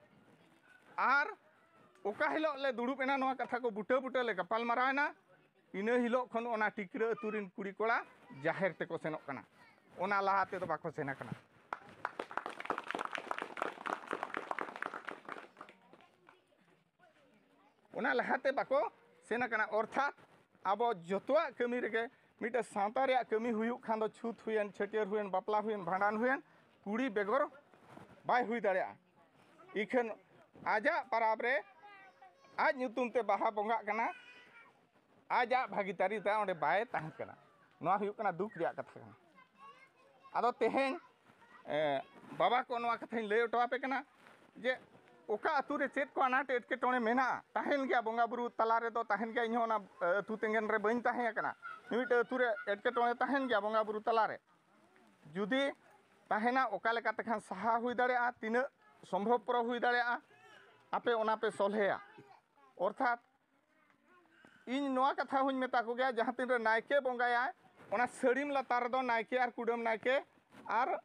ᱟᱨ ᱚᱠᱟ ᱦᱤᱞᱳᱜ ᱞᱮ ᱫᱩᱲᱩᱵ ᱮᱱᱟ, ᱱᱚᱣᱟ ᱠᱟᱛᱷᱟ ᱠᱚ ᱵᱩᱴᱟᱹ ᱵᱩᱴᱟᱹ ᱞᱮ ᱜᱟᱯᱟᱞ ᱢᱟᱨᱟᱣ ᱮᱱᱟ, ᱤᱱᱟᱹ ᱦᱤᱞᱳᱜ ᱠᱷᱚᱱ ᱚᱱᱟ ᱴᱤᱠᱨᱟᱹ ᱟᱹᱛᱩ ᱨᱮᱱ ᱠᱩᱲᱤ ᱠᱚᱲᱟ ᱡᱟᱦᱮᱨ ᱛᱮᱠᱚ ᱥᱮᱱᱚᱜ ᱠᱟᱱᱟ, ᱚᱱᱟ ᱞᱟᱦᱟ ᱛᱮᱫᱚ ᱵᱟᱠᱚ ᱥᱮᱱ ᱟᱠᱟᱱᱟ᱾ ᱚᱱᱟ ᱞᱟᱦᱟᱛᱮ ᱵᱟᱠᱚ ᱥᱮᱱ ᱟᱠᱟᱱᱟ᱾ ᱚᱨᱛᱷᱟᱛ ᱟᱵᱚ ᱡᱚᱛᱚᱣᱟᱜ ᱠᱟᱹᱢᱤ ᱨᱮᱜᱮ ᱢᱤᱫᱴᱮᱱ ᱥᱟᱶᱛᱟ ᱨᱮᱭᱟᱜ ᱠᱟᱹᱢᱤ ᱦᱩᱭᱩᱜ ᱠᱷᱟᱱ ᱫᱚ, ᱪᱷᱩᱛ ᱦᱩᱭᱮᱱ, ᱪᱷᱟᱹᱴᱭᱟᱹᱨ ᱦᱩᱭᱮᱱ, ᱵᱟᱯᱞᱟ ᱦᱩᱭᱮᱱ, ᱵᱷᱟᱸᱰᱟᱱ ᱦᱩᱭᱮᱱ, ᱠᱩᱲᱤ ᱵᱮᱜᱚᱨ ᱵᱟᱭ ᱦᱩᱭ ᱫᱟᱲᱮᱭᱟᱜᱼᱟ᱾ ᱤᱠᱷᱟᱹᱱ ᱟᱡᱟᱜ ᱯᱟᱨᱟᱵᱽ ᱨᱮ ᱟᱡ ᱧᱩᱛᱩᱢ ᱛᱮ ᱵᱟᱦᱟ ᱵᱚᱸᱜᱟᱜ ᱠᱟᱱᱟ, ᱟᱡᱟᱜ ᱵᱷᱟᱹᱜᱤᱫᱟᱨᱤ ᱫᱚ ᱚᱸᱰᱮ ᱵᱟᱭ ᱛᱟᱦᱮᱸ ᱠᱟᱱᱟ᱾ ᱱᱚᱣᱟ ᱦᱩᱭᱩᱜ ᱠᱟᱱᱟ ᱫᱩᱠ ᱨᱮᱭᱟᱜ ᱠᱟᱛᱷᱟ ᱠᱟᱱᱟ᱾ ᱟᱫᱚ ᱛᱮᱦᱮᱧ ᱮ, ᱵᱟᱵᱟ ᱠᱚ ᱱᱚᱣᱟ ᱠᱟᱛᱷᱟᱧ ᱞᱟᱹᱭ ᱦᱚᱴᱚ ᱟᱯᱮ ᱠᱟᱱᱟ ᱡᱮ ᱚᱠᱟ ᱟᱹᱛᱩ ᱨᱮ ᱪᱮᱫ ᱠᱚ ᱟᱱᱟᱴ ᱮᱴᱠᱮᱴᱚᱬᱮ ᱢᱮᱱᱟᱜᱼᱟ, ᱛᱟᱦᱮᱱ ᱜᱮᱭᱟ ᱵᱚᱸᱜᱟ ᱵᱩᱨᱩ ᱛᱟᱞᱟ ᱨᱮᱫᱚ, ᱛᱟᱦᱮᱱ ᱜᱮᱭᱟ᱾ ᱤᱧᱦᱚᱸ ᱚᱱᱟ ᱮ, ᱟᱹᱛᱩ ᱛᱮᱸᱜᱮᱱ ᱨᱮ ᱵᱟᱹᱧ ᱛᱟᱦᱮᱸ ᱟᱠᱟᱱᱟ᱾ ᱢᱤᱢᱤᱫᱴᱟᱹ ᱟᱹᱛᱩ ᱨᱮ ᱮᱴᱠᱮᱴᱚᱬᱮ ᱛᱟᱦᱮᱱ ᱜᱮᱭᱟ ᱵᱚᱸᱜᱟ ᱵᱩᱨᱩ ᱛᱟᱞᱟ ᱨᱮ᱾ ᱡᱩᱫᱤ ᱛᱟᱦᱮᱱᱟ, ᱚᱠᱟ ᱞᱮᱠᱟᱛᱮ ᱠᱷᱟᱱ ᱥᱟᱦᱟ ᱦᱩᱭ ᱫᱟᱲᱮᱭᱟᱜᱼᱟ, ᱛᱤᱱᱟᱹᱜ ᱥᱚᱢᱵᱷᱚᱵ ᱯᱚᱨᱚ ᱦᱩᱭ ᱫᱟᱲᱮᱭᱟᱜᱼᱟ, ᱟᱯᱮ ᱚᱱᱟ ᱯᱮ ᱥᱚᱞᱦᱮᱭᱟ᱾ ᱚᱨᱛᱷᱟᱛ ᱤᱧ ᱱᱚᱣᱟ ᱠᱟᱛᱷᱟ ᱦᱚᱸᱧ ᱢᱮᱛᱟ ᱠᱚᱜᱮᱭᱟ, ᱡᱟᱦᱟᱸ ᱛᱤᱱ ᱨᱮ ᱱᱟᱭᱠᱮ ᱵᱚᱸᱜᱟᱭᱟᱭ, ᱚᱱᱟ ᱥᱟᱹᱲᱤᱢ ᱞᱟᱛᱟᱨ ᱨᱮᱫᱚ ᱱᱟᱭᱠᱮ ᱟᱨ ᱠᱩᱰᱟᱹᱢ ᱱᱟᱭᱠᱮ ᱟᱨ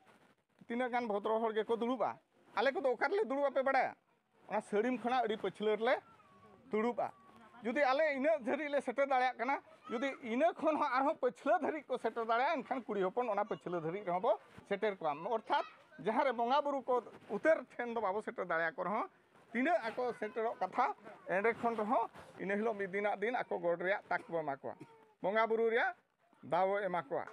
ᱛᱤᱱᱟᱹᱜ ᱜᱟᱱ ᱵᱷᱚᱫᱨᱚ ᱦᱚᱲ ᱜᱮᱠᱚ ᱫᱩᱲᱩᱵᱼᱟ᱾ ᱟᱞᱮ ᱠᱚᱫᱚ ᱚᱠᱟ ᱨᱮᱞᱮ ᱫᱩᱲᱩᱵᱼᱟ ᱯᱮ ᱵᱟᱲᱟᱭᱟ? ᱚᱱᱟ ᱥᱟᱹᱲᱤᱢ ᱠᱷᱚᱱᱟᱜ ᱟᱹᱰᱤ ᱯᱟᱹᱪᱷᱞᱟᱹ ᱨᱮᱞᱮ ᱫᱩᱲᱩᱵᱼᱟ᱾ ᱡᱩᱫᱤ ᱟᱞᱮ ᱤᱱᱟᱹᱜ ᱫᱷᱟᱹᱨᱤᱡ ᱞᱮ ᱥᱮᱴᱮᱨ ᱫᱟᱲᱮᱭᱟᱜ ᱠᱟᱱᱟ, ᱡᱩᱫᱤ ᱤᱱᱟᱹ ᱠᱷᱚᱱ ᱦᱚᱸ ᱟᱨᱦᱚᱸ ᱯᱟᱹᱪᱷᱞᱟᱹ ᱫᱷᱟᱹᱨᱤᱡ ᱠᱚ ᱥᱮᱴᱮᱨ ᱫᱟᱲᱮᱭᱟᱜᱼᱟ, ᱮᱱᱠᱷᱟᱱ ᱠᱩᱲᱤ ᱦᱚᱯᱚᱱ ᱚᱱᱟ ᱯᱟᱹᱪᱷᱞᱟᱹ ᱫᱷᱟᱹᱨᱤᱡ ᱨᱮᱦᱚᱸ ᱵᱚ ᱥᱮᱴᱮᱨ ᱠᱚᱣᱟ᱾ ᱚᱨᱛᱷᱟᱛ ᱡᱟᱦᱟᱸ ᱨᱮ ᱵᱚᱸᱜᱟ ᱵᱩᱨᱩ ᱠᱚ ᱩᱛᱟᱹᱨ ᱴᱷᱮᱱ ᱫᱚ ᱵᱟᱵᱚ ᱥᱮᱴᱮᱨ ᱫᱟᱲᱮᱭᱟᱠᱚ ᱨᱮᱦᱚᱸ, ᱛᱤᱱᱟᱹᱜ ᱟᱠᱚ ᱥᱮᱴᱮᱨᱚᱜ ᱠᱟᱛᱷᱟ, ᱮᱸᱰᱮ ᱠᱷᱚᱱ ᱨᱮᱦᱚᱸ ᱤᱱᱟᱹ ᱦᱤᱞᱳᱜ ᱢᱤᱫ ᱫᱤᱱᱟᱜ ᱫᱤᱱ ᱟᱠᱚ ᱜᱚᱰ ᱨᱮᱭᱟᱜ ᱛᱟᱠ ᱵᱚ ᱮᱢᱟ ᱠᱚᱣᱟ, ᱵᱚᱸᱜᱟ ᱵᱩᱨᱩ ᱨᱮᱭᱟᱜ ᱫᱟᱣ ᱵᱚ ᱮᱢᱟ ᱠᱚᱣᱟ᱾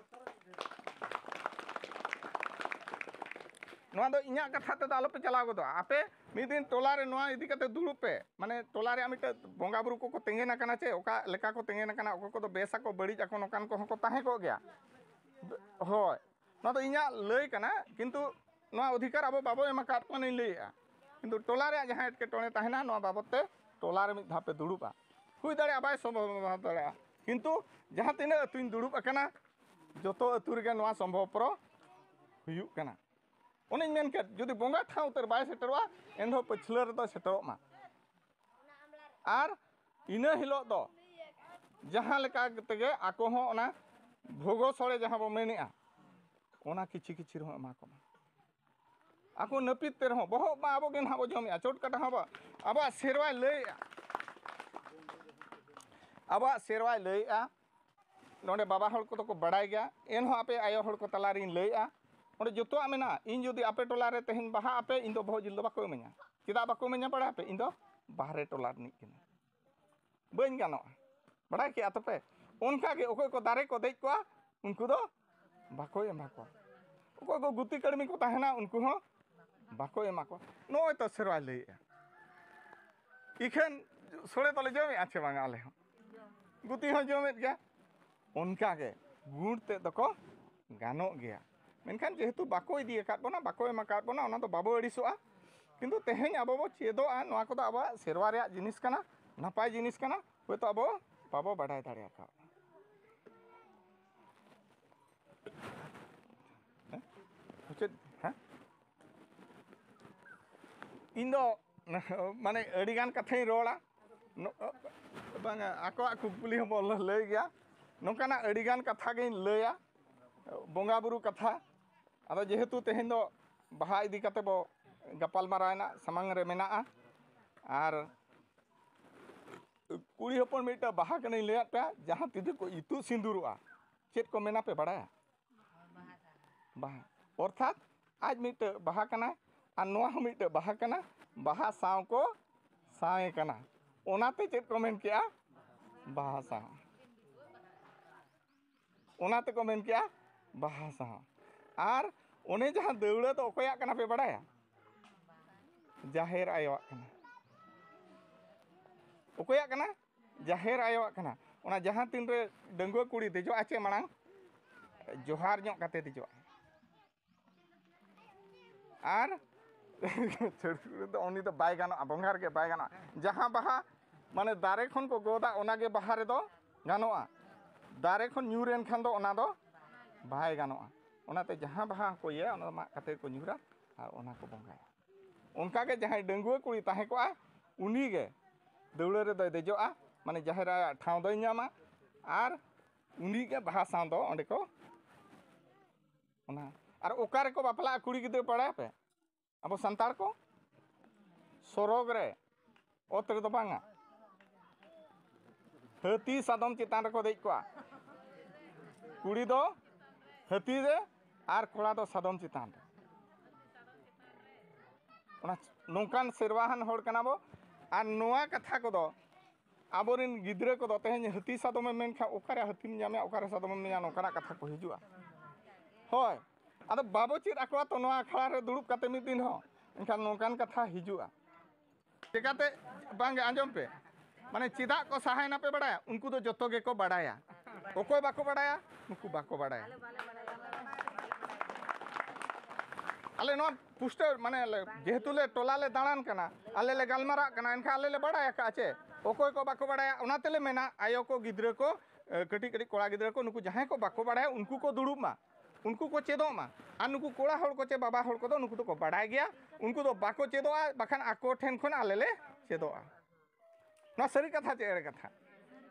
ᱱᱚᱣᱟ ᱫᱚ ᱤᱧᱟᱹᱜ ᱠᱟᱛᱷᱟ ᱛᱮᱫᱚ ᱟᱞᱚᱯᱮ ᱪᱟᱞᱟᱣ ᱜᱚᱫᱚᱜᱼᱟ᱾ ᱟᱯᱮ ᱢᱤᱫ ᱫᱤᱱ ᱴᱚᱞᱟ ᱨᱮ ᱱᱚᱣᱟ ᱤᱫᱤ ᱠᱟᱛᱮ ᱫᱩᱲᱩᱵ ᱯᱮ, ᱢᱟᱱᱮ ᱴᱚᱞᱟ ᱨᱮᱭᱟᱜ ᱢᱤᱫᱴᱮᱡ ᱵᱚᱸᱜᱟ ᱵᱩᱨᱩ ᱠᱚᱠᱚ ᱛᱮᱸᱜᱮᱱ ᱟᱠᱟᱱᱟ ᱪᱮ, ᱚᱠᱟ ᱞᱮᱠᱟ ᱠᱚ ᱛᱮᱸᱜᱮᱱ ᱟᱠᱟᱱᱟ, ᱚᱠᱚᱭ ᱠᱚᱫᱚ ᱵᱮᱥ ᱟᱠᱚ, ᱵᱟᱹᱲᱤᱡ ᱟᱠᱚ, ᱱᱚᱝᱠᱟᱱ ᱠᱚᱦᱚᱸ ᱠᱚ ᱛᱟᱦᱮᱸ ᱠᱚᱜ ᱜᱮᱭᱟ᱾ ᱦᱳᱭ, ᱱᱚᱣᱟ ᱫᱚ ᱤᱧᱟᱹᱜ ᱞᱟᱹᱭ ᱠᱟᱱᱟ, ᱠᱤᱱᱛᱩ ᱱᱚᱣᱟ ᱚᱫᱷᱤᱠᱟᱨ ᱟᱵᱚ ᱵᱟᱵᱚ ᱮᱢ ᱟᱠᱟᱫ ᱠᱚᱣᱟ ᱤᱧ ᱞᱟᱹᱭᱮᱫᱼᱟ᱾ ᱠᱤᱱᱛᱩ ᱴᱚᱞᱟ ᱨᱮᱭᱟᱜ ᱡᱟᱦᱟᱸ ᱮᱴᱠᱮᱴᱚᱬᱮ ᱛᱟᱦᱮᱱᱟ, ᱱᱚᱣᱟ ᱵᱟᱵᱚᱫ ᱛᱮ ᱴᱚᱞᱟ ᱨᱮ ᱢᱤᱫ ᱫᱷᱟᱣ ᱯᱮ ᱫᱩᱲᱩᱵᱼᱟ᱾ ᱦᱩᱭ ᱫᱟᱲᱮᱭᱟᱜᱼᱟ ᱵᱟᱭ ᱥᱚᱢᱵᱷᱚᱵ ᱫᱟᱲᱮᱭᱟᱜᱼᱟ, ᱠᱤᱱᱛᱩ ᱡᱟᱦᱟᱸ ᱛᱤᱱᱟᱹᱜ ᱟᱹᱛᱩᱧ ᱫᱩᱲᱩᱵ ᱟᱠᱟᱱᱟ, ᱡᱚᱛᱚ ᱟᱹᱛᱩ ᱨᱮᱜᱮ ᱱᱚᱣᱟ ᱥᱚᱢᱵᱷᱚᱵ ᱯᱚᱨᱚ ᱦᱩᱭᱩᱜ ᱠᱟᱱᱟ᱾ ᱚᱱᱮᱧ ᱢᱮᱱ ᱠᱮᱫ, ᱡᱩᱫᱤ ᱵᱚᱸᱜᱟ ᱴᱷᱟᱶ ᱩᱛᱟᱹᱨ ᱵᱟᱭ ᱥᱮᱴᱮᱨᱚᱜᱼᱟ, ᱮᱱᱦᱚᱸ ᱯᱟᱹᱪᱷᱞᱟᱹ ᱨᱮᱫᱚ ᱥᱮᱴᱮᱨᱚᱜ ᱢᱟ᱾ ᱟᱨ ᱤᱱᱟᱹ ᱦᱤᱞᱳᱜ ᱫᱚ ᱡᱟᱦᱟᱸ ᱞᱮᱠᱟ ᱛᱮᱜᱮ ᱟᱠᱚ ᱦᱚᱸ ᱚᱱᱟ ᱵᱷᱳᱜᱚ ᱥᱚᱲᱮ ᱡᱟᱦᱟᱸ ᱵᱚ ᱢᱮᱱᱮᱜᱼᱟ, ᱚᱱᱟ ᱠᱤᱪᱷᱤ ᱠᱤᱪᱷᱤ ᱨᱮᱦᱚᱸ ᱮᱢᱟ ᱠᱚᱢᱟ᱾ ᱟᱠᱚ ᱱᱟᱹᱯᱤᱛ ᱛᱮ ᱨᱮᱦᱚᱸ, ᱵᱚᱦᱚᱜ ᱢᱟ ᱟᱵᱚ ᱜᱮ ᱱᱟᱦᱟᱜ ᱵᱚ ᱡᱚᱢᱮᱜᱼᱟ, ᱪᱚᱴ ᱠᱟᱴᱟ ᱦᱚᱸ ᱟᱵᱚ, ᱟᱵᱚᱣᱟᱜ ᱥᱮᱨᱣᱟᱭ ᱞᱟᱹᱭᱮᱜᱼᱟ, ᱟᱵᱚᱣᱟᱜ ᱥᱮᱨᱣᱟᱭ ᱞᱟᱹᱭᱮᱜᱼᱟ᱾ ᱱᱚᱰᱮ ᱵᱟᱵᱟ ᱦᱚᱲ ᱠᱚᱫᱚ ᱠᱚ ᱵᱟᱲᱟᱭ ᱜᱮᱭᱟ, ᱮᱱᱦᱚᱸ ᱟᱯᱮ ᱟᱭᱳ ᱦᱚᱲ ᱠᱚ ᱛᱟᱞᱟ ᱨᱤᱧ ᱞᱟᱹᱭᱮᱜᱼᱟ᱾ ᱚᱸᱰᱮ ᱡᱚᱛᱚᱣᱟᱜ ᱢᱮᱱᱟᱜᱼᱟ᱾ ᱤᱧ ᱡᱩᱫᱤ ᱟᱯᱮ ᱴᱚᱞᱟ ᱨᱮ ᱛᱮᱦᱮᱧ ᱵᱟᱦᱟᱜ ᱟᱯᱮ, ᱤᱧ ᱫᱚ ᱵᱚᱦᱚᱜ ᱡᱤᱞ ᱫᱚ ᱵᱟᱠᱚ ᱤᱢᱟᱹᱧᱟ᱾ ᱪᱮᱫᱟᱜ ᱵᱟᱠᱚ ᱤᱢᱟᱹᱧᱟ ᱵᱟᱲᱟᱭ ᱟᱯᱮ? ᱤᱧ ᱫᱚ ᱵᱟᱦᱨᱮ ᱴᱚᱞᱟ ᱨᱤᱱᱤᱡ ᱠᱟᱹᱱᱟᱹᱧ, ᱵᱟᱹᱧ ᱜᱟᱱᱚᱜᱼᱟ᱾ ᱵᱟᱲᱟᱭ ᱠᱮᱜᱼᱟ ᱛᱚᱯᱮ? ᱚᱱᱠᱟ ᱜᱮ ᱚᱠᱚᱭ ᱠᱚ ᱫᱟᱨᱮ ᱠᱚ ᱫᱮᱡ ᱠᱚᱜᱼᱟ, ᱩᱱᱠᱩ ᱫᱚ ᱵᱟᱠᱚ ᱮᱢᱟ ᱠᱚᱣᱟ᱾ ᱚᱠᱚᱭ ᱠᱚ ᱜᱩᱛᱤ ᱠᱟᱹᱲᱢᱤ ᱠᱚ ᱛᱟᱦᱮᱱᱟ, ᱩᱱᱠᱩ ᱦᱚᱸ ᱵᱟᱠᱚ ᱮᱢᱟ ᱠᱚᱣᱟ᱾ ᱱᱚᱜᱼᱚᱭ ᱛᱚ ᱥᱮᱨᱣᱟᱭ ᱞᱟᱹᱭᱮᱜᱼᱟ᱾ ᱤᱠᱷᱟᱹᱱ ᱥᱳᱲᱮ ᱫᱚᱞᱮ ᱡᱚᱢᱮᱜᱼᱟ ᱪᱮ ᱵᱟᱝᱟ? ᱟᱞᱮ ᱦᱚᱸ ᱜᱩᱛᱤ ᱦᱚᱸ ᱡᱚᱢᱮᱫ ᱜᱮᱭᱟ᱾ ᱚᱱᱠᱟ ᱜᱮ ᱜᱩᱬ ᱛᱮᱫ ᱫᱚᱠᱚ ᱜᱟᱱᱚᱜ ᱜᱮᱭᱟ᱾ ᱢᱮᱱᱠᱷᱟᱱ ᱡᱮᱦᱮᱛᱩ ᱵᱟᱠᱚ ᱤᱫᱤ ᱟᱠᱟᱫ ᱵᱚᱱᱟ, ᱵᱟᱠᱚ ᱮᱢ ᱟᱠᱟᱫ ᱵᱚᱱᱟ, ᱚᱱᱟ ᱫᱚ ᱵᱟᱵᱚ ᱟᱹᱲᱤᱥᱚᱜᱼᱟ᱾ ᱠᱤᱱᱛᱩ ᱛᱮᱦᱮᱧ ᱟᱵᱚ ᱵᱚ ᱪᱮᱫᱚᱜᱼᱟ, ᱱᱚᱣᱟ ᱠᱚᱫᱚ ᱟᱵᱚᱣᱟᱜ ᱥᱮᱨᱣᱟ ᱨᱮᱭᱟᱜ ᱡᱤᱱᱤᱥ ᱠᱟᱱᱟ, ᱱᱟᱯᱟᱭ ᱡᱤᱱᱤᱥ ᱠᱟᱱᱟ, ᱦᱚᱭᱛᱳ ᱟᱵᱚ ᱵᱟᱵᱚ ᱵᱟᱰᱟᱭ ᱫᱟᱲᱮ ᱟᱠᱟᱫᱼᱟ᱾ ᱦᱮᱸ? ᱢᱩᱪᱟᱹᱫ? ᱦᱮᱸ? ᱤᱧ ᱫᱚ ᱢᱟᱱᱮ ᱟᱹᱰᱤᱜᱟᱱ ᱠᱟᱛᱷᱟᱧ ᱨᱚᱲᱟ, ᱱᱚ-, ᱵᱟᱝᱟ, ᱟᱠᱚᱣᱟᱜ ᱠᱩᱠᱞᱤ ᱦᱚᱸᱵᱚᱱ ᱞᱟᱹᱭ ᱜᱮᱭᱟ᱾ ᱱᱚᱝᱠᱟᱱᱟᱜ ᱟᱹᱰᱤᱜᱟᱱ ᱠᱟᱛᱷᱟ ᱜᱤᱧ ᱞᱟᱹᱭᱟ, ᱵᱚᱸᱜᱟ ᱵᱩᱨᱩ ᱠᱟᱛᱷᱟ᱾ ᱟᱫᱚ ᱡᱮᱦᱮᱛᱩ ᱛᱮᱦᱮᱧ ᱫᱚ ᱵᱟᱦᱟ ᱤᱫᱤ ᱠᱟᱛᱮ ᱵᱚ ᱜᱟᱯᱟᱞ ᱢᱟᱨᱟᱣ ᱮᱱᱟ, ᱥᱟᱢᱟᱝ ᱨᱮ ᱢᱮᱱᱟᱜᱼᱟ, ᱟᱨ ᱠᱩᱲᱤ ᱦᱚᱯᱚᱱ ᱢᱤᱫᱴᱟᱝ ᱵᱟᱦᱟ ᱠᱟᱱᱟᱧ ᱞᱟᱹᱭᱟᱫ ᱯᱮᱭᱟ, ᱡᱟᱦᱟᱸ ᱛᱤᱱᱟᱹᱜ ᱠᱚ ᱤᱛᱩᱫ ᱥᱤᱸᱫᱩᱨᱚᱜᱼᱟ, ᱪᱮᱫ ᱠᱚ ᱢᱮᱱᱟ ᱯᱮ ᱵᱟᱲᱟᱭᱟ? ᱵᱟᱦᱟ᱾ ᱚᱨᱛᱷᱟᱛ ᱟᱡ ᱢᱤᱫᱴᱟᱝ ᱵᱟᱦᱟ ᱠᱟᱱᱟᱭ ᱟᱨ ᱱᱚᱣᱟ ᱦᱚᱸ ᱢᱤᱫᱴᱟᱝ ᱵᱟᱦᱟ ᱠᱟᱱᱟ, ᱵᱟᱦᱟ ᱥᱟᱶ ᱠᱚ ᱥᱟᱶᱮ ᱠᱟᱱᱟ, ᱚᱱᱟᱛᱮ ᱪᱮᱫ ᱠᱚ ᱢᱮᱱ ᱠᱮᱜᱼᱟ? ᱵᱟᱦᱟ ᱥᱟᱶ᱾ ᱚᱱᱟ ᱛᱮᱠᱚ ᱢᱮᱱ ᱠᱮᱜᱼᱟ ᱵᱟᱦᱟ ᱥᱟᱶ᱾ ᱟᱨ ᱚᱱᱮ ᱡᱟᱦᱟᱸ ᱫᱟᱹᱣᱲᱟᱹ ᱫᱚ ᱚᱠᱚᱭᱟᱜ ᱠᱟᱱᱟ ᱯᱮ ᱵᱟᱲᱟᱭᱟ? ᱡᱟᱦᱮᱨ ᱟᱭᱳᱣᱟᱜ ᱠᱟᱱᱟ᱾ ᱚᱠᱚᱭᱟᱜ ᱠᱟᱱᱟ? ᱡᱟᱦᱮᱨ ᱟᱭᱳᱣᱟᱜ ᱠᱟᱱᱟ᱾ ᱚᱱᱟ ᱡᱟᱦᱟᱸ ᱛᱤᱱᱨᱮ ᱰᱟᱺᱜᱩᱣᱟᱹ ᱠᱩᱲᱤ ᱫᱮᱡᱚᱜᱼᱟ ᱪᱮ ᱢᱟᱲᱟᱝ, ᱡᱚᱦᱟᱨ ᱧᱚᱜ ᱠᱟᱛᱮ ᱫᱮᱡᱚᱜᱼᱟ᱾ ᱟᱨ ᱪᱷᱟᱹᱲᱠᱷᱩᱲ ᱫᱚ ᱩᱱᱤ ᱫᱚ ᱵᱟᱭ ᱜᱟᱱᱚᱜᱼᱟ, ᱵᱚᱸᱜᱟ ᱨᱮᱜᱮ ᱵᱟᱭ ᱜᱟᱱᱚᱜᱼᱟ᱾ ᱡᱟᱦᱟᱸ ᱵᱟᱦᱟ ᱢᱟᱱᱮ ᱫᱟᱨᱮ ᱠᱷᱚᱱ ᱠᱚ ᱜᱚᱫᱟ, ᱚᱱᱟᱜᱮ ᱵᱟᱦᱟ ᱨᱮᱫᱚ ᱜᱟᱱᱚᱜᱼᱟ᱾ ᱫᱟᱨᱮ ᱠᱷᱚᱱ ᱧᱩᱨ ᱮᱱ ᱠᱷᱟᱱ ᱫᱚ ᱚᱱᱟ ᱫᱚ ᱵᱟᱭ ᱜᱟᱱᱚᱜᱼᱟ᱾ ᱚᱱᱟᱛᱮ ᱡᱟᱦᱟᱸ ᱵᱟᱦᱟ ᱠᱚ ᱤᱭᱟᱹᱭᱟ, ᱚᱱᱟ ᱫᱚ ᱢᱟᱜ ᱠᱟᱛᱮ ᱠᱚ ᱧᱩᱨᱟ ᱟᱨ ᱚᱱᱟ ᱠᱚ ᱵᱚᱸᱜᱟᱭᱟ᱾ ᱚᱱᱠᱟᱜᱮ ᱡᱟᱦᱟᱸᱭ ᱰᱟᱺᱜᱩᱣᱟᱹ ᱠᱩᱲᱤ ᱛᱟᱦᱮᱸ ᱠᱚᱜᱼᱟ, ᱩᱱᱤᱜᱮ ᱫᱟᱹᱣᱲᱟᱹ ᱨᱮᱫᱚᱭ ᱫᱮᱡᱚᱜᱼᱟ, ᱢᱟᱱᱮ ᱡᱟᱦᱮᱨ ᱟᱭᱳ ᱴᱷᱟᱶ ᱫᱚᱭ ᱧᱟᱢᱟ, ᱟᱨ ᱩᱱᱤᱜᱮ ᱵᱟᱦᱟ ᱥᱟᱶ ᱫᱚ ᱚᱸᱰᱮ ᱠᱚ ᱚᱱᱟ᱾ ᱟᱨ ᱚᱠᱟ ᱨᱮᱠᱚ ᱵᱟᱯᱞᱟᱜᱼᱟ ᱠᱩᱲᱤ ᱜᱤᱫᱽᱨᱟᱹ, ᱵᱟᱲᱟᱭᱟ ᱯᱮ? ᱟᱵᱚ ᱥᱟᱱᱛᱟᱲ ᱠᱚ ᱥᱚᱨᱚᱜᱽ ᱨᱮ, ᱚᱛ ᱨᱮᱫᱚ ᱵᱟᱝᱟ᱾ ᱦᱟᱹᱛᱤ ᱥᱟᱫᱚᱢ ᱪᱮᱛᱟᱱ ᱨᱮᱠᱚ ᱫᱮᱡ ᱠᱚᱜᱼᱟ᱾ ᱠᱩᱲᱤ ᱫᱚ ᱦᱟᱹᱛᱤ ᱨᱮ ᱟᱨ ᱠᱚᱲᱟ ᱫᱚ ᱥᱟᱫᱚᱢ ᱪᱮᱛᱟᱱ ᱨᱮ᱾ ᱚᱱᱟ ᱱᱚᱝᱠᱟᱱ ᱥᱮᱨᱣᱟᱦᱟᱱ ᱦᱚᱲ ᱠᱟᱱᱟ ᱵᱚ᱾ ᱟᱨ ᱱᱚᱣᱟ ᱠᱟᱛᱷᱟ ᱠᱚᱫᱚ ᱟᱵᱚᱨᱮᱱ ᱜᱤᱫᱽᱨᱟᱹ ᱠᱚᱫᱚ ᱛᱮᱦᱮᱧ ᱦᱟᱹᱛᱤ ᱥᱟᱫᱚᱢᱮᱢ ᱢᱮᱱᱠᱷᱟᱱ ᱚᱠᱟᱨᱮ ᱦᱟᱹᱛᱤᱢ ᱧᱟᱢᱮᱭᱟ, ᱚᱠᱟᱨᱮ ᱥᱟᱫᱚᱢᱮᱢ ᱧᱟᱢᱟ, ᱱᱚᱝᱠᱟᱱᱟᱜ ᱠᱟᱛᱷᱟ ᱠᱚ ᱦᱤᱡᱩᱜᱼᱟ᱾ ᱦᱳᱭ, ᱟᱫᱚ ᱵᱟᱵᱚ ᱪᱮᱫ ᱟᱠᱚᱣᱟ ᱛᱚ ᱱᱚᱣᱟ ᱟᱠᱷᱲᱟ ᱨᱮ ᱫᱩᱲᱩᱵ ᱠᱟᱛᱮ ᱢᱤᱫ ᱫᱤᱱ ᱦᱚᱸ, ᱮᱱᱠᱷᱟᱱ ᱱᱚᱝᱠᱟᱱ ᱠᱟᱛᱷᱟ ᱦᱤᱡᱩᱜᱼᱟ᱾ ᱪᱮᱠᱟᱛᱮ? ᱵᱟᱝᱜᱮ, ᱟᱸᱡᱚᱢ ᱯᱮ, ᱢᱟᱱᱮ ᱪᱮᱫᱟᱜ ᱠᱚ ᱥᱟᱦᱟᱭᱮᱱᱟ ᱯᱮ ᱵᱟᱲᱟᱭᱟ? ᱩᱱᱠᱩ ᱫᱚ ᱡᱚᱛᱚ ᱜᱮᱠᱚ ᱵᱟᱲᱟᱭᱟ᱾ ᱚᱠᱚᱭ ᱵᱟᱠᱚ ᱵᱟᱲᱟᱭᱟ? ᱱᱩᱠᱩ ᱵᱟᱠᱚ ᱵᱟᱲᱟᱭᱟ᱾ ᱟᱞᱮ ᱱᱚᱣᱟ ᱯᱩᱥᱴᱟᱹᱣ, ᱢᱟᱱᱮ, ᱞᱮ, ᱡᱮᱦᱮᱛᱩ ᱞᱮ ᱴᱚᱞᱟ ᱞᱮ ᱫᱟᱬᱟᱱ ᱠᱟᱱᱟ, ᱟᱞᱮ ᱞᱮ ᱜᱟᱞᱢᱟᱨᱟᱜ ᱠᱟᱱᱟ, ᱮᱱᱠᱷᱟᱱ ᱟᱞᱮ ᱞᱮ ᱵᱟᱲᱟᱭ ᱟᱠᱟᱫᱼᱟ ᱪᱮ? ᱚᱠᱚᱭ ᱠᱚ ᱵᱟᱠᱚ ᱵᱟᱲᱟᱭᱟ, ᱚᱱᱟ ᱛᱮᱞᱮ ᱢᱮᱱᱟ, ᱟᱭᱳ ᱠᱚ, ᱜᱤᱫᱽᱨᱟᱹ ᱠᱚ, ᱮ, ᱠᱟᱹᱴᱤᱡ ᱠᱟᱹᱴᱤᱡ ᱠᱚᱲᱟ ᱜᱤᱫᱽᱨᱟᱹ ᱠᱚ, ᱱᱩᱠᱩ ᱡᱟᱦᱟᱸᱭ ᱠᱚ ᱵᱟᱠᱚ ᱵᱟᱲᱟᱭᱟ, ᱩᱱᱠᱩ ᱠᱚ ᱫᱩᱲᱩᱵ ᱢᱟ, ᱩᱱᱠᱩ ᱠᱚ ᱪᱮᱫᱚᱜ ᱢᱟ᱾ ᱟᱨ ᱱᱩᱠᱩ ᱠᱚᱲᱟ ᱦᱚᱲ ᱠᱚ ᱪᱮ ᱵᱟᱵᱟ ᱦᱚᱲ ᱠᱚᱫᱚ, ᱱᱩᱠᱩ ᱫᱚᱠᱚ ᱵᱟᱲᱟᱭ ᱜᱮᱭᱟ, ᱩᱱᱠᱩ ᱫᱚ ᱵᱟᱠᱚ ᱪᱮᱫᱚᱜᱼᱟ, ᱵᱟᱠᱷᱟᱱ ᱟᱠᱚ ᱴᱷᱮᱱ ᱠᱷᱚᱱ ᱟᱞᱮ ᱞᱮ ᱪᱮᱫᱚᱜᱼᱟ᱾ ᱱᱚᱣᱟ ᱥᱟᱹᱨᱤ ᱠᱟᱛᱷᱟ ᱪᱮ ᱮᱲᱮ ᱠᱟᱛᱷᱟ?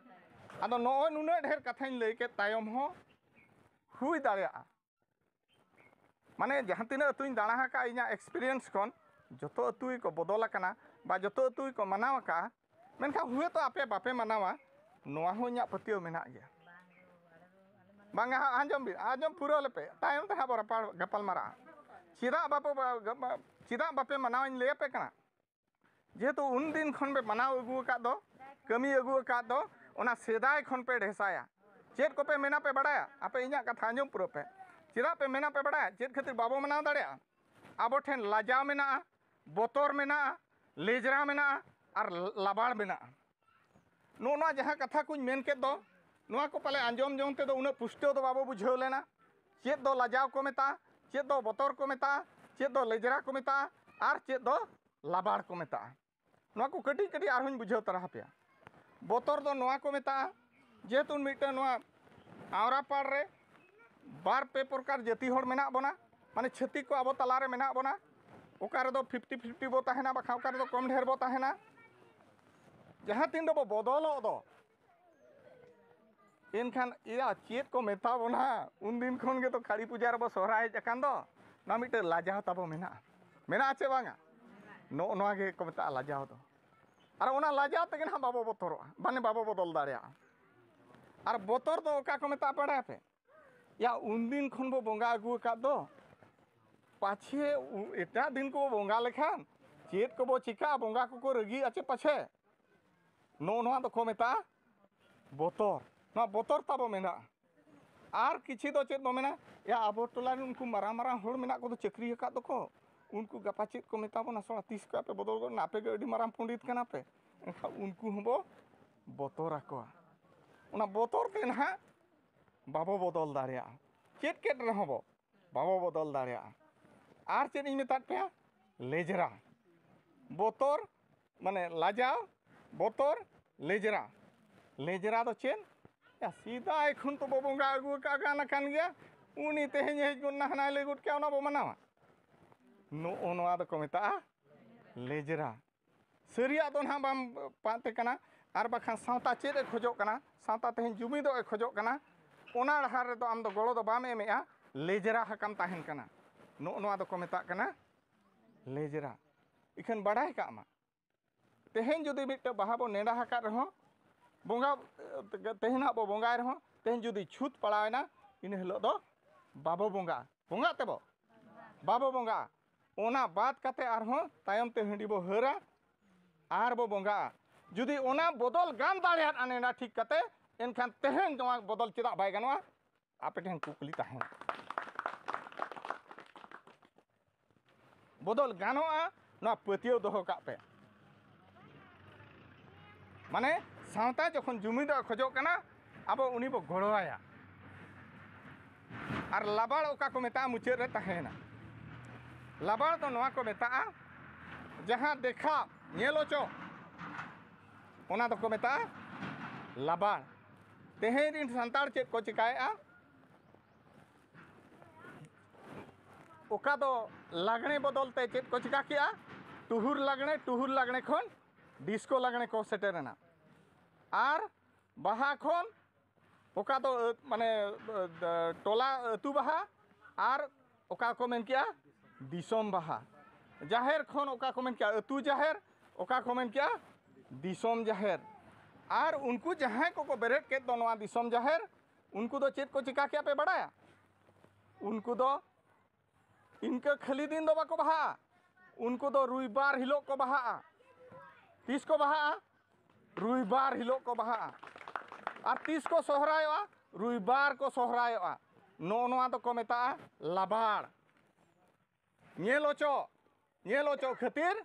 ᱟᱫᱚ ᱱᱚᱜᱼᱚᱭ ᱱᱩᱱᱟᱹᱜ ᱰᱷᱮᱨ ᱠᱟᱛᱷᱟᱧ ᱞᱟᱹᱭ ᱠᱮᱫ ᱛᱟᱭᱚᱢ ᱦᱚᱸ ᱦᱩᱭ ᱫᱟᱲᱮᱭᱟᱜᱼᱟ, ᱢᱟᱱᱮ, ᱡᱟᱦᱟᱸ ᱛᱤᱱᱟᱹᱜ ᱟᱹᱛᱩᱧ ᱫᱟᱬᱟ ᱟᱠᱟᱫᱼᱟ, ᱤᱧᱟᱹᱜ experience ᱠᱷᱚᱱ ᱡᱚᱛᱚ ᱟᱹᱛᱩ ᱜᱮᱠᱚ ᱵᱚᱫᱚᱞ ᱟᱠᱟᱱᱟ, ᱵᱟ ᱡᱚᱛᱚ ᱟᱹᱛᱩ ᱜᱮᱠᱚ ᱢᱟᱱᱟᱣ ᱟᱠᱟᱫᱼᱟ᱾ ᱢᱮᱱᱠᱷᱟᱱ ᱦᱩᱭᱛᱚ ᱟᱯᱮ ᱵᱟᱯᱮ ᱢᱟᱱᱟᱣᱟ, ᱱᱚᱣᱟ ᱦᱚᱸ ᱤᱧᱟᱹᱜ ᱯᱟᱹᱛᱭᱟᱹᱣ ᱢᱮᱱᱟᱜ ᱜᱮᱭᱟ᱾ ᱵᱟᱝᱟ ᱦᱟᱸᱜ, ᱟᱸᱡᱚᱢ ᱵᱤᱱ, ᱟᱸᱡᱚᱢ ᱯᱩᱨᱟᱹᱣ ᱞᱮᱯᱮ, ᱛᱟᱭᱚᱢ ᱛᱮ ᱦᱟᱸᱜ ᱵᱚ ᱨᱟᱯᱟᱲ, ᱜᱟᱯᱟᱞ ᱢᱟᱨᱟᱜᱼᱟ᱾ ᱪᱮᱫᱟᱜ ᱵᱟᱯᱮ, ᱪᱮᱫᱟᱜ ᱵᱟᱯᱮ ᱢᱟᱱᱟᱣᱟ, ᱤᱧ ᱞᱟᱹᱭ ᱟᱯᱮ ᱠᱟᱱᱟ᱾ ᱡᱮᱦᱮᱛᱩ ᱩᱱ ᱫᱤᱱ ᱠᱷᱚᱱ ᱯᱮ ᱢᱟᱱᱟᱣ ᱟᱹᱜᱩ ᱟᱠᱟᱫ ᱫᱚ, ᱠᱟᱹᱢᱤ ᱟᱹᱜᱩ ᱟᱠᱟᱫ ᱫᱚ, ᱚᱱᱟ ᱥᱮᱫᱟᱭ ᱠᱷᱚᱱ ᱯᱮ ᱰᱷᱮᱥᱟᱭᱟ᱾ ᱪᱮᱫ ᱠᱚᱯᱮ ᱢᱮᱱᱟ ᱯᱮ ᱵᱟᱲᱟᱭᱟ? ᱟᱯᱮ ᱤᱧᱟᱹᱜ ᱠᱟᱛᱷᱟ ᱟᱸᱡᱚᱢ ᱯᱩᱨᱟᱹᱣ ᱯᱮ᱾ ᱪᱮᱫᱟᱜ ᱯᱮ ᱢᱮᱱᱟ ᱯᱮ ᱵᱟᱲᱟᱭᱟ? ᱪᱮᱫ ᱠᱷᱟᱹᱛᱤᱨ ᱵᱟᱵᱚ ᱢᱟᱱᱟᱣ ᱫᱟᱲᱮᱭᱟᱜᱼᱟ? ᱟᱵᱚ ᱴᱷᱮᱱ ᱞᱟᱡᱟᱣ ᱢᱮᱱᱟᱜᱼᱟ, ᱵᱚᱛᱚᱨ ᱢᱮᱱᱟᱜᱼᱟ, ᱞᱮᱡᱽᱨᱟ ᱢᱮᱱᱟᱜᱼᱟ, ᱟᱨ ᱞᱟᱵᱟᱲ ᱢᱮᱱᱟᱜᱼᱟ᱾ ᱱᱚᱜᱼᱚ ᱱᱚᱣᱟ ᱡᱟᱦᱟᱸ ᱠᱟᱛᱷᱟ ᱠᱚᱧ ᱢᱮᱱ ᱠᱮᱫ ᱫᱚ, ᱱᱚᱣᱟ ᱠᱚ ᱯᱟᱞᱮ ᱟᱸᱡᱚᱢ ᱡᱚᱝ ᱛᱮᱫᱚ ᱩᱱᱟᱹᱜ ᱯᱩᱥᱴᱟᱹᱣ ᱫᱚ ᱵᱟᱵᱚ ᱵᱩᱡᱷᱟᱹᱣ ᱞᱮᱱᱟ᱾ ᱪᱮᱫ ᱫᱚ ᱞᱟᱡᱟᱣ ᱠᱚ ᱢᱮᱛᱟᱜᱼᱟ, ᱪᱮᱫ ᱫᱚ ᱵᱚᱛᱚᱨ ᱠᱚ ᱢᱮᱛᱟᱜᱼᱟ, ᱪᱮᱫ ᱫᱚ ᱞᱮᱡᱽᱨᱟ ᱠᱚ ᱢᱮᱛᱟᱜᱼᱟ, ᱟᱨ ᱪᱮᱫ ᱫᱚ ᱞᱟᱵᱟᱲ ᱠᱚ ᱢᱮᱛᱟᱜᱼᱟ᱾ ᱱᱚᱣᱟ ᱠᱚ ᱠᱟᱹᱴᱤᱡ ᱠᱟᱹᱴᱤᱡ ᱟᱨᱦᱚᱸᱧ ᱵᱩᱡᱷᱟᱹᱣ ᱛᱟᱨᱟ ᱟᱯᱮᱭᱟ᱾ ᱵᱚᱛᱚᱨ ᱫᱚ ᱱᱚᱣᱟ ᱠᱚ ᱢᱮᱛᱟᱜᱼᱟ, ᱡᱮᱦᱮᱛᱩ ᱢᱤᱫᱴᱟᱝ ᱱᱚᱣᱟ ᱟᱣᱨᱟ ᱯᱟᱲ ᱨᱮ ᱵᱟᱨ ᱯᱮ ᱯᱨᱚᱠᱟᱨ ᱡᱟᱹᱛᱤ ᱦᱚᱲ ᱢᱮᱱᱟᱜ ᱵᱚᱱᱟ, ᱢᱟᱱᱮ ᱪᱷᱟᱹᱛᱤᱠ ᱠᱚ ᱟᱵᱚ ᱛᱟᱞᱟᱨᱮ ᱢᱮᱱᱟᱜ ᱵᱚᱱᱟ᱾ ᱚᱠᱟ ᱨᱮᱫᱚ ᱯᱷᱤᱯᱴᱤ ᱯᱷᱤᱯᱴᱤ ᱵᱚ ᱛᱟᱦᱮᱱᱟ, ᱵᱟᱠᱷᱟᱱ ᱚᱠᱟ ᱨᱮᱫᱚ ᱠᱚᱢ ᱰᱷᱮᱨ ᱵᱚ ᱛᱟᱦᱮᱱᱟ᱾ ᱡᱟᱦᱟᱸ ᱛᱤᱱ ᱨᱮᱵᱚ ᱵᱚᱫᱚᱞᱚᱜ ᱫᱚ, ᱮᱱᱠᱷᱟᱱ ᱮᱭᱟ ᱪᱮᱫ ᱠᱚ ᱢᱮᱛᱟ ᱵᱚᱱᱟ? ᱩᱱᱫᱤᱱ ᱠᱷᱚᱱ ᱜᱮᱛᱚ ᱠᱟᱹᱲᱤ ᱯᱩᱡᱟ ᱨᱮᱵᱚ ᱥᱚᱦᱨᱟᱭ ᱦᱮᱡ ᱟᱠᱟᱱ ᱫᱚ, ᱱᱚᱣᱟ ᱢᱤᱫᱴᱟᱝ ᱞᱟᱡᱟᱣ ᱛᱟᱵᱚ ᱢᱮᱱᱟᱜᱼᱟ᱾ ᱢᱮᱱᱟᱜᱼᱟ ᱪᱮ ᱵᱟᱝᱟ? ᱱᱚᱜᱼᱚ ᱱᱚᱣᱟ ᱜᱮ ᱠᱚ ᱢᱮᱛᱟᱜᱼᱟ ᱞᱟᱡᱟᱣ ᱫᱚ᱾ ᱟᱨ ᱚᱱᱟ ᱞᱟᱡᱟᱣ ᱛᱮᱜᱮ ᱱᱟᱦᱟᱜ ᱵᱟᱵᱚ ᱵᱚᱛᱚᱨᱚᱜᱼᱟ, ᱢᱟᱱᱮ ᱵᱟᱵᱚ ᱵᱚᱫᱚᱞ ᱫᱟᱲᱮᱭᱟᱜᱼᱟ᱾ ᱟᱨ ᱵᱚᱛᱚᱨ ᱫᱚ ᱚᱠᱟ ᱠᱚ ᱢᱮᱛᱟᱜᱼᱟ ᱵᱟᱲᱟᱭᱟᱯᱮ? ᱭᱟ, ᱩᱱᱫᱤᱱ ᱠᱷᱚᱱ ᱵᱚ ᱵᱚᱸᱜᱟ ᱟᱹᱜᱩ ᱟᱠᱟᱫ ᱫᱚ, ᱯᱟᱪᱷᱮ ᱩ-, ᱮᱴᱟᱜ ᱫᱤᱱ ᱠᱚ ᱵᱚᱸᱜᱟ ᱞᱮᱠᱷᱟᱱ ᱪᱮᱫ ᱠᱚᱵᱚ ᱪᱤᱠᱟᱹᱜᱼᱟ? ᱵᱚᱸᱜᱟ ᱠᱚᱠᱚ ᱨᱟᱹᱜᱤᱜᱼᱟ ᱪᱮ ᱯᱟᱪᱷᱮ? ᱱᱚᱜᱼᱚ ᱱᱚᱣᱟ ᱫᱚᱠᱚ ᱢᱮᱛᱟᱜᱼᱟ ᱵᱚᱛᱚᱨ᱾ ᱱᱚᱣᱟ ᱵᱚᱛᱚᱨ ᱛᱟᱵᱚ ᱢᱮᱱᱟᱜᱼᱟ᱾ ᱟᱨ ᱠᱤᱪᱷᱤ ᱫᱚ ᱪᱮᱫ ᱵᱚ ᱢᱮᱱᱟ, ᱭᱟ, ᱟᱵᱚ ᱴᱚᱞᱟ ᱨᱮᱱ ᱩᱱᱠᱩ ᱢᱟᱨᱟᱝ ᱢᱟᱨᱟᱝ ᱦᱚᱲ ᱢᱮᱱᱟᱜ ᱠᱚᱫᱚ, ᱪᱟᱹᱠᱨᱤ ᱟᱠᱟᱫ ᱫᱚᱠᱚ, ᱩᱱᱠᱩ ᱜᱟᱯᱟ ᱪᱮᱫ ᱠᱚ ᱢᱮᱛᱟ ᱵᱚᱱᱟ, ᱥᱚᱲᱟ ᱛᱤᱥ ᱠᱚ ᱟᱯᱮ ᱵᱚᱫᱚᱞ ᱜᱚᱫ ᱮᱱᱟ, ᱟᱯᱮ ᱜᱮ ᱟᱹᱰᱤ ᱢᱟᱨᱟᱝ ᱯᱚᱱᱰᱤᱛ ᱠᱟᱱᱟ ᱯᱮ᱾ ᱮᱱᱠᱷᱟᱱ ᱩᱱᱠᱩ ᱦᱚᱸᱵᱚ ᱵᱚᱛᱚᱨ ᱟᱠᱚᱣᱟ᱾ ᱚᱱᱟ ᱵᱚᱛᱚᱨ ᱛᱮ ᱱᱟᱦᱟᱜ ᱵᱟᱵᱚ ᱵᱚᱫᱚᱞ ᱫᱟᱲᱮᱭᱟᱜᱼᱟ᱾ ᱪᱮᱫ ᱠᱮᱫ ᱨᱮᱦᱚᱸ ᱵᱚ ᱵᱟᱵᱚ ᱵᱚᱫᱚᱞ ᱫᱟᱲᱮᱭᱟᱜᱼᱟ᱾ ᱟᱨ ᱪᱮᱫ ᱤᱧ ᱢᱮᱛᱟᱫ ᱯᱮᱭᱟ? ᱞᱮᱡᱽᱨᱟ᱾ ᱵᱚᱛᱚᱨ, ᱢᱟᱱᱮ ᱞᱟᱡᱟᱣ, ᱵᱚᱛᱚᱨ, ᱞᱮᱡᱽᱨᱟ᱾ ᱞᱮᱡᱽᱨᱟ ᱫᱚ ᱪᱮᱫ? ᱭᱟ, ᱥᱮᱫᱟᱭ ᱠᱷᱚᱱ ᱛᱚ ᱵᱚ ᱵᱚᱸᱜᱟ ᱟᱹᱜᱩ ᱟᱠᱟᱫ ᱜᱟᱱ ᱟᱠᱟᱱ ᱜᱮᱭᱟ, ᱩᱱᱤ ᱛᱮᱦᱮᱧ ᱦᱮᱡ ᱜᱚᱫ ᱱᱟ, ᱦᱟᱱᱟᱭ ᱞᱟᱹᱭ ᱜᱚᱫ ᱠᱮᱭᱟ, ᱚᱱᱟ ᱵᱚ ᱢᱟᱱᱟᱣᱟ᱾ ᱱᱚᱜᱼᱚ ᱱᱚᱣᱟ ᱫᱚᱠᱚ ᱢᱮᱛᱟᱜᱼᱟ ᱞᱮᱡᱽᱨᱟ᱾ ᱥᱟᱹᱨᱤᱭᱟᱜ ᱫᱚ ᱱᱟᱦᱟᱜ ᱵᱟᱢ ᱯᱟᱱᱛᱮ ᱠᱟᱱᱟ, ᱟᱨ ᱵᱟᱠᱷᱟᱱ ᱥᱟᱶᱛᱟ ᱪᱮᱫ ᱮ ᱠᱷᱚᱡᱚᱜ ᱠᱟᱱᱟ, ᱥᱟᱶᱛᱟ ᱛᱮᱦᱮᱧ ᱡᱩᱢᱤᱫᱚᱜ ᱮ ᱠᱷᱚᱡᱚᱜ ᱠᱟᱱᱟ, ᱚᱱᱟ ᱰᱟᱦᱟᱨ ᱨᱮᱫᱚ ᱟᱢ ᱫᱚ ᱜᱚᱲᱚ ᱫᱚ ᱵᱟᱢ ᱮᱢᱮᱜᱼᱟ, ᱞᱮᱡᱽᱨᱟ ᱟᱠᱟᱢ ᱛᱟᱦᱮᱱ ᱠᱟᱱᱟ᱾ ᱱᱚᱜᱼᱚ ᱱᱚᱣᱟ ᱫᱚᱠᱚ ᱢᱮᱛᱟᱜ ᱠᱟᱱᱟ ᱞᱮᱡᱽᱨᱟ᱾ ᱤᱠᱷᱟᱹᱱ ᱵᱟᱰᱟᱭ ᱠᱟᱜ ᱢᱟ, ᱛᱮᱦᱮᱧ ᱡᱩᱫᱤ ᱢᱤᱫᱴᱮᱱ ᱵᱟᱦᱟ ᱵᱚ ᱱᱮᱰᱟ ᱟᱠᱟᱫ ᱨᱮᱦᱚᱸ, ᱵᱚᱸᱜᱟ, ᱛᱮᱦᱮᱧ ᱦᱟᱸᱜ ᱵᱚ ᱵᱚᱸᱜᱟᱭ ᱨᱮᱦᱚᱸ, ᱛᱮᱦᱮᱧ ᱡᱩᱫᱤ ᱪᱷᱩᱛ ᱯᱟᱲᱟᱣᱮᱱᱟ, ᱤᱱᱟᱹ ᱦᱤᱞᱳᱜ ᱫᱚ ᱵᱟᱵᱚ ᱵᱚᱸᱜᱟ, ᱵᱚᱸᱜᱟᱜ ᱛᱮᱵᱚ ᱵᱟᱵᱚ ᱵᱚᱸᱜᱟᱜᱼᱟ᱾ ᱚᱱᱟ ᱵᱟᱫ ᱠᱟᱛᱮ ᱟᱨᱦᱚᱸ ᱛᱟᱭᱚᱢ ᱛᱮ ᱦᱟᱺᱰᱤ ᱵᱚ ᱦᱟᱹᱨᱟ ᱟᱨ ᱵᱚ ᱵᱚᱸᱜᱟᱜᱼᱟ᱾ ᱡᱩᱫᱤ ᱚᱱᱟ ᱵᱚᱫᱚᱞ ᱜᱟᱱ ᱫᱟᱲᱮᱭᱟᱫᱼᱟ ᱱᱮᱰᱟ ᱴᱷᱤᱠ ᱠᱟᱛᱮ, ᱮᱱᱠᱷᱟᱱ ᱛᱮᱦᱮᱧ ᱱᱚᱣᱟ ᱵᱚᱫᱚᱞ ᱪᱮᱫᱟᱜ ᱵᱟᱭ ᱜᱟᱱᱚᱜᱼᱟ? ᱟᱯᱮ ᱴᱷᱮᱱ ᱠᱩᱠᱞᱤ ᱛᱟᱦᱮᱱᱟ᱾ ᱵᱚᱫᱚᱞ ᱜᱟᱱᱚᱜᱼᱟ, ᱱᱚᱣᱟ ᱯᱟᱹᱛᱭᱟᱹᱣ ᱫᱚᱦᱚ ᱠᱟᱜ ᱯᱮ᱾ ᱢᱟᱱᱮ ᱥᱟᱶᱛᱟ ᱡᱚᱠᱷᱚᱱ ᱡᱩᱢᱤᱫᱚᱜ ᱮ ᱠᱷᱚᱡᱚᱜ ᱠᱟᱱᱟ, ᱟᱵᱚ ᱩᱱᱤ ᱵᱚ ᱜᱚᱲᱚᱣᱟᱭᱟ᱾ ᱟᱨ ᱞᱟᱵᱟᱲ ᱚᱠᱟ ᱠᱚ ᱢᱮᱛᱟᱜᱼᱟ, ᱢᱩᱪᱟᱹᱫ ᱨᱮ ᱛᱟᱦᱮᱸᱭᱮᱱᱟ᱾ ᱞᱟᱵᱟᱲ ᱫᱚ ᱱᱚᱣᱟ ᱠᱚ ᱢᱮᱛᱟᱜᱼᱟ, ᱡᱟᱦᱟᱸ ᱫᱮᱠᱷᱟᱣ, ᱧᱮᱞ ᱦᱚᱪᱚ, ᱚᱱᱟ ᱫᱚᱠᱚ ᱢᱮᱛᱟᱜᱼᱟ ᱞᱟᱵᱟᱲ᱾ ᱛᱮᱦᱮᱧ ᱨᱤᱱ ᱥᱟᱱᱛᱟᱲ ᱪᱮᱫ ᱠᱚ ᱪᱤᱠᱟᱭᱮᱫᱼᱟ? ᱚᱠᱟ ᱫᱚ ᱞᱟᱜᱽᱬᱮ ᱵᱚᱫᱚᱞ ᱛᱮ ᱪᱮᱫ ᱠᱚ ᱪᱤᱠᱟ ᱠᱮᱜᱼᱟ? ᱴᱩᱦᱩᱨ ᱞᱟᱜᱽᱬᱮ, ᱴᱩᱦᱩᱨ ᱞᱟᱜᱽᱬᱮ ᱠᱷᱚᱱ ᱰᱤᱥᱠᱳ ᱞᱟᱜᱽᱬᱮ ᱠᱚ ᱥᱮᱴᱮᱨᱮᱱᱟ᱾ ᱟᱨ ᱵᱟᱦᱟ ᱠᱷᱚᱱ ᱚᱠᱟ ᱫᱚ, ᱟᱹ, ᱢᱟᱱᱮ, ᱟᱹ, ᱴᱚᱞᱟ ᱟᱹᱛᱩ ᱵᱟᱦᱟ, ᱟᱨ ᱚᱠᱟ ᱠᱚ ᱢᱮᱱ ᱠᱮᱜᱼᱟ? ᱫᱤᱥᱚᱢ ᱵᱟᱦᱟ᱾ ᱡᱟᱦᱮᱨ ᱠᱷᱚᱱ ᱚᱠᱟ ᱠᱚ ᱢᱮᱱ ᱠᱮᱜᱼᱟ? ᱟᱹᱛᱩ ᱡᱟᱦᱮᱨ᱾ ᱚᱠᱟ ᱠᱚ ᱢᱮᱱ ᱠᱮᱜᱼᱟ? ᱫᱤᱥᱚᱢ ᱡᱟᱦᱮᱨ᱾ ᱟᱨ ᱩᱱᱠᱩ ᱡᱟᱦᱟᱸᱭ ᱠᱚᱠᱚ ᱵᱮᱨᱮᱫ ᱠᱮᱫ ᱫᱚ ᱱᱚᱣᱟ ᱫᱤᱥᱚᱢ ᱡᱟᱦᱮᱨ, ᱩᱱᱠᱩ ᱫᱚ ᱪᱮᱫ ᱠᱚ ᱪᱤᱠᱟ ᱠᱮᱜᱼᱟ ᱯᱮ ᱵᱟᱲᱟᱭᱟ? ᱩᱱᱠᱩ ᱫᱚ ᱤᱱᱠᱟᱹ ᱠᱷᱟᱹᱞᱤ ᱫᱤᱱ ᱫᱚ ᱵᱟᱠᱚ ᱵᱟᱦᱟᱜᱼᱟ᱾ ᱩᱱᱠᱩ ᱫᱚ ᱨᱩᱭᱵᱟᱨ ᱦᱤᱞᱳᱜ ᱠᱚ ᱵᱟᱦᱟᱜᱼᱟ᱾ ᱛᱤᱥ ᱠᱚ ᱵᱟᱦᱟᱜᱼᱟ? ᱨᱩᱭᱵᱟᱨ ᱦᱤᱞᱳᱜ ᱠᱚ ᱵᱟᱦᱟᱜᱼᱟ᱾ ᱟᱨ ᱛᱤᱥ ᱠᱚ ᱥᱚᱦᱨᱟᱭᱚᱜᱼᱟ? ᱨᱩᱭᱵᱟᱨ ᱠᱚ ᱥᱚᱦᱨᱟᱭᱚᱜᱼᱟ᱾ ᱱᱚᱜᱼᱚ ᱱᱚᱣᱟ ᱫᱚᱠᱚ ᱢᱮᱛᱟᱜᱼᱟ ᱞᱟᱵᱟᱲ᱾ ᱧᱮᱞ ᱦᱚᱪᱚ, ᱧᱮᱞ ᱦᱚᱪᱚ ᱠᱷᱟᱹᱛᱤᱨ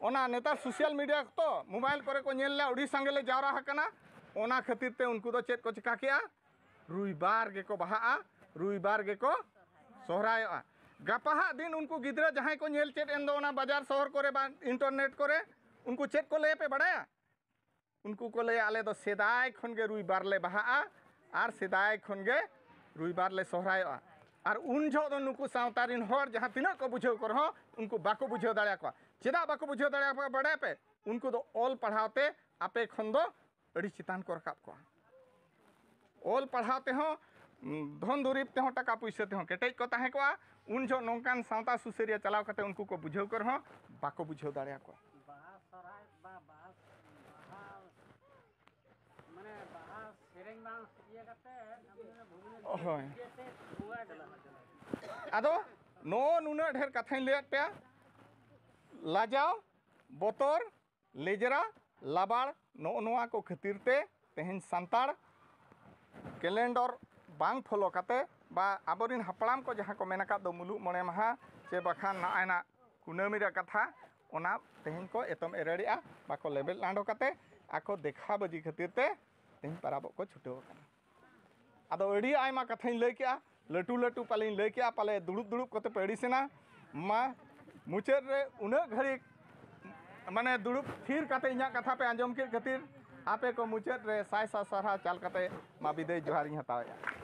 ᱚᱱᱟ ᱱᱮᱛᱟᱨ social media ᱛᱚ, mobile ᱠᱚᱨᱮ ᱠᱚ ᱧᱮᱞ ᱞᱮᱭᱟ, ᱟᱹᱰᱤ ᱥᱟᱸᱜᱮ ᱞᱮ ᱡᱟᱣᱨᱟ ᱟᱠᱟᱱᱟ᱾ ᱚᱱᱟ ᱠᱷᱟᱹᱛᱤᱨ ᱛᱮ ᱩᱱᱠᱩ ᱫᱚ ᱪᱮᱫ ᱠᱚ ᱪᱤᱠᱟ ᱠᱮᱜᱼᱟ? ᱨᱩᱭᱵᱟᱨ ᱜᱮᱠᱚ ᱵᱟᱦᱟᱜᱼᱟ, ᱨᱩᱭᱵᱟᱨ ᱜᱮᱠᱚ ᱥᱚᱦᱨᱟᱭᱚᱜᱼᱟ᱾ ᱜᱟᱯᱟ ᱦᱟᱸᱜ ᱫᱤᱱ ᱩᱱᱠᱩ ᱜᱤᱫᱽᱨᱟᱹ ᱡᱟᱦᱟᱸᱭ ᱠᱚ ᱧᱮᱞ ᱪᱮᱫ ᱮᱱ ᱫᱚ ᱚᱱᱟ ᱵᱟᱡᱟᱨ ᱥᱚᱦᱚᱨ ᱠᱚᱨᱮ ᱵᱟ ᱤᱱᱴᱟᱨᱱᱮᱴ ᱠᱚᱨᱮ, ᱩᱱᱠᱩ ᱪᱮᱫ ᱠᱚ ᱞᱟᱹᱭᱟ ᱯᱮ ᱵᱟᱲᱟᱭᱟ? ᱩᱱᱠᱩ ᱠᱚ ᱞᱟᱹᱭᱟ, "ᱟᱞᱮ ᱫᱚ ᱥᱮᱫᱟᱭ ᱠᱷᱚᱱ ᱜᱮ ᱨᱩᱭᱵᱟᱨ ᱞᱮ ᱵᱟᱦᱟᱜᱼᱟ ᱟᱨ ᱥᱮᱫᱟᱭ ᱠᱷᱚᱱ ᱜᱮ ᱨᱩᱭᱵᱟᱨ ᱞᱮ ᱥᱚᱦᱨᱟᱭᱚᱜᱼᱟ᱾" ᱟᱨ ᱩᱱ ᱡᱚᱦᱚᱜ ᱫᱚ ᱱᱩᱠᱩ ᱥᱟᱶᱛᱟ ᱨᱤᱱ ᱦᱚᱲ ᱡᱟᱦᱟᱸ ᱛᱤᱱᱟᱹᱜ ᱠᱚ ᱵᱩᱡᱷᱟᱹᱣ ᱠᱚ ᱨᱮᱦᱚᱸ, ᱩᱱᱠᱩ ᱵᱟᱠᱚ ᱵᱩᱡᱷᱟᱹᱣ ᱫᱟᱲᱮᱭᱟᱠᱚᱣᱟ᱾ ᱪᱮᱫᱟᱜ ᱵᱟᱠᱚ ᱵᱩᱡᱷᱟᱹᱣ ᱫᱟᱲᱮᱭᱟᱠᱚᱣᱟ ᱵᱟᱲᱟᱭᱟ ᱯᱮ? ᱩᱱᱠᱩ ᱫᱚ ᱚᱞ ᱯᱟᱲᱦᱟᱣ ᱛᱮ ᱟᱯᱮ ᱠᱷᱚᱱ ᱫᱚ ᱟᱹᱰᱤ ᱪᱮᱛᱟᱱ ᱠᱚ ᱨᱟᱠᱟᱵ ᱠᱚᱣᱟ᱾ ᱚᱞ ᱯᱟᱲᱦᱟᱣ ᱛᱮᱦᱚᱸ, ᱩᱸ, ᱫᱷᱚᱱ ᱫᱩᱨᱤᱵᱽ ᱛᱮᱦᱚᱸ, ᱴᱟᱠᱟ ᱯᱩᱭᱥᱟᱹ ᱛᱮᱦᱚᱸ ᱠᱮᱴᱮᱡ ᱠᱚ ᱛᱟᱦᱮᱸ ᱠᱚᱜᱼᱟ᱾ ᱩᱱ ᱡᱚᱦᱚᱜ ᱱᱚᱝᱠᱟᱱ ᱥᱟᱶᱛᱟ ᱥᱩᱥᱟᱹᱨᱤᱭᱟᱹ ᱪᱟᱞᱟᱣ ᱠᱟᱛᱮ ᱩᱱᱠᱩ ᱠᱚ ᱵᱩᱡᱷᱟᱹᱣ ᱠᱚ ᱨᱮᱦᱚᱸ ᱵᱟᱠᱚ ᱵᱩᱡᱷᱟᱹᱣ ᱫᱟᱲᱮᱭᱟᱠᱚᱣᱟ᱾ ᱵᱟᱦᱟ ᱥᱚᱨᱦᱟᱭ ᱵᱟ ᱵᱟᱦᱟ, ᱵᱟᱦᱟ, ᱢᱟᱱᱮ ᱵᱟᱦᱟ ᱥᱮᱨᱮᱧ ᱵᱟᱝ ᱤᱭᱟᱹ ᱠᱟᱛᱮ ᱟᱵᱚ ᱫᱚ ᱵᱷᱩᱵᱽᱱᱮᱥ ᱦᱳᱭ᱾ ᱤᱭᱟᱹᱛᱮ ᱵᱚᱸᱜᱟ ᱪᱟᱞᱟᱜ ᱠᱟᱱᱟ᱾ ᱟᱫᱚ ᱱᱚᱜᱼᱚ ᱱᱩᱱᱟᱹᱜ ᱰᱷᱮᱨ ᱠᱟᱛᱷᱟᱧ ᱞᱟᱹᱭᱟᱫ ᱯᱮᱭᱟ, ᱞᱟᱡᱟᱣ, ᱵᱚᱛᱚᱨ, ᱞᱮᱡᱽᱨᱟ, ᱞᱟᱵᱟᱲ, ᱱᱚᱜᱼᱚ ᱱᱚᱣᱟ ᱠᱚ ᱠᱷᱟᱹᱛᱤᱨ ᱛᱮ ᱛᱮᱦᱮᱧ ᱥᱟᱱᱛᱟᱲ ᱠᱮᱞᱮᱱᱰᱚᱨ ᱵᱟᱝ ᱯᱷᱚᱞᱳ ᱠᱟᱛᱮ ᱵᱟ ᱟᱵᱚᱨᱤᱱ ᱦᱟᱯᱲᱟᱢ ᱠᱚ ᱡᱟᱦᱟᱸ ᱠᱚ ᱢᱮᱱ ᱟᱠᱟᱫ ᱫᱚ ᱢᱩᱞᱩᱜ ᱢᱚᱬᱮ ᱢᱟᱦᱟ ᱪᱮ ᱵᱟᱠᱷᱟᱱ ᱱᱚᱜᱼᱚᱭ ᱱᱟᱜ ᱠᱩᱱᱟᱹᱢᱤ ᱨᱮ ᱠᱟᱛᱷᱟ, ᱚᱱᱟ ᱛᱮᱦᱮᱧ ᱠᱚ ᱮᱛᱚᱢ ᱮᱨᱮᱲᱮᱜᱼᱟ, ᱵᱟᱠᱚ ᱞᱮᱵᱮᱫ ᱞᱟᱸᱰᱚ ᱠᱟᱛᱮ ᱟᱠᱚ ᱫᱮᱠᱷᱟ ᱵᱟᱹᱡᱤ ᱠᱷᱟᱹᱛᱤᱨ ᱛᱮ ᱛᱮᱦᱮᱧ ᱯᱟᱨᱟᱵᱚᱜ ᱠᱚ ᱪᱷᱩᱴᱟᱹᱣ ᱟᱠᱟᱱᱟ᱾ ᱟᱫᱚ ᱟᱹᱰᱤ ᱟᱭᱢᱟ ᱠᱟᱛᱷᱟᱧ ᱞᱟᱹᱭ ᱠᱮᱜᱼᱟ, ᱞᱟᱹᱴᱩ ᱞᱟᱹᱴᱩ ᱯᱟᱞᱮᱧ ᱞᱟᱹᱭ ᱠᱮᱜᱼᱟ, ᱯᱟᱞᱮ ᱫᱩᱲᱩᱵ ᱫᱩᱲᱩᱵ ᱠᱚᱛᱮ ᱯᱮ ᱟᱹᱲᱤᱥᱮᱱᱟ᱾ ᱢᱟ ᱢᱩᱪᱟᱹᱫ ᱨᱮ ᱩᱱᱟᱹᱜ ᱜᱷᱟᱹᱲᱤᱡ ᱢᱟᱱᱮ ᱫᱩᱲᱩᱵ ᱛᱷᱤᱨ ᱠᱟᱛᱮ ᱤᱧᱟᱹᱜ ᱠᱟᱛᱷᱟ ᱯᱮ ᱟᱸᱡᱚᱢ ᱠᱮᱫ ᱠᱷᱟᱹᱛᱤᱨ ᱟᱯᱮ ᱠᱚ ᱢᱩᱪᱟᱹᱫ ᱨᱮ ᱥᱟᱭ ᱥᱟᱭ ᱥᱟᱨᱦᱟᱣ ᱪᱟᱞ ᱠᱟᱛᱮ ᱢᱟ ᱵᱤᱫᱟᱹᱭ ᱡᱚᱦᱟᱨᱤᱧ ᱦᱟᱛᱟᱣᱮᱫᱼᱟ᱾